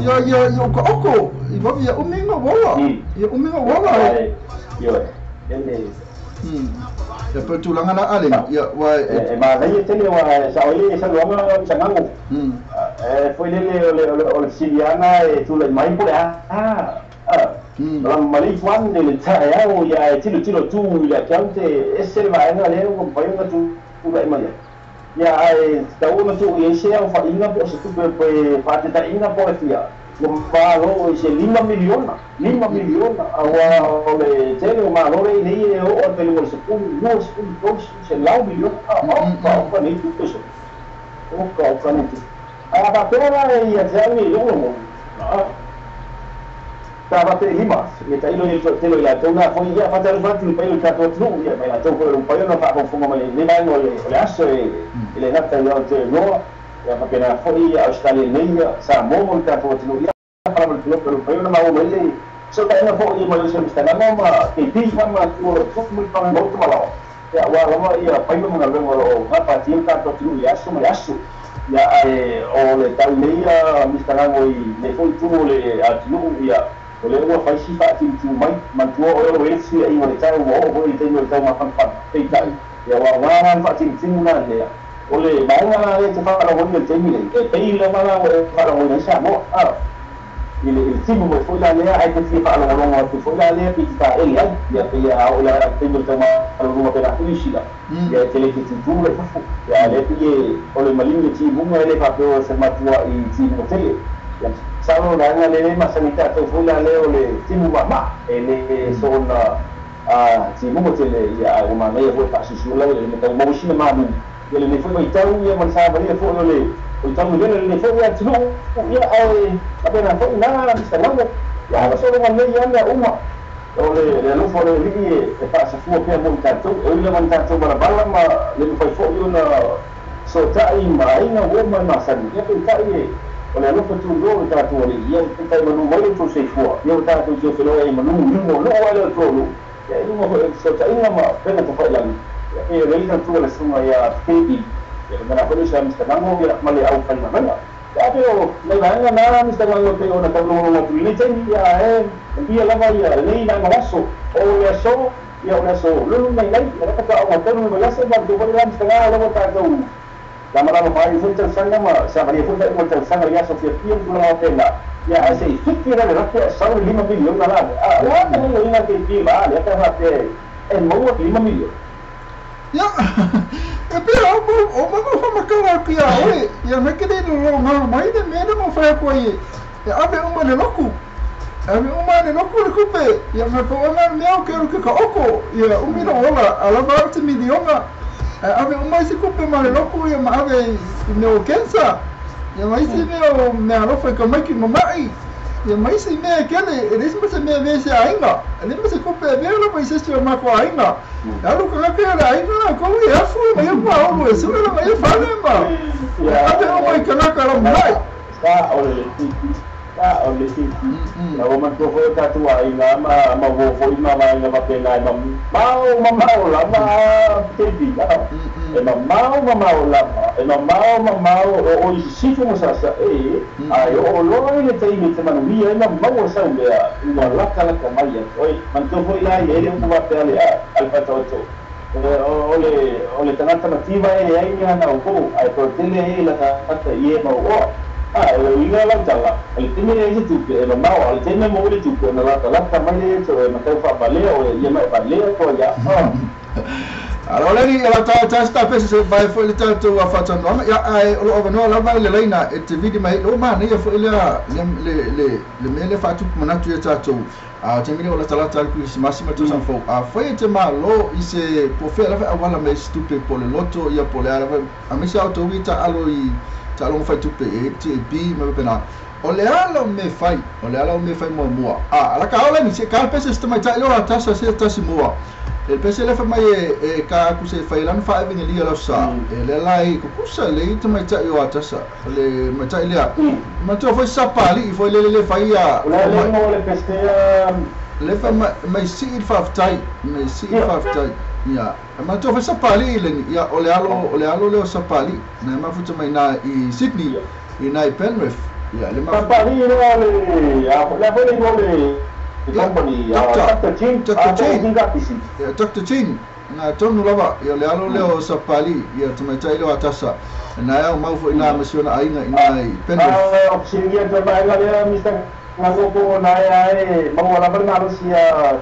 ia ia ia o ka oko i vavi ia umi ma wola ia umi ma wola e ioe ele ia pe tulaga na ale ia ua e manaia tele ua sao ai le saunoaga sagago e foi lele o le siliana e tulai mai po le a a malei fuan le taeao ia e tilotilo tu i le account e ese le vaega lea ua mafai ona tulai mai ai ia ae tatau ona tuu i ai se aofaiga po o se tupe pe faatetaiga po o le fia ua malo i se 5 miliona 5 miliona auā o le tele o malo le nei e oo atu i luga o le 10 20 300 miliona oka oka nei tupe so oka oka nei tupe a faapea la ia te au i lou lagona ta faapea lima ia tailo i le toatele i latou na foi ia faatalofa atu le paia o le tatou atunuu ia mai latou foi o mafai ona faafogafoga mai lenei vaega o le aso e le gata i Aotearoa ia faapena foi Australia nei ia Samoa mo le tatou atunuu ia falamalapiloko mafai ona maua mai le fesootaiga foi ma le Mr. Nago ma KP ma o lo mo le pagauta malao ia ua lava ia faiva ma galuega o loo gapatia le tatou atunuu i aso ma le aso ia ae o le tau nei ia Mr. Nago i nei foi itu o le atunuu ia o lea ua fai si faatumutumu mai manatua oe o lo e fesuiaiga o le tau ua oo foi i le taimi o le taumafanafana peitai ia ua aoga la le faatimutimu na lea o le vaega la lea te faalagoina i le taimi nei e pei lava la ua e faalagoina ai Samoa a i le timu mai foi la lea ae te fia faalogologo atu foi la lea pe te taele ai ia pei a oo i le taimi o le taumaloluga pe la foi sila ia e tele te tutū le fafo ia lea pei e o le maligi le timuga e le faapea o se matua i timuga tele ia salo vaega le masani tatou foi la lea o le timu mamaa e le soona a timuga tele ia ae ua manaia foi faasusu lava le tau maua sina manu ia lenei foi vaitau ia ma le savalia foi o le taumilele lenei foi atunuu ia ae faapena foi na Mr. Nago ia sologa lelei lava mea uma o le alofa o le Alii e faasafua pea mo i tatou e ui lava na tatou balabala ma le mafai foi ona sota'i ma aiga ua ma e masani ia peitai e o le alofa tuloa o le tatou Alii ia peitai manu mai le tou soifua ia ua tatou toe feloai ai manu i luga o luu ai le o le tolu ia i luga foi o fesootaiga ma pega tafailagi. E le ina tua le sunga ia Kepi ia na foi sa Mr. Mango ia ma le au fai manga ia pe o le vaega na Mr. Mango pe o na tau lo tu le taimi ia e pia lava ia le ina ngaso o le aso ia o le aso lulu mai nei ia ka o tonu mai aso ma do le Mr. Mango lo ta tau la mala mai foi tau sanga ma sa varia foi tau tau sanga ia so fia fia tu la tena ia ase i fiti la la ke sa le 5 miliona la a la le ina ke ti ba le ka fa te e mo 5 miliona. Ia, e pea o mama whamakara ki a oe, ia me kere no ngā mai le mea mo whai koe e ave uma le loku, ave uma le loku le kupe, ia me po ona mea o ke ke ka oko, ia umira ola, alava te miliona, ave uma isi kupe ma le loku, ia ma ave i mea o kensa, ia ma isi mea o mea alofa i ka maiki mamai, ia ma isi mea kele, e lesi ma se mea vea se ainga, e lesi ma se kupe e mea lava i se si o mako ainga. Alu ka ke la ainga ko i afu ma ia pa o e sura ma ia fale ma. Ave o mai kanaka la mai. Sa o le tiki. Sa o le tiki. La o man to fo ta tu ainga ma ma vo fo ma ma inga pa pena ma mau ma mau la ma te bi. E ma mau ma mau la ma e ma mau ma mau o i sifu mo sa sa e ai o lo le te i te manu ia ma mau sa me uma laka laka mai oi man to fo ila e le uma pe ale al fa to to o le tangata mativa e ai ni ana o ai ko tele e la ta ie ma o a o ina la tala el teme e tu e ma mau al teme mo le tu na la laka mai le to e ma tau fa bale o ia ma bale ko ya. Alo leni ela ta ta sta pese se vai foi le tatou a faatanoaga ia ae o loo avanoa lava i le laina e te vili mai loo manaia foʻi lea le le le mea lea faatupu manatu ia tatou a taimi lea o latalata le kerisimasi ma tausaga fou afai e te mālō i se pofea lava e auala mai se tupe po le loto ia po le a lava aemaise a outou i taalo i taaloga faitupe e TAB ma pena o le ala o me fai o le ala o me fai muamua a ala ka ole ni se ka pese se tamaitai leo atasa se tasi mua e pese le fa mai e ka ku se fai lan fa evangelia la sa e le lai ku kusa le tamaitai o atasa le matai lea ma to foi sapali foi le le fai a le le le pese le fa mai si il fa tai mai si il fa tai ia ma to foi sapali le ia o le alo le o sapali na ma futa mai na i Sydney i na i Penrith ia le ma sapali le a la foi le company Dr. Chin Dr. Chin Dr. Chin na tonu lava ia le alo leo o sapali ia tamaitai leo atasa na au mau foi na masiona aiga i na i Penrith singia te mai la lea Mr. Ngako na e mau ala bana Rusia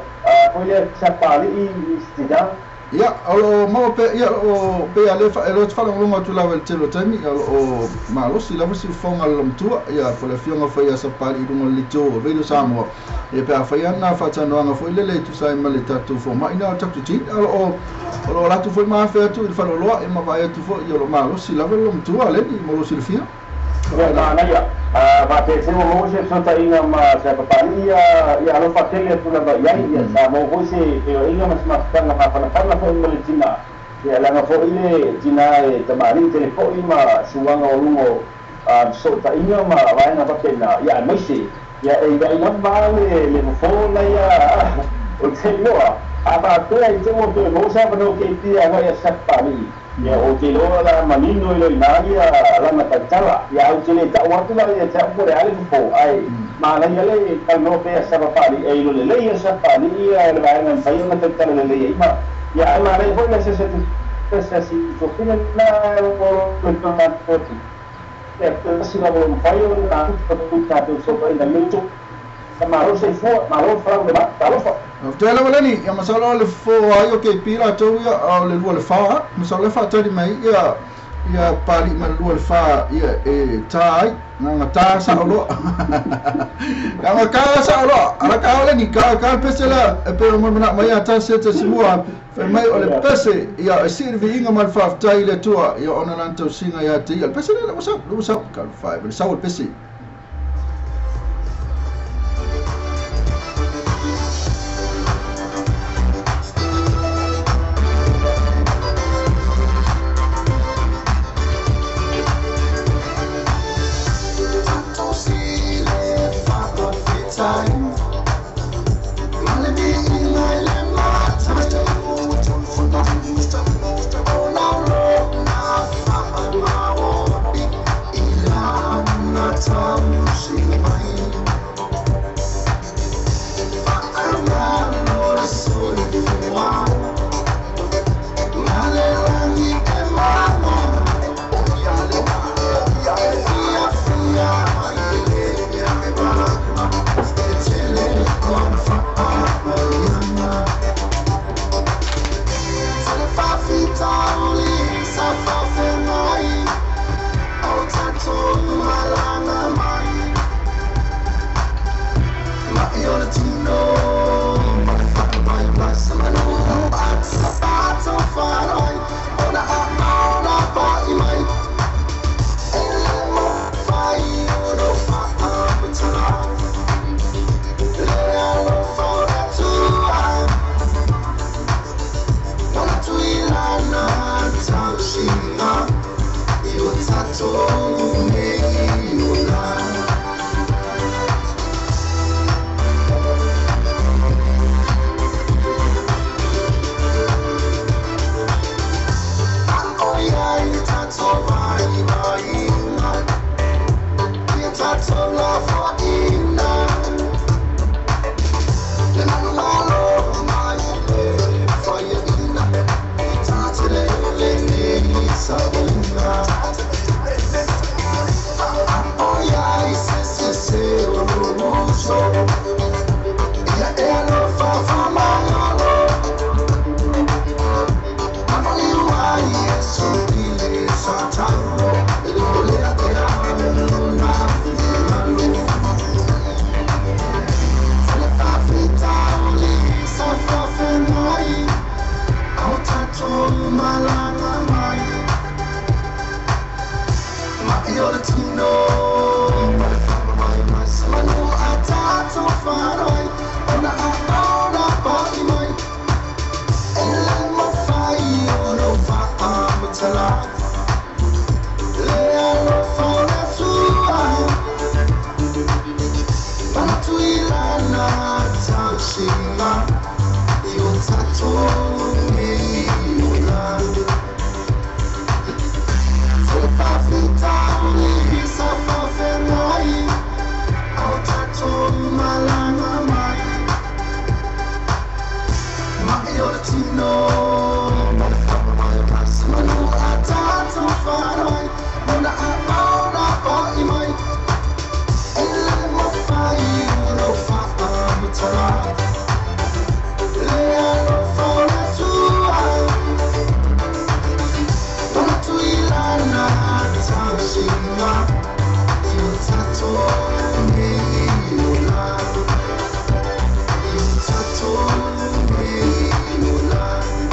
foi le sapali i stida ia o mau pe ia o pe ale fa lo fa longa tu lava le telo taimi o malosi lava si fonga le mtua ia po le fionga foi ia sapali i lunga le to velo Samoa e pe afai ana faatanoaga foi lele tu sai ma le tatou fomaʻi na o tatou tin o o latou foi ma afe atu i le faleoloa e ma vaai atu foi ia o lo malosi lava le matua leni mo lo silafia. Manaia faatese o loo se fesotaʻiga ma se papaliʻi ia alofa tele atu lava i ai ia sa mo foi se feoaiga ma se mafutaga fafanafana foʻi ma le tina ia laga foʻi le tina e tamalii tele foʻi ma suaga o lugo fesoʻotaʻiga ma vaega faapena ia aemaise ia e ivaʻi lava le fofo laia o te iloa a faapea i te ua toe mou sa fanau keipia agai ia sapaliʻi ia o te loa la manino i loina ia lana tautala ia au te le ta'u atu la ia te a'u po le ale fofo ae manaia le talanoa pea sapapali'i e ilo lelei ia sapali'i ia le vaega mafai ona tautala lelei ai ma ia ae manaia foi le sese sesi tofina na o le tonatoti ia tasi lava lo mafai ona tatou sotaʻiga le malo se fua malo falau le ma talofa. Te lava leni, ia masalo le fo ai o ke pila tau ia o le lua le fa, masalo le fa tali mai ia ia pali ma lua le fa ia e tai nga ta sa o lo. Nga ka sa o lo, ala ka leni ka ka pese la e pe mo mana mai ata se te simua fe mai o le pese ia e sirvi inga mal fa tai le tua ia ona lan tau singa ia te ia pese le what's up ka fa le sa o pese. Time.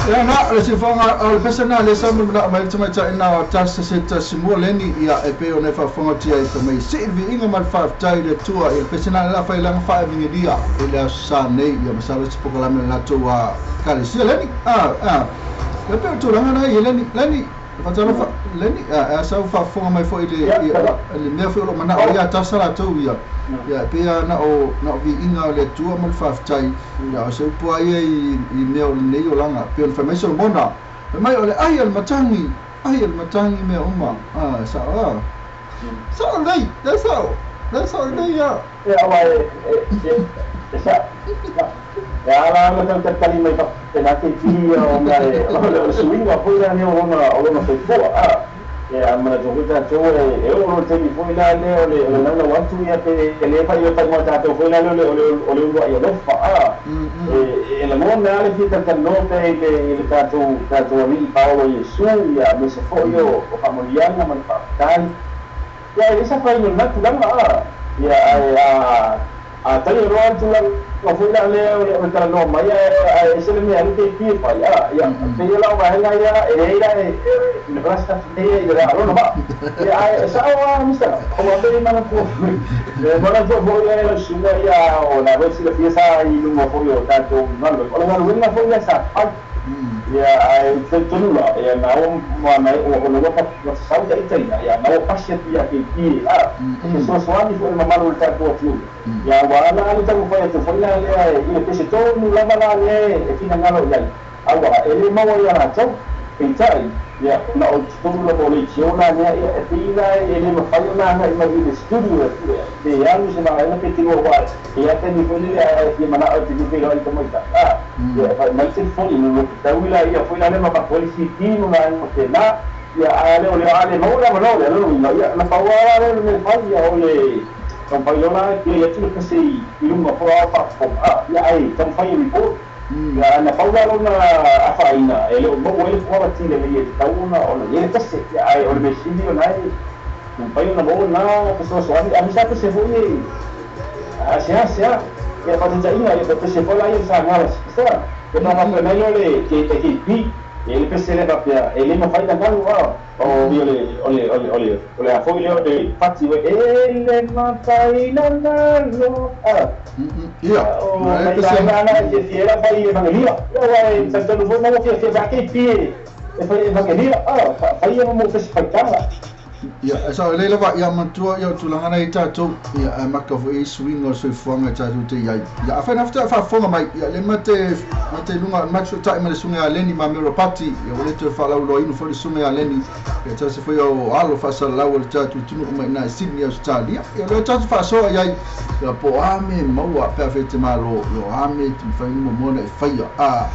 Ia na le sifonga o le pesana le sa mo na mai te mai ta ina o tasa se ta simua leni ia e pe o ne fa fonga tia i mai se vi inga mal fa tai le tua e pesana la fa ilanga fa vingedia e le sa nei ia masalo se pokalame la tua kale sia leni a a le pe tu ranga na i leni leni fa talo fa leni a sa fa fonga mai fo i le mea fo lo mana o ia tasa la tu ia ia pe na o na vi inga le tua mal fa tai ia o se pua ia i mea o nei o langa pe o fa mai so mona mai o le ai al matangi mea uma a sa a sa nei that's all nei ya ia wa e sa ia la ma ta tali mai pa na te ti o ngai o suinga foi la ne o na o na foi a ia mana to ta to e o te mi foi la le o le na na wantu ia pe le pa yo pa mo ta to foi la le o le o le o le fa a e la mo na le ti ta no pe le ta to mi Paolo Yesu ia me se foi o familiana man pa tai ia esa foi no natural a ia a tai ro antu la o foi la le o ta no mai a ese le me te pi fa ya ya pe la wa la ya e era me rasta de la no va ya esa o mister como pe mana tu mana tu voy a su ya o la vez si la fiesta y no foi o tanto no o la buena foi esa ya ai tu no ya na o ma o no pa sa ta italia ya na o pasha ya que pi a que so so ani foi mamalo ta tu tu ya wa la ali ta foi tu foi la le ile pese to no la la le e fina ngalo ya agora ele mau ya na to Peitai, ia, na o tolu la mo le tiona ia e pila e le mafai ona agai mai i le studio e alu se vaega pe tino wa e a taimi foi lele a e fia manao e te feiloai tamaita ia e mai telefoni no taui la ia foi la le ma foi le CD ma vaega faapena ia a le o le a le maua le avanoa le lona uiga ia na pau lava lea o le mea fai ia o le taumafai loa la e pei atu le pese i luga foi ao faafofoga ia ai taumafai e report ia na pau la lona afaina e le o maua ai le quality lelei e tatau ona i ai le pese ia ae o le mea sili ona e mafai ona maua lena fesoasoani a misa pese foi e aseasea ia faataitaiga ia pese foi la ia sa gala sa e faapea mai lea o le KP e le pese le faapea e le mafai ona galu o o le o le o le o le o le a foi lea o le fati e le mafai ona galu Ia o mai vaega na e fiafia ai la fai evangelia ia e talitonu foi ma ua fiafia pe a KP e fai evangelia faia mo pese faitaga. Ia, e sao lelei lava ia matua ia o tulaga nei tatou ia ae maka foi i suiga o le soifuaga e tatou te i ai. Ia afai na faatoa faafofoga mai ia le mate mate luga mate sotai ma le susuga ia Leni ma Mero Pati ia ua le toe faalauiloaina foi le susuga ia Leni ia tasi foi o alo faasalalau o le tatou atunuu mai ina i Sydney Ausetalia. Ia o lea tatou faasoa i ai ia po o a mea e maua pe afai e te malo ia o a mea e te mafai ona muamua ona e faia. A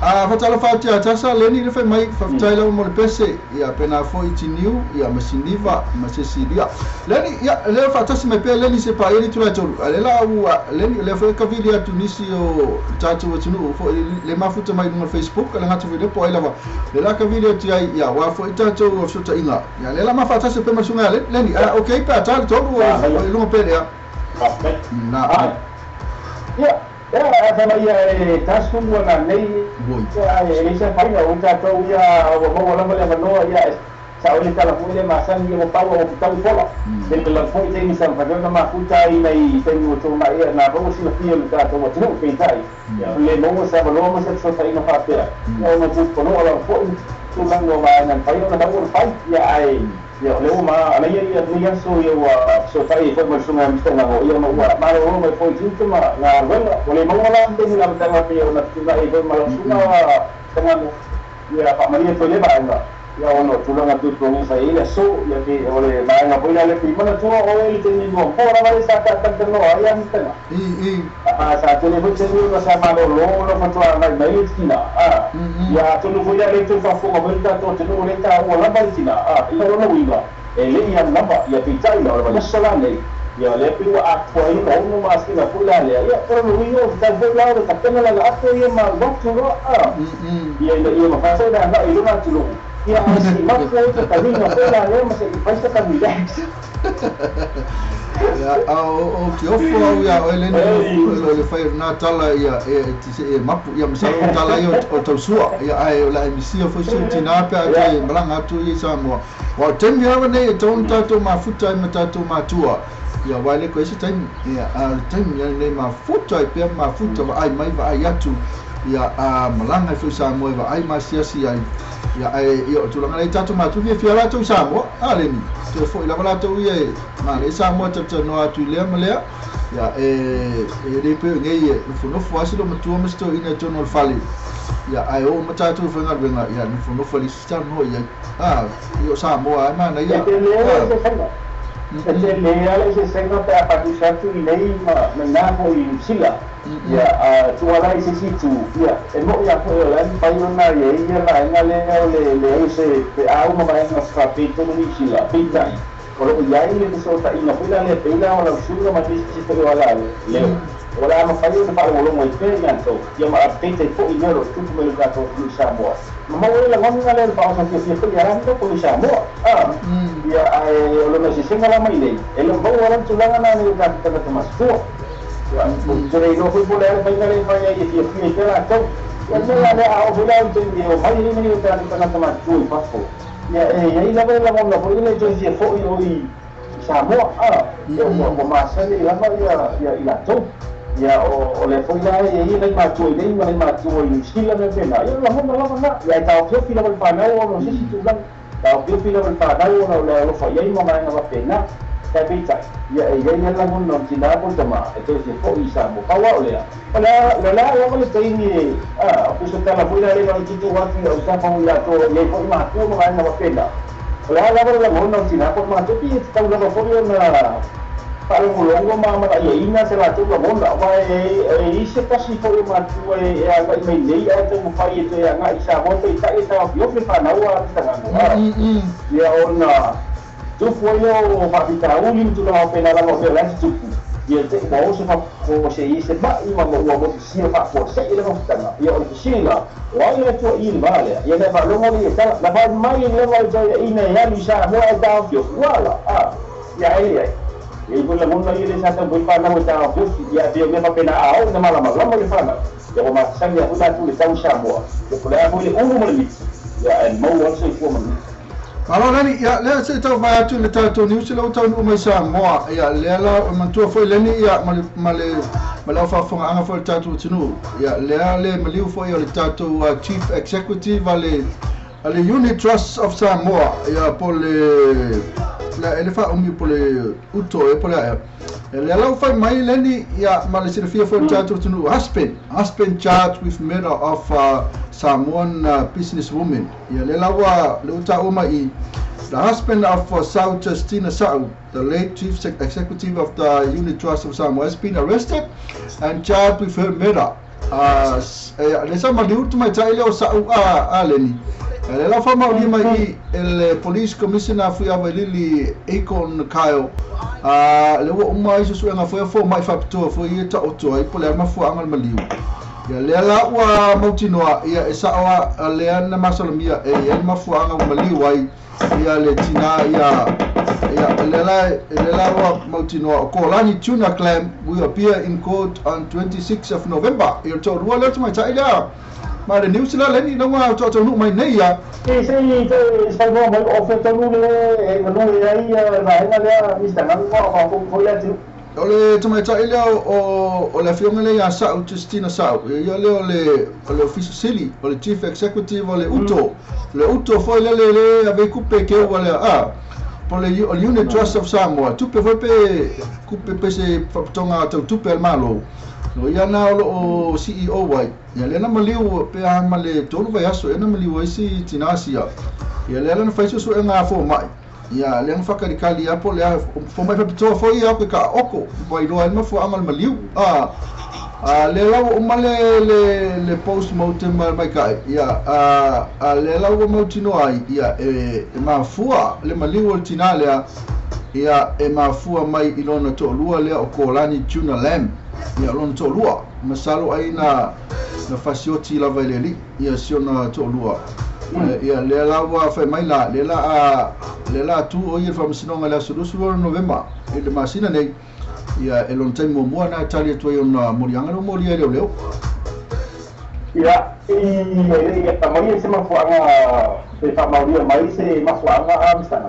A faatalofa atu ia Tasa, Leni le fai mai, faafetai lava mo le pese, ia pena foi Tiniu, ia ma Siniva, ma Cecilia. Leni, ia, lea faatasi mai pea Leni se paia le itula e tolu, a lea la ua, Leni, lea foi e kavili atu nisi o tatou atunuu foi le mafuta mai luga o le Facebook, le gata foi lea po o ai lava, lea la kavili atu ai, ia, aua foi tatou fesootaiga, ia lea la ma faatasi pea ma le susuga ia Leni, a ok pe a ta le tolu o i luga pea lea. Na. Ia, ia, a fai mai ia e tasu ua nanei ia e leai se afaina o tatou ia ua maua lava le avanoa ia e sa'o le tala foi le masani ia ua pau ua fetau fola le lava foi taimi sa mafai ona mafuta ai nai taimi ua tuanai ia na maua silafia o le tatou atunuu peitai ia le maua se avanoa ma se fesootaiga faapea ia ona puponoa lava foi tulaga o vaega e mafai ona tau ona fai ia ae ia o lea ua maanaia ia lenei aso ia ua fesoatai ai foi ma le susuga ia Mister Gago ia ma ua malolo mai foi i tiute ma galuega ua le maua la taimi i le amataga pei ona fetuunai ai foi ma lau susuga Mister Gago ia faamalie atu ai lea vaega ia ona o tulaga tuatuagia sa i ai le aso ia pei o le vaega foi la lea pei manatua oe i le taimi muamua lava lea sa tatalanoa ai ia Mister Gago sa tele foi taimi ona sa malolo ona faatoa agai mai le tina ia atonu foi la lea toe faafofoga mai le tatou atunuu lea taua lava le tina ia o lona uiga e le i alu lava ia peitai o le vaiaso la nei ia lea pei ua atoa ai ona 6 masina foi la lea ia o lona uiga ua tatau foi la ona tapena lana ato ia ma alu atu loa ia ina ia mafai foi ona agai i lona atunuu ia ae se i mapu ai tataliga foi la lea ma se i fai se ta relax. Ia, a o te ofo au iā oe Leni o le fai o lena tala ia e te se e mapu ia masalo o tala ia o tausua ia ae o le a e misia foi si ou tinā pe a toe malaga atu ia i Samoa. Aua o le taimi lava nei e tatau ona tatou mafuta ai ma tatou matua ia aua e le koe se taimi ia a o le taimi lava lenei mafuta ai pea mafuta vaai mai vaai atu ia a malaga ai foi i Samoa e vaai ma asiasi ai ia ae ia o tulaga nei tatou matua fiafia latou i Samoa a Leni toe foi lava latou ia e manaia Samoa talatalanoa atu i lea ma lea ia e e le pei o nei e nofonofo lava si loomatua ma si toeaina i totonu o le fale ia ae oo ma tatou i faigaluega ia nofonofo e leai se isi talanoa i ai a ia o Samoa lava e manaia E tele le faiga E tele lava le eseesega pe a fatusa atu i nei ma ina foi i Niu Sila. Ia, a tua la i se isi itu, ia, e moʻi lava foi o la e mafai ona i ai ia vaega lea o le leai o se feau ma vaega faapei i totonu o Niu Sila. Peitai, o lo o i ai le fesootaiga foi la lea e pei la o lau susuga ma nisi foi o ala leo, o le a mafai ona faalogologo ai pea i latou, ia ma update ai foi i mea o lo o tutupu mai i lo tatou atunuu i Samoa. Ma maua ai lagona lea o le faaoso fiafia foi ia latou po o i Samoa. A, ia, ae o lona eseesega la mai nei, e le o maua la le tulaga lena nei o tatou tagata matutua. Ia, ou te le iloa foi po o le a le faiga lea e fai ai e fiafia ai pea latou. Ia, le mea la lea, a oo foi la i le taimi e omai ai nei o tatou tagata matutua i fafo, ia, e i ai lava le lagona foi lea e toe fia foi o i Samoa, a, ia, ua masani lava ia i latou. Ia, o lea foi la e i ai nai matua i nei ma nai matua i Niu Sila ma mea pēnā, ia, o le lagona lava lena. Ia, e taofiofi lava le fanau ona o se isi tulaga, taofiofi lava le fanau ona o le alofa i ai ma vaega faapena. Tai peitai ia e iai le lagona o tinā po tama e toe fia fo'i i Samoa pau au lea o le a lava le taimi o pusa tala foi la le vaititi atu i au tafa i latou e iai fo'i matua ma vaega faapena o le a lava le lagona o tinā po matua pi e tatau lava fo'i ona faalogologo ma malaiaina se latou lagona aua e i se tasi fo'i o matua e aga'i mai nei ae taumafai e toe aga'i i Samoa peitai e taofiofi fanau a tagago ia ona tupu ai o faafitauli ma tulaga faapena lava o mea o la e tutupu ia te ua oso faafuasei se ma'i ma ua motusia faafuase'i le mafutaga ia o le fesili la o ai le Atua i le va lea ia na faalogo le tala na fai mai lava i toeaiina e alu i Samoa e taofiofi ua ala ia e leai ia foi lagona ia le sa taumafai fanau e taofiofi ia pei o mea faapena a oo ina malamalama le fanau ia ua masasagi a foi latou le tau i Samoa ia po o le a foi le ulu ma le miti ia ae maua le soifua manuia. Malo Leni, ia lea se tau vai atu le tatou news le taunuu mai Samoa ia lea la manatua foi Leni ia ma le aufafogaaga foi le tatou atunuu ia lea le maliu foi o le tatou Chief Executive a le Unit Trust of Samoa ia po le le faaumi po le uto e po le aea lea la ua fai mai Leni ia ma le silafia foi le tatou atunuu husband charged with murder of Samoan businesswoman ia lea la ua le taua mai the husband of Sau Justina Sau, the late Chief Executive of the Unit Trust of Samoa, has been arrested and charged with her murder. Le sa maliu tamaitai lea o Sau a Leni. Le la faamaonia mai i le Police Commissioner Fuiavailili Akon Kyle. Le ua uma ai susuega foi a foma'i faapitoa foi ia taoto ai po le a mafuaaga le maliu. Ia lea la ua mautinoa ia e sa'o a lea na masalomia e iai le mafuaaga ua maliu ai ia le tinā ia lea la ua mautinoa o Kolani Tuna Clam will appear in court on 26 of November. Ia le to'alua lea tamaitai lea ma le news la Leni na ua to'ataunuu mai nei ia. E se saunoa mai o feataunuu le e manu e ai vaega lea Mr. Gaga o faafofoga foi le atunuu. O le tamaitai lea o le afioga lea ia Sau Justina Sau ia lea o le Ofisa Sili o le Chief Executive o le UTO le UTO foi lea le ave kupe keu lea po le Unit Trust of Samoa tupe foi pe kupe pe se faapitoga tautupe a le Malo o ia na o loo CEO ai ia lea na maliu pe a ma le 3 vaiaso ia na maliu ai si tinā sia ia lea na fai suesuega foma'i ia lea na whakalikali ia po lea fomai faapitoa foi ia ke ka oko mai loa ai mafuaaga le maliu lea la ua uma le post mortem mai kai ia lea la ua mautinoa ai ia e mafua le maliu o le tinā lea ia e mafua mai i lona to'alua lea o Kolani Tuna Lam ia lona to'alua masalo ai na fasioti lava i le alii ia si ona to'alua ia lea la ua fai mai la lea la tu o ia faamasinoga le aso 20 Novema i le masina nei ia e lona taimi muamua na e tali atu ai ona moliaga lea ua molia e leoleo. Ia ia maia se mafuaaga pe faamaonia mai se mafuaaga a Mr.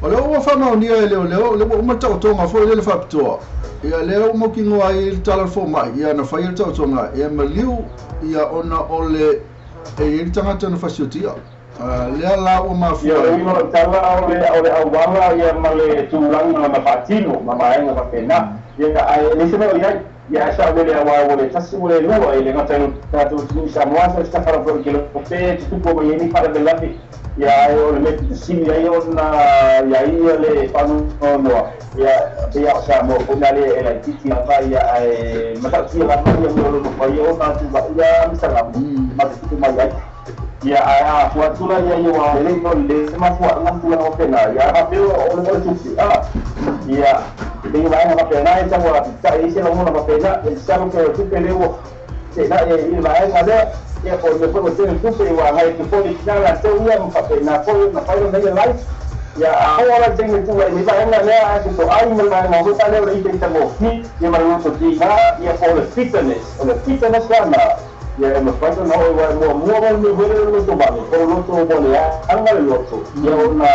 O lea ua faamaonia e leoleo le ua uma le taotoga foi lea le faapitoa ia lea ua mautinoa ai le tala o le foma'i ia na fai le taotoga ia maliu ia ona o le e iai le tagata na fasiotia lea la ua mafua ia le uiga o le tala o le auala ia ma le tulaga na faatino ma vaega faapena ia ae le se mea o iai ia ae sa'o le aua ua le tasi ua le lua e le gata i tatou atunuu i Samoa sa se tafala foi ke pe tutupu mai ai ni faalavelave ia ae o le mea pitasili ai ona ia ia le faanoanoa ia pei o Samoa foi na le e laititi lava ia ae matautia lava ia mea o lo mafai ona tula'i ia misalamu ma te tupu mai ai ia ae a fua atu la ia ia ua lelei no le mafuaaga tulaga faapena ia faapea o le tupe ia pei vaega faapena e tau apita'i ai se lagona faapena e masalo pe o le tupe lea ua tena'i ai i le vaega lea ia po o le mea foi ua tele tupe ua agai atu foi le tina latou ia ma faapena foi ona fai lona ia life ia a oo la le taimi tula'i mai vaega lea ae toto'ai ma le vaega foi lea o le ita itagofie ia ma le loto tiga ia po o le fitness o le fitness lana ia e mafai ona oo ua muamua ma le mea foi lea o le loto vale po o loto moleaga le loto ia ona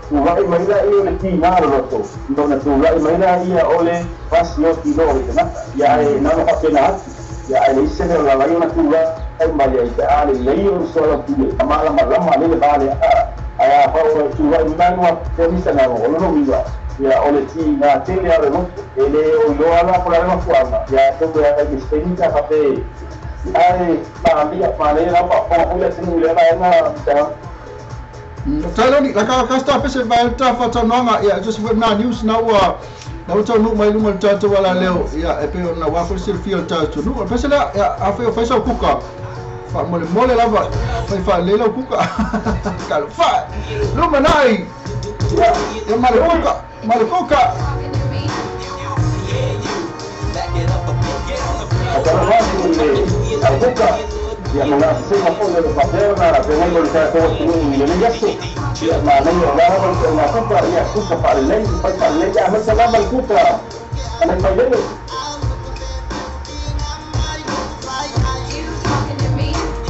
tula'i mai la ia o le tiga le loto ona tula'i mai la ia o le fasioti loa o le tagata ia ae na ona faapena atu ia ae leai se mea o lalai ona tula'i mai ai pe a lelei ona soalaupule malamalama le le va lea ae a fao tula'i mai lua pe misanago o lona uiga Ia o le tiga tele a le loto e lē o iloa la po le mafuaga ia to ia kai mistake ka fape ai malia manaia la faafofoga foi le atunuu i lea vaega ta. Taloni la ka ka sta pese va ta fa tanoanga ia just for na news na ua na ua taunuu mai luma le tatou ala leo ia e pei ona ua foi le silafia o le tatou nuu. O le pese lea ia afai o fai sau kuka faamolemole lava fai faalelei lau kuka talofa lumanai ia ma le kuka ma le kuka. Faatalofa atu i le aukuka ia ma gasesega foi o le faapea ona feagai ma le tatou atunuu i lenei aso ia manaia o la lava le kuka ia kuka faalelei fai faalelei aemaise lava le kuka anai failele. You talking to me? You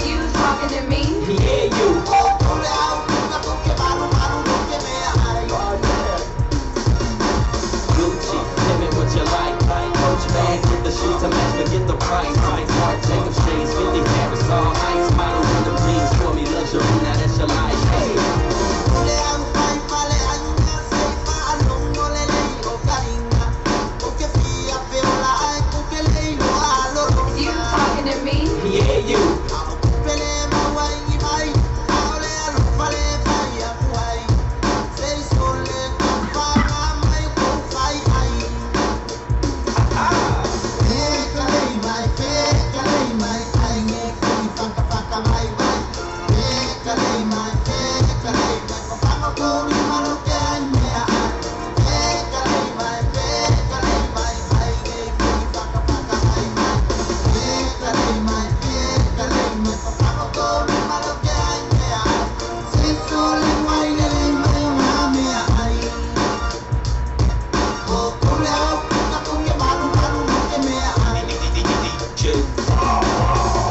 talking to me? You talking to me? Gucci, tell me what you like. Coach bags with the shoes to match, forget the price. Marc Jacobs shades, 50 carats, all ice. Model in the jeans for me, luxury, now that's your life. Hey. You talking to me? Yeah, you.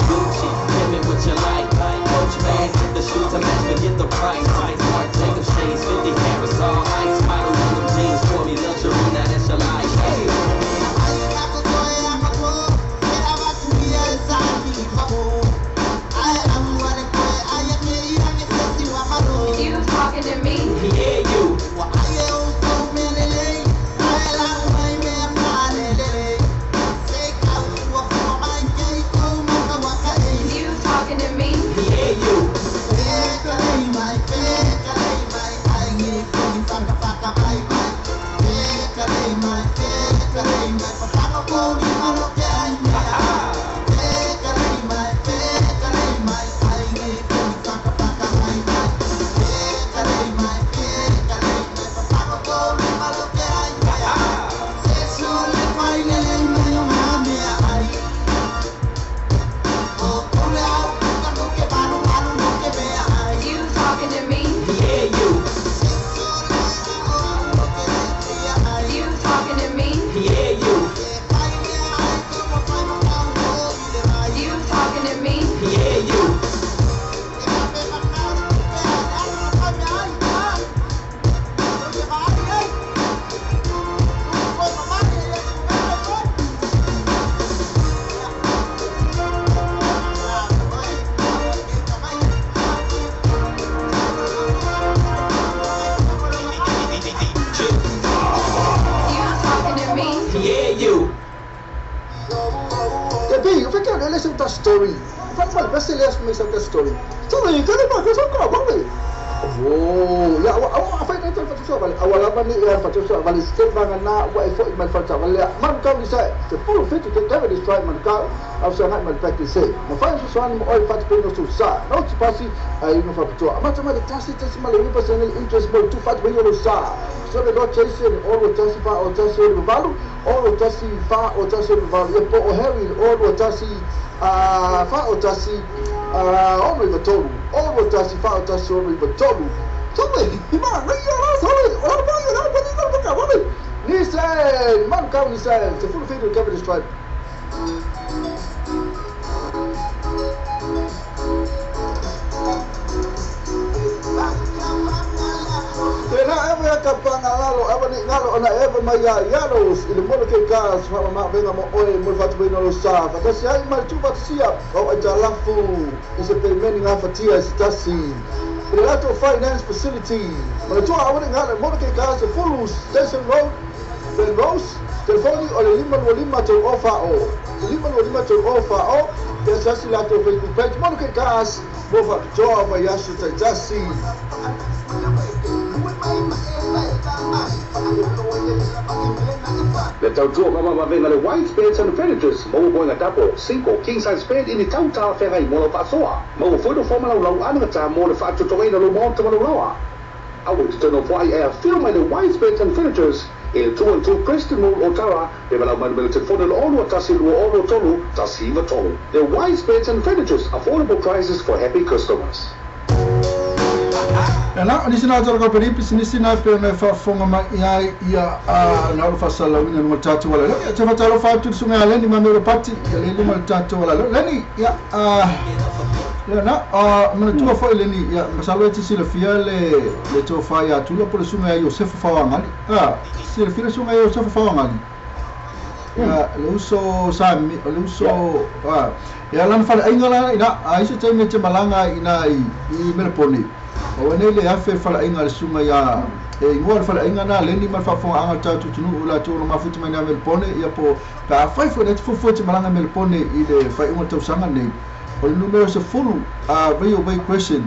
Gucci, tell me what you like. Coach bags with the shoes to match, forget the price. Marc Jacobs shades, 50 carats, all ice. Model in the jeans for me, luxury, now that's your life. Hey. You talking to me? Yeah, you. You talking to me? Yeah, you. You talking to me? Yeah, you. You talking to me? Yeah, you. You talking to me? Yeah, you. You talking to me? Yeah, you. E pei o fai le se ta story. Fa fa le pese le me sa ta story. So le ka le ba ka so ka ba le. Oh, ya wa wa fa ta fa so vale. Awa lava ni ya fa so vale step ba na wa e fo ma fa ta vale. Man ka ni sa te full fit to take this try man ka au sa ngai man practice se. Ma fa so so ni mo oi fa te no so sa. No ti pasi ai no fa to. Ma ta ma le tasi tasi ma le ni pasi ni interest mo tu fa te no sa. So le lo chase ni o lo tasi fa o tasi o valu o lo tasi fa o tasi o valu. E po o Harry o lo tasi fa o tasi 693 6 1 4 1 6 9 3. Nissan, Manukau Nissan, te full feed Cavendish Tribe. Tena ewa ia ka pangalalo, ewa ni ngalo ona ewa mai ia iaros, i le mono ke kas, wha ma venga mo oe, mo whatu wena lo sa, whatasi ai mai tu whatasia, o ai ta lafu, i se peimeni ngā whatia i se tasi. I le lato finance facility, ma le tua awa ni ngalo, mono ke kas, e Fulu Station Road, Ben Rose, telefoni o le 525 tau ofa o, 525 tau ofa o, te asasi lato Facebook page, mono ke kas, mo whapitoa mai aso taitasi. Le tautua mama mavenga le white beds and furnitures maua moega tapo 5 king size bed i ni tau talafeagai mo lau faasoa maua foi nofoa ma laulau anagatā mo le faatotogaina lou maota ma laulaoa aua i totonu o foai e afio mai le White Beds and Furnitures i le 212 Preston Road Otara pe valaau mai le telefone le 6 1 2 6 3 1 9 3. The White Beds and Furnitures, affordable prices for happy customers. Ena, o nisi na tara ka peri pisinisi na pe na faafofoga mai i ai ia na o le faasalalauina luga o le tatou alaleo. Ia te faatalofa atu i le susuga ia Leni Mamelo Pati, ia le luma o le tatou alaleo. Leni, ia, lena, manatua foi Leni, ia, masalo e te silafia le tofa ia Tula po le susuga ia Iosefa Faoagali. Silafia le susuga ia Iosefa Faoagali? Ia, le uso sa, le uso, ia lana faleaiga la ina, a i se taimi e te malaga ina i Melepone. O nei le afe faleaiga le susuga ia e igoa le faleaiga na Leni ma le faafofogaaga o le tatou atunuu latou o lo mafuta mai na Melepone ia po pe afai foi nei te fuafua te malaga Melepone i le faaiuga o le tausaga nei o le numera 10 a Railway Crescent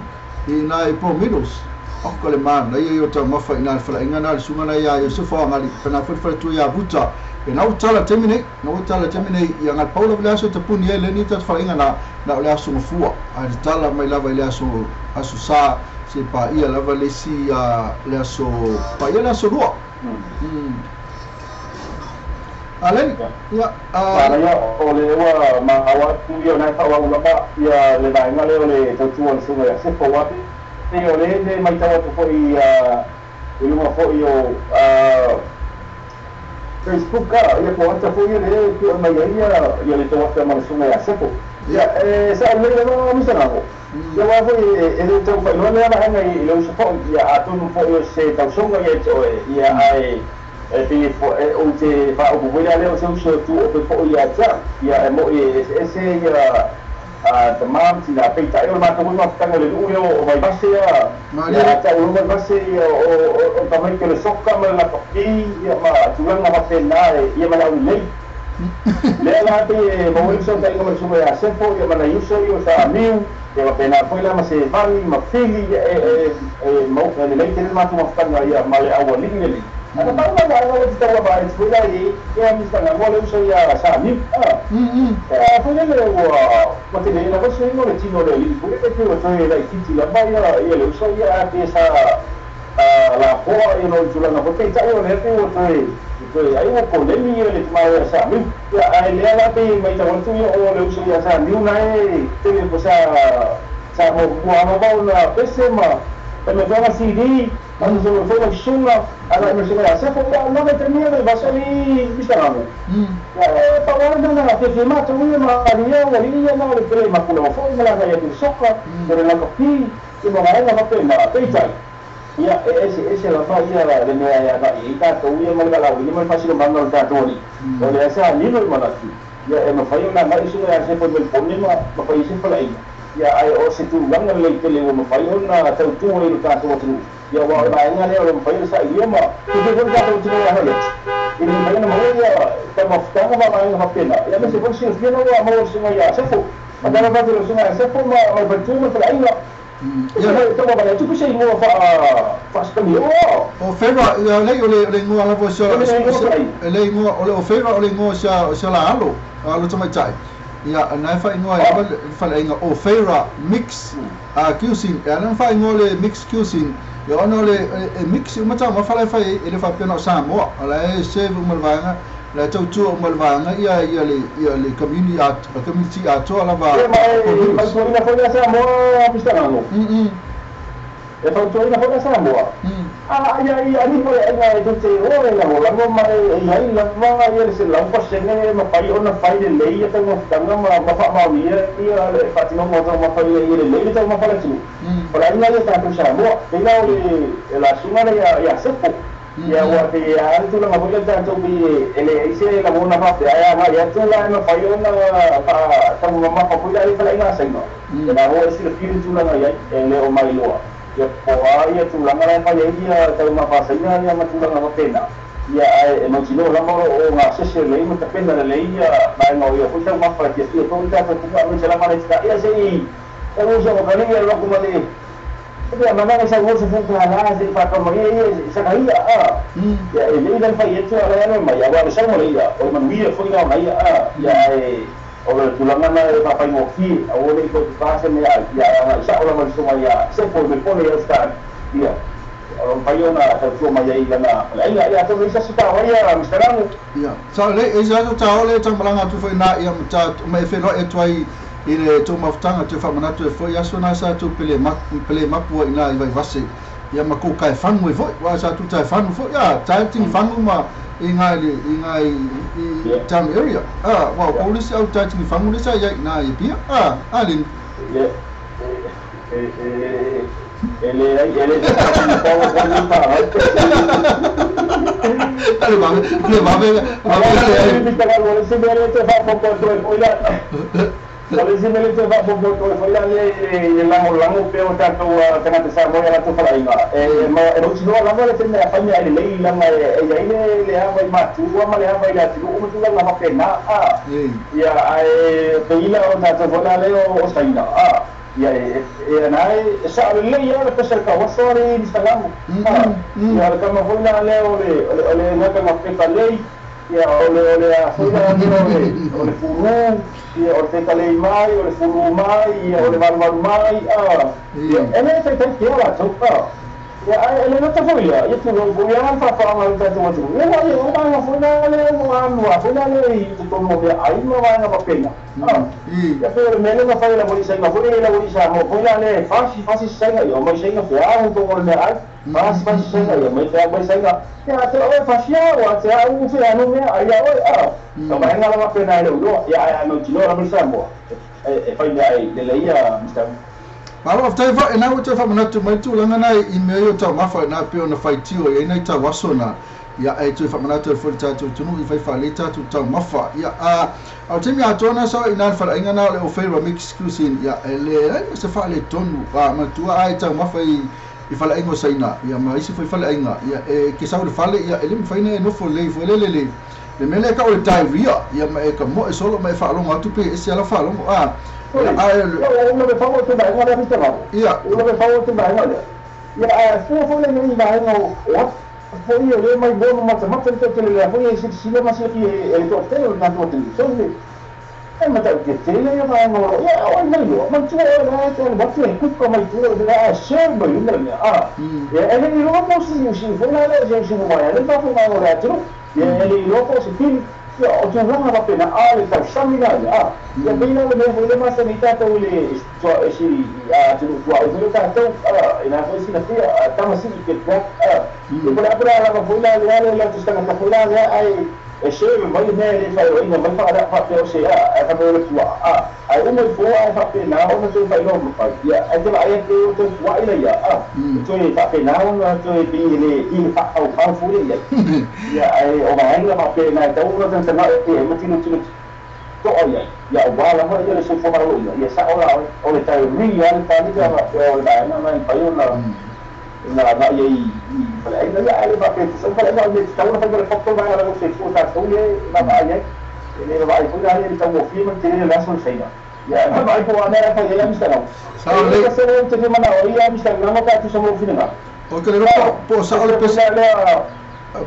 i nai Broadmeadows oka le manaia ia o taumafa i na le faleaiga na le susuga na ia Iosefa Oagali pena foi le faletua ia Vuta e na ua tala taimi nei na ua tala taimi nei ia ngal pau lava le aso e tapuni ai Leni tatou faleaiga na na o le aso gafua ae tatala mai lava i le aso aso sa se paia lava le isi le aso paia le aso lua. Aleni ia Manaia o le ua maua atu ia o nai faaauau lava ia le vaega lea o le tautua o le susuga ia Sefo aua pei o le le matau atu foi i luga foi o Facebook ia po o ata foi ia le tuu mai ai ia le tou afe ma le susuga ia Sefo. Ia e sao lelei lava Misanago. Ia aua foi e le tau faailoa lea vaega i le uso foi ia atonu foi o se tausoga ia te oe ia ae e pei e ou te faaupu foi la lea o se uso e tuuope foi ia te au. Ia e moi e eseese ia tama ma tina peitai o le matou foi mafutaga o le nuu ia o Vaivase ia ia a tau loa Vaivase ia o tamaiti o le soka ma le lakapi ia ma tulaga faapena ia ma le aulelei. Lea la pei e maua ai le fesootaiga ma le susuga ia Sefo ia ma nai uso ia o sa Miu ia faapena foi la ma Sevani ma Fili ia e mau e lelei tele le matou mafutaga ia ma le aualii lenei. Ana pau mai vaega ua tatau lava ai foi la i ia Mr. Ngamo le uso ia Sa Niu. A foi lele ua tele lava suiga o le tino o le alii foi lele pei ua toe laitiiti lava ia le uso ia a pe sa lapoa ia no tulaga foi peitai o lea pei ua toe ai ua polemi ia le tama ia Sa Niu. Ia ae lea la pei maitau atu ia o le uso ia Sa Niu nae tele po sa muamua lava ona pese ma Metoga CD, ma se foi ma susuga, ala ma susuga ia Sefo, ia o lava taimi le vasali Mr. Ramo. Ia e pau lava na fiafia matou ia ma alii o alii ia na o le pele makula foi ma laga ia soka, o le lakapi, ia ma vaega faapena, peitai. Ia e eseese lava ia le mea e agai ai tatou ia ma le valaauina ma le faasinomaga o le tatou alii. O lea sa lilo i manatu, ia e mafai ona agai susuga ia Sefo i Melipone ma fai ai se faleaiga. Ia, ae o se tulaga lelei tele ua mafai ona tautu ai lo tatou atunuu. Ia, aua o le vaega lea o lo o mafai ona sailia ma tupe foi le tatou atunuu e agai atu. E le mafai ona maua ia taumafataga ma vaega faapena. Ia, aemaise foi le silafia na ua maua e le susuga ia Sefo. Ma tala fatu i le susuga ia Sefo ma le faletua ma le faleaiga. Ia, Ia, taumavale atu pe se igoa faa-Sipanioa. O Feva, ia, lei, o le igoa lava o si O le igoa faleaiga. le igoa, o le o Feva o le igoa o si ala alo, alo tamaitai. Ia, na e faaigoa ai lava le faleaiga o Feira Mix Cuisine. E ala ona faaigoa le Mix Cuisine, ia ona o le e mix uma taumafa la e fai ai, e le faapea na o Samoa, o la e serve uma le vaega La tautua uma le vaega ia ia le ia le community at community atoa lava. Ia ma e fautuaina foi la Samoa, Mr. Lano. E fautuaina foi la Samoa. A ia ia ani foi aiga e te o e lagolago ma e iai lava ia le 100% e mafai ona fai lelei ia taumafataga ma faamaonia ia le faatinoga o taumafa ia ia lelei le taumafa le atunuu. O le aiga ia tatou Samoa, pei o le la susuga lea ia Sepo. Ia ua te a le tulaga foi lea tatou pei e leai se lagona faapea e agai atu la e mafai ona faataumamafa foi la i faleaiga a Saina. E la ua e silafia le tulaga i ai, e le o mailoa. Ia po a ia tulaga la e fai ai ia taumafa a Saina ia ma tulaga faapena. Ia ae e mautinoa lava o gasese lelei ma tapena lelei ia vaega o ia foi taumafa e fiafia foi le tatou atunuu aemaise lava le ia se i tauuso ma kalei alu atu ma le ia mana sa mo se fu ka la se fa ka mai ia sa ka ia a ia e le lan fai atu ala ia mai ia wa sa mo le ia o manuia foi la mai a ia e o le tulaga na e faafaigofie aua le i totuka se mea ai ia agai sa'o lava le susuga ia Sepo me pole ia Ausitali ia o lo mafai ona tautua mai ai i lana faleaiga ia atonu ai se aso taua ia Mr. Lago. Ia, sao lelei, e i se aso taua lea e taumalaga atu foi ina ia ma ma e feiloai atu ai i le tou mafutaga toe faamanatu ai foi aso na sa tou pele pele mapu ai ina i Vaivase ia ma kou taefanu ai foi aua sa tou taefanu foi a tae tinifagu ma i nga i i nga i i town area a aua o kou le isi au tae tinifagu lea sa i ai ina i Apia a a Lini. E leai, e le se tinifagu foi ni paau. Ale vave ale vave vave ale ai. O le isi mea lea e toe faaopoopo atu ai foi la O le isi mea lea e toe faaopoopo atu ai foi la le lagolago pea o tatou tagata Samoa i a latou faleaiga. E mautinoa lava le taimi a fai mea ai lelei leaga e i ai le ava i matua ma le ava i le atunuu ma tulaga faapena. Ia, ae pei la o tatou foi la lea o Saina. Ia, e na e sa'o lelei lava le pese o le tauaso ale Mr. Lamo. Ia, o le tama foi la lea o le gata pepa lei, ia o le a foi la lea o le fulu, ia o le fetalei mai, o le fulu mai, ia o le valuvalu mai, ia e le taitai pea latou. Ia ae e le gata foi lea, ia tulou foi lava le faafaaga o le tatou atunuu. Ia ua ia o vaega foi la lea ua alu foi la lea i totonu o meaai ma vaega faapena. Ia pei o le mea lea na fai e le aualii foi lea i le aualii Samoa foi la lea e fasi fasi saina ia omai saina feau totonu o le meaai, fasi fasi saina ia omai feau mai saina. Ia a te oe fasi au, a te au feanu mea ai ia oe. O vaega la faapena e le o iloa. Ia ae a mautinoa lava le Samoa e fai mea ai lelei ia Mr. Malo faafetai foi ena ua toe faamanatu mai le tulaga na i mea ia o taumafa ina pei ona faitio i ai nai tauaso na ia ae toe faamanatu ai foi le tatou atunuu i fai faalelei tatou taumafa ia a a o le taimi atoa na sao ina le faleaiga na o le Ofeira Mixed Cuisine ia e leai ma se faaletonu a manatua a e taumafa i i faleaiga o Saina ia ma isi foi faleaiga ia e ke sau i le fale ia e le mafai ona e nofo lelei foi lele le le mea lea e tau o le diarrhea ia ma e tamoe solo ma e faalogo atu pe ese lava faalogo a Oi, ia ae ia ua lavefau atu vaega lea Mr. Lamo. Ia. Ua lavefau atu vaega lea. Ia ae fua foi lenei vaega o atu foi o lea mai moa ma matamata le toatele lea foi e silasila ma silafia e le toatele o le tatou atunuu. So le e matautia tele ia vaega o lo ia o ai mai loa. Manatua oe la e te alu atu e kuka mai tua o le mea ae serve mai luga le mea. A ia e le i iloa po o se siusiu foi la lea o siusiu mai a le faafogaga o le atunuu. Ia e le i iloa po o se pili. Ia, o tulaga faapena, a o le tausami la ia, a. Ia, pei la o le mea foi lea masani ai tatou i le si atunuu tuaoi foi lea tatou, a, ina foi silafia, a, tama sii ke track, a. Ia, po o le a pe la lava foi la lea le latou tagata foi la lea, ae e serve mai le mea e le faioaiga mai faapea o se, a, ae fai mai o le puaa, a. Ae uma ifo ae faapena ona toe faailoa mai, ia, ae te vaai atu o toe puai la ia, a, e toe faapena ona toe pei e le i le faafaufau foi lea i ai. Ia, ae o vaega faapena e tatau ona tagatagai e ma tilotilo totoa i ai, ia aua lava ia le soifua maloloina, ia sao la oe, o le diarrhea le panika faapea o le vaega na e mafai ona ona agai ai i faleaiga, ia ae le faapea e tusa uma faleaiga, o le mea e tatau ona fai ma le poto vaega la soifua tatou lea e vaavaai ai. E le vaavaai foi la ia i le taugofie ma le tele o le aso i Saina. Ia ae vaavaai po o a mea la e fai ai Amistagama. Sao E le lelei. tasi ou te fia manao ai ia Amistagama pe a tusa ma lou finagalo. Ou te le iloa po o O sao se le mea foi pese la lea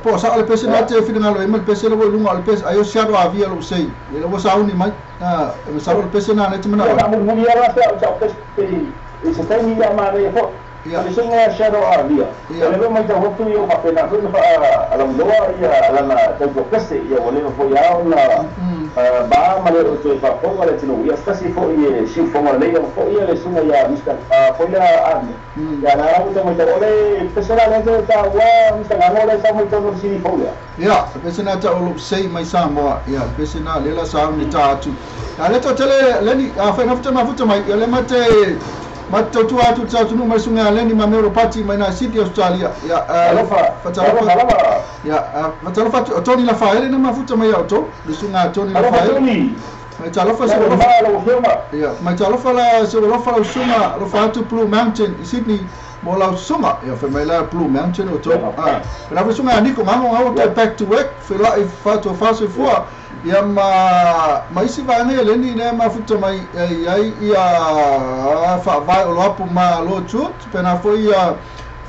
po o sao le pese na ea. te finagalo ai ma le pese lea ua i luga o le pese ai o se alo avia lou sei ia lea ua sauni mai a e masalo o le pese na lea e te Ia manao ai. faamulimuli lava si au pese i se taimi ia manaia foi. Le suga Shadow Arabia. Le mai tau atu ia faapena foi na faalauiloa ia lana tautokese ia ua leva foi a ona ba ma le o toe faafofoga le atunuu ia se tasi foi e siufoga lelei ona foi ia le suga ia Mr. Foi lea Armia. Ia na lau tau maitau o le pese la lea toe taua Mr. Gago le tau maitau no le sini fou lea. Ia, pese na ta o lou sei mai Samoa. Ia, pese na le la sa ni ta atu. Ia le to tele leni a fa na futa mafuta mai ia le mate matautua atu te atunuu mai suga leni ma meo pati mai na Sydney Australia. Ia Alofa, fatalofa lava. Ia fatalofa atu Tony Lafaele na mafuta mai au to le suga Tony Alofa Lafaele. Tony. Mai talofa se Alofa alofa. lau afioga. Ia mai talofa la se alofa lau suga alofa atu Blue Mountain i Sydney mo lau suga. Ia fa mai la Blue Mountain o to. Ah, na fa suga Niko mango ngau to back to work fe la i fa to fa se fua. Ia ma isi vaega ia leni lea mafuta mai ai ai ia faavae o loapu ma lo tut pena foi ia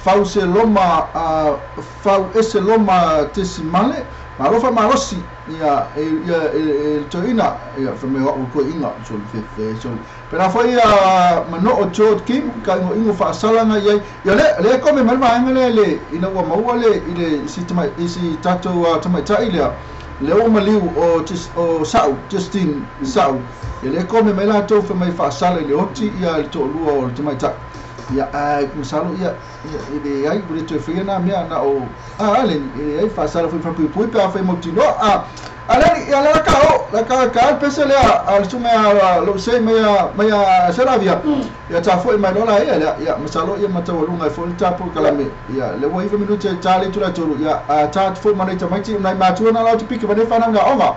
fau se loma fau ese loma tesimale ma alofa malosi ia ia e toina ia fa me o ko inga so fe fe so pena foi ia mano o George Kim ka ingo ingo faasalanga ia ia le le ko me mai vaega le le ina ua maua le i le si tamai i si tatou tamaitai lea le o maliu o Sau, Justin Sau. Ia le kome mai latou fa mai faasala i le oti ia le toalua o le tamaitai. Ia ai masalo ia ia i le ai ua le toe faia na mea na o a le i le ai faasala foi faapuipui pe a fai mautinoa a a le ia le ka o la ka ka pese lea a le suga a lou sei mai a mai a Selavia. Ia ta foi mai lola ia lea ia masalo ia mataualuga ai foi le tapu kalame. Ia le ua 9 minute e ta le itula tolu ia a ta foi mai tamaiti nai matua na lau te piki ma nei whanau ngā onga.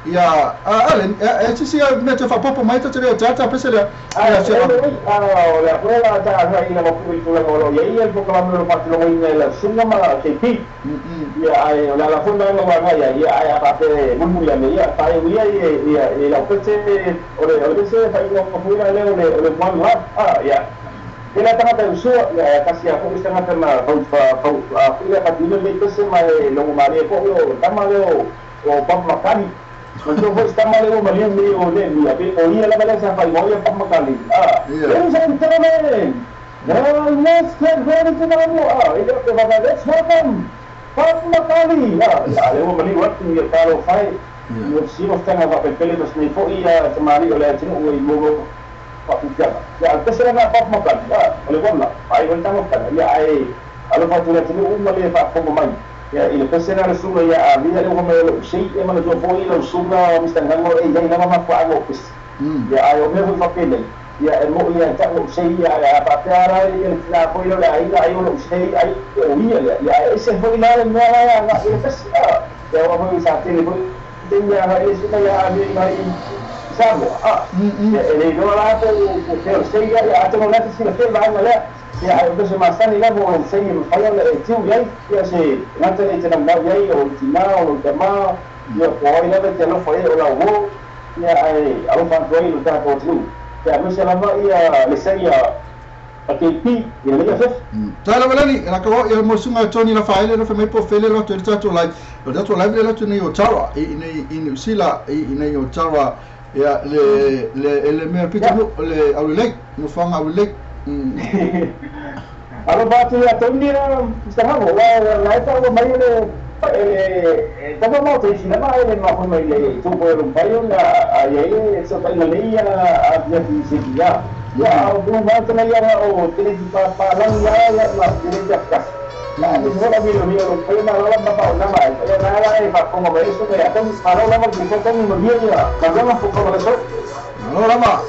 Ia a le e sisi a mea te whapopo mai ta te reo tata pese lea. Ia se O le afua la ta agai ina mapu i tulaga o lo iai ia le polokalame o lo faatinogaina i lau suga ma KP. Ia ae o le ala foi maega ua agai ai ia ae a faape mulimuli ane ia faaiu ia ia i lau pese o le pese faaiuga foi la lea o le one love ia. Ela tagata e usua ia kasi a foi se tagata na fau fau foi lea faatinoina lenei pese ma e logomalie foi o tama lea o Papa Makani. Ma foi se tama lea ua maliu nei o le mia pe o ia lava lea sa faaigoa ia Papa Makani. Ladies and gentlemen, now let's get ready to go. E le o te let's welcome Papa Makani. Ia lea ua maliu atu ia talo fai. Ia silo tanga faapepele ma sinei foi ia tamali'i o le atunuu i mo faapupiaga. Ia a le pese lena Papa Makani. O le one love. Ai o le tagofaga. Ia ae alofa atu le atunuu ma le faafofoga mai. Ia i le pese lena le suga ia Avia le ua mai o lou sei e manatua foi lau suga Mr. Gago e iai lava mafuaaga o pese. Ia ae o mea foi faapenei. Ia e mo'i ia ta'u lou sei ia ae a faapea ala ia le tinā foi lea o le aiga ai o lou sei ai o ia lea. Ia ae ese foi la le mea la e aga'i le pese. Ia ua foi sa tele foi taimi e aga'i le suga ia Avia i Samoa. Ia e le iloa la po o fea o le sei ia atonu o lea te silafia le vaega lea. Ia ae o pese masani lava o lou sei e mafai ona e tiu iai ia se gata e te naunau iai o lou tinā o lou tamā ia po o ai lava e te alofa ai o lau uō ia ae alofa atu ai i lo tatou atunuu. Ia aemaise lava ia le sei a KP ia lelei afiafi. Ta lava lani, la ka o ia mo sunga Tony la faele la fa mai po fele lo te tatou live. Lo tatou live le la tu nei o Tara i nei i New Zealand i nei o Tara ia le le le mea pita no le au le no fanga au le. Alofa atu ia Tony Mr. Gago la la e ta'ua mai le e tama mau te isi lava e le mafua mai le tupu e lumpai ona a ia ia e sotaina lei ia a pia ki se ki ia. Ia o Blue Mountain ia o tele ti pa pa langi ia ia ma tele ti afkasi. Ia le sola mi lo mi o lumpai ma lala ma pa ona mai. Ia na ala e faafofoga mai suga ia Tony malo lava ki ko Tony ma mia ia ma lama fofoga le so. Malo lava.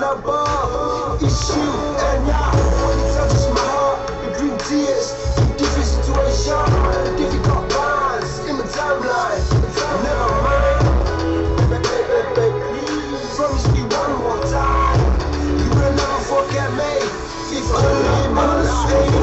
Above is you and I. When it touches my heart, it brings tears. Different situation, difficult bonds in my timeline. Never mind, baby, baby, please promise me one more time. You will never forget me if I leave my life.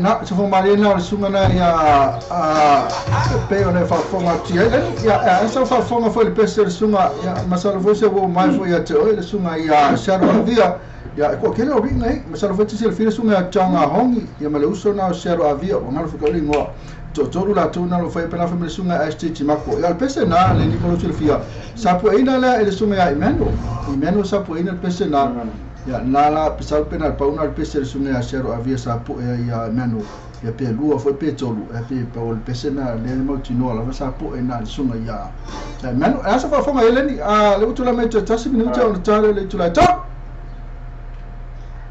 Na so Marina sunga na ia a pe ona fa fonga ti ai ia esa fa fonga foi le pese sunga ia masalo foi se wo mai foi ia te oi le sunga ia Shadow Avia ia ko kele o ringa ai masalo foi se le sunga changa hongi ia male uso na Shadow Avia o ngalo foi ngo to toru la tuna lo foi pena foi sunga ST Timako ia le pese na le ni ko le fia sapo ina la le sunga ia Imeno sapo ina le pese na ya nala pesau pena pauna le pese sunga ia Shadow Avia sapo ia Imeno. Ia pe lua foi pe tolu e pe pa o le pese na le mautinoa lava sa po'e na le suga iā manu e asa faafoga eleni a le utula mai toe 1 minute ona tale le itula e tolu.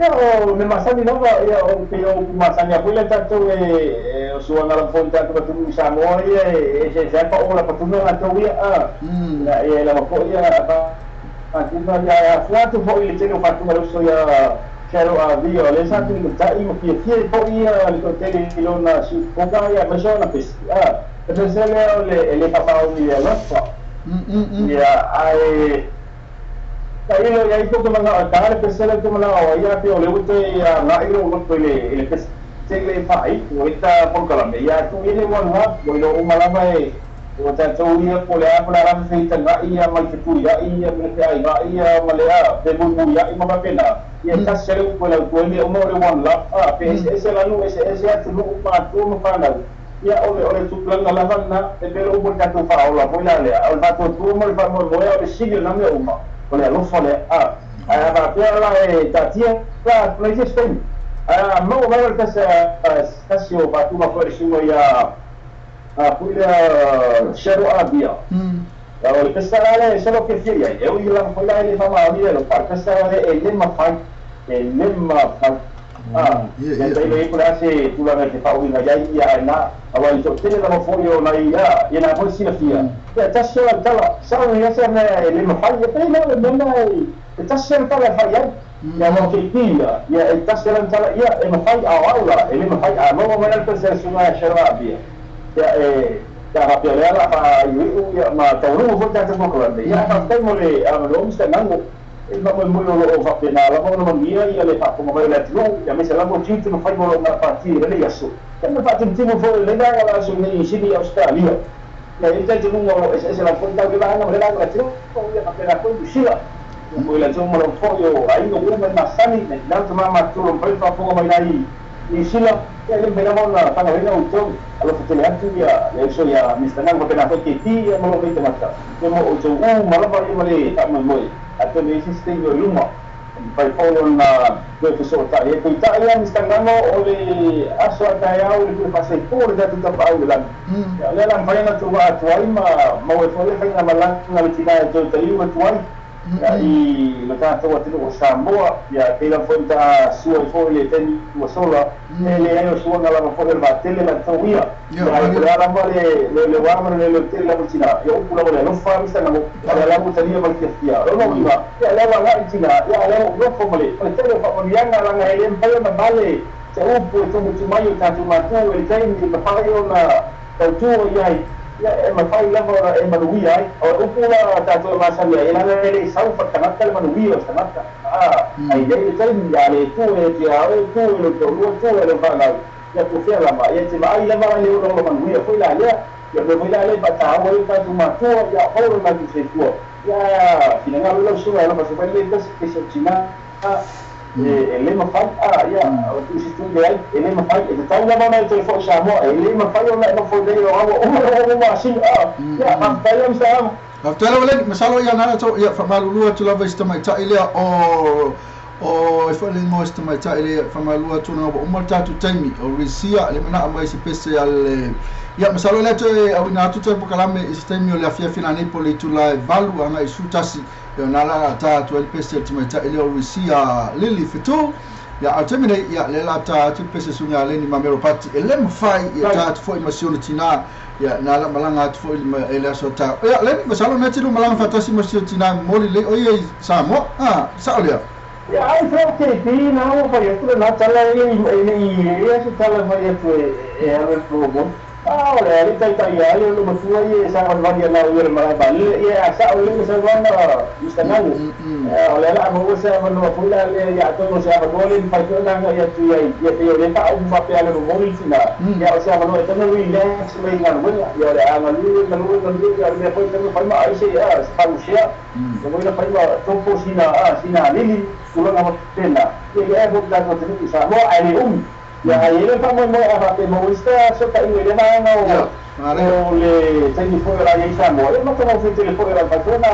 Ia o me masani lava ia o pe o ku masani a le tatou e o suaga lava foi tatou atunuu i Samoa ia e se pa o la patuna latou ia a ia e lava foi ia faatuna ia afuatu foi le tele o faatuna le uso ia Shadow Avia, o le sa tu ta'i ma fiafia foi ia le toatele i lona siufoga ia aemaise ona pesi e pese lea o le e le faamaoni e alofa ia ae tailo ia i ko mana o ta le pese le mana o ia pe o le ute ia nga'i lo loto i le pese le fa'i o ita polokalame ia tu i le wana o i lo uma lava e o tatou ia po le a po le a lava feitagai ia ma le fetuia'i ia ma le feaiga'i ia ma le a femuimuia'i ma faapena ia tasi le upu e lautuai mea uma o le one love a pe eseese lanu eseese atunuu ma atua ma fanau ia o le tupulaga lava lena e pe le upu le tatou faaola foi la lea o le faatuatua ma le faamoemoe o le sili o na mea uma o le alofa lea a ae a faapea la e taatia la atulaisia se taimi ae maua mai o le tasi o faatuma foi le suga ia foi lea Shadow Avia. O le pesa la le solo ke fia ai e ui la foi la le faamaonia le pa pesa la e le mafai e le mafai a ia tai le ko se tulaga te faauiga iai ia e na aua i toatele lava foi o nai ia ia na foi silafia ia tasi o le tala sao ia se mea e le mafai ia pei le mea e tasi o le tala e fai ai ia mo ke ia ia e tasi o le tala ia e mafai ao la e le mafai a maua mai le pesa suga Shadow Avia ia e ia faapea lea la faaiuiu ia ma taulugu foi tatou polokalame ia faafetai mo le avanoa Mr Nango e faamoemoe o loo faapena lava ona manuia ia le faafofoga mai o le atunuu ia aemaise lava o tiute ma faiva o lona pati i lenei aso ia ma faatimutimu foi i lenei vaega o le aso nei i Sini Australia ia i le talitonuga o loo eseese lava foi tau le vaega ma le vaega o le atunuu ia faapena foi Niu Sila mo i latou ma lava foi o aiga uma e masani na tinau tamā matutu lo mafai faafofoga mai lai Niu Sila ia le mafai lava ona tagaina outou alofa tele atu ia le uso ia Mr Nango faapena foi KP ia ma loo nei tagata ia mo outou uma lava ia ma le faamoemoe atonu i isi taimi o luma mafai foi ona toe fesoota'i ai peitai ia Mr Nango o le aso a taeao le toe faasaipō le tatou tapaau i le lagi ia lea la mafai ona tou atu ai ma maua ai foi le faiga malaga le tinā e toe taliu atu ai i lo tatou atunuu o Samoa ia pei lava foi ta sua ai foi le taimi ua sola e leai o suaga lava foi o le vaatele latou ia ia po le a lava le uā ma le leotele lava tinā ia upu lava le alofa Mr Nango o le lava talia ma le fiafia lona uiga ia lea ua aga'i tinā ia lea ua nofo ma le tele o faamanuiaga laga e le mafai ona vale se upu e tumutumai o tatou matu e le taimi mafai ona tautua iai ia e mafai lava ona e manuia ai o upu la tatou e masani ai laga e le sau fatagata le manuia o se tagata ai iai le taimi a le tu e te ao tu e lo toalua tu e lo fanau ia tufea lava ia te vaai lava le ona o manuia foi la lea ia mea foi la lea faataua ai tatou matua ia fau le matou soifua ia finagalo lau suga alofa se fai le tasi pese o tinā e le mafai a ia o tusi leai e le mafai e tatau lava ona e toe fo'i Samoa e le mafai ona e nofo nei o aua uma uma asino a ia faafetai ia Mr Amo. Faafetai lava Leni masalo ia nana to ia faamalulua atu lava i se tamaitai lea o e faalegoa se tamaitai lea faamalulua atu na ua uma le tatou taimi o Risia le manaa mai se pese a le ia masalo lea toe auina atu toe polokalame i se taimi o le afiafi lanei po le itula e 8 agai 11 ia na la ta atu ai le pese le tamaitai lea o Risia Lili Fetu ia a taimi nei ia le la ta atu le pese suga a Leni Mamero Pati e le mafai ia ta atu foi ma si ona tinā ia na la malaga atu foi e le aso ta ia Leni masalo na tilu malaga faatasi ma si ona tinā momoli lei o ia i Samoa a sao lea. Ia ai foi KP na ua fai atu lena tala e le'i ia se tala fai atu e alu e promo a o le ali taitai ai o le matua ia e savalivali ana ia le malae valele ia a sa'o lele saunoaga Mr Nango o lea la maua se avanoa foi la lea ia atonu o se avanoa le mafai foi ona aga'i atu iai ia pei o lea faaupu faapea le momoli tinā ia o se avanoa e taga relax mai galuega ia o le a galue galue galue ia o le mea foi taga fai ma ai se se falusea e moi na fai ma topo sina sina alili tulaga faapena ia ia e foi tatou atunuu i Samoa ae le umi ia ai le faamoemoe a faapea mo ista so ta'iga i le vaega o le taimi foi o la iai Samoa ia matagofie foi o la mafai foi ona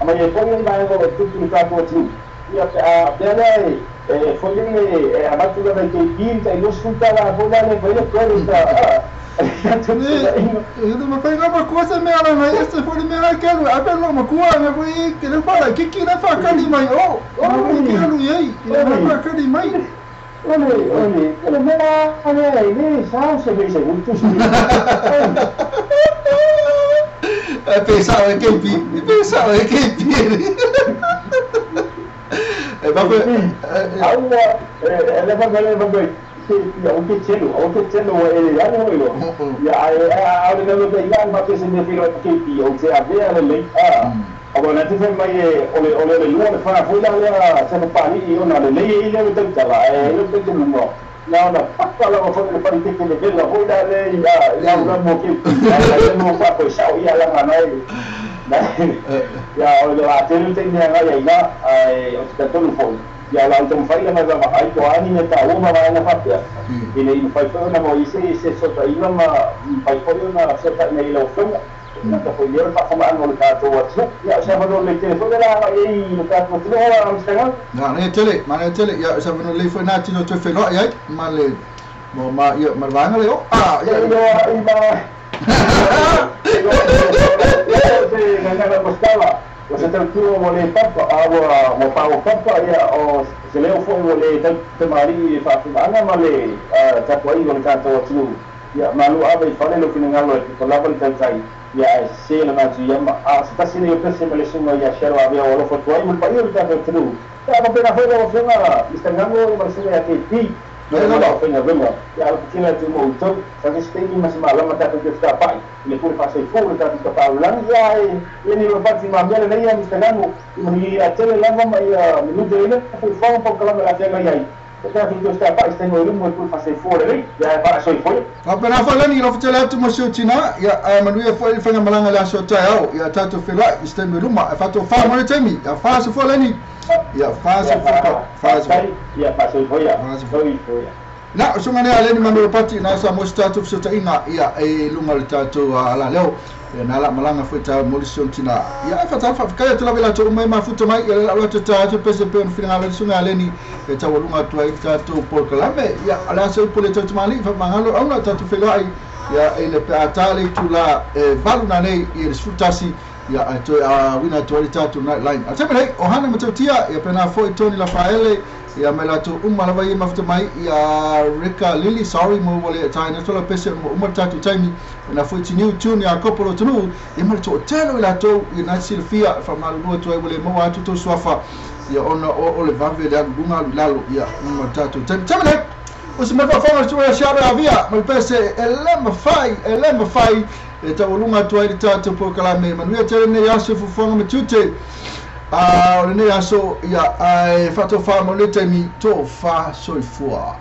aumai ai foi ai vaega o le tupu i le tatou atunuu ia pe a pea lea e Foi le avatu lava i KP tai 20 tala foi la le foi le credit E ma fai na makua se mea la nai se foi le mea la ke alu a pe lo makua na foi ke le fala kiki na fa kali mai o o ke alu ei na fa kali mai. Ole mea le le sa se ve se gutu. E pensava e KP, e pensava e KP. E va Aua e le va le va o ke telo o ke telo e ya no ilo ya a le no te ia ma ke se me filo KP o te a ve le le a Agora, na te fai mai e o le le lua le whana foi la lea se pa i ona le le i le te tala e le te te lunga. Na ona paka la foi le pari te le vela foi la le ia ia la mo ke ia le mo fa ko sa ia la na na ia o le a te te ni nga ia ina e o te tolu foi. Ia la o fai la ma ai ko ani me ta uma ma na fa i le i fai foi na mo i se so ta ina ma fai foi na so ta nei lo foi na ka foi le fa ma ano le ta to atu ia sa va le telefone la e le ta to tele ora am stanga. Na ne tele ma ne tele ia sa va le foi na tino to fe lo ia ma le mo ma ia ma vanga le o ah ia ia i ma o se tau mo le papa a ua mo pa o papa ia o se leo foi mo le tau te mari fa fa ma le ta ko ai o le ta to atu ia malu ave i fale lo finangalo e ko lava le tautai ia e se le matu ia ma a se tasi le pese ma le sunga ia shero ave o lo fo tuai mo pa ia le ta to atu ia ma pena foi lo finga Mr. Ngango ma le sunga ia ke pi No, no, no. Fenga venga ia ala kila tu mo to sa ke stay ma se ma ta to ke sta pai le pure fa sei fu le ta to pa ulang ia e le ni lo pati ma mele le ia Mr. Ngango ma ia tele lava ma ia minuto ile fu fa un po kala la tenga ia ta to sta pai sta no mo pure fa sei fu le ia fa sei fu. A pena fa lani lo fetele atu mo sio tina ia a manuia foi fenga malanga le aso tai au ia tatou feiloai i se taimi luma e faatofa mo le taimi ia fa se fua lani ia fa se fua fa se ia fa sei fu ia foi fu ia. Na o suga lea aleni manu pati na sa mo se tatou fesootaiga ia e luga le tatou ala leo ia na la malaga foi ta mo le sio tina ia e fatalo faafekai atu lava i latou uma e mafuta mai ia le lau atu ta atu pese pe ona finagalo le suga aleni e taualuga atu ai tatou polokalame ia o le aso upu le tautamali'i faamagalo auna tatou feiloai ia i le pe a le itulā e 8 nanei i le 11 ia ae toe auina atu ai le tatou night line a taimi nei o Hana Matautia ia pena foi Tony Lafaele ia mai latou uma lava ia mafuta mai ia Rika Lily sorry mo ua le taina tola pese mo uma le tatou taimi na foi tiniu tune ia kopo lo tunu ia ma le toatele i latou ia na silafia faamalulu atu ai ua le maua atu tou suafa ia ona o le vave le alu luga alu i lalo ia ma tatou taimi taimi nei o se mea faafofoga le suea siaro avia ma le pese e le mafai e le mafai e taualuga atu ai le tatou polokalame manuia tele nei aso e fuafuaga ma tiute a o lenei aso ia ae faatofā mo le taimi tofa soifua.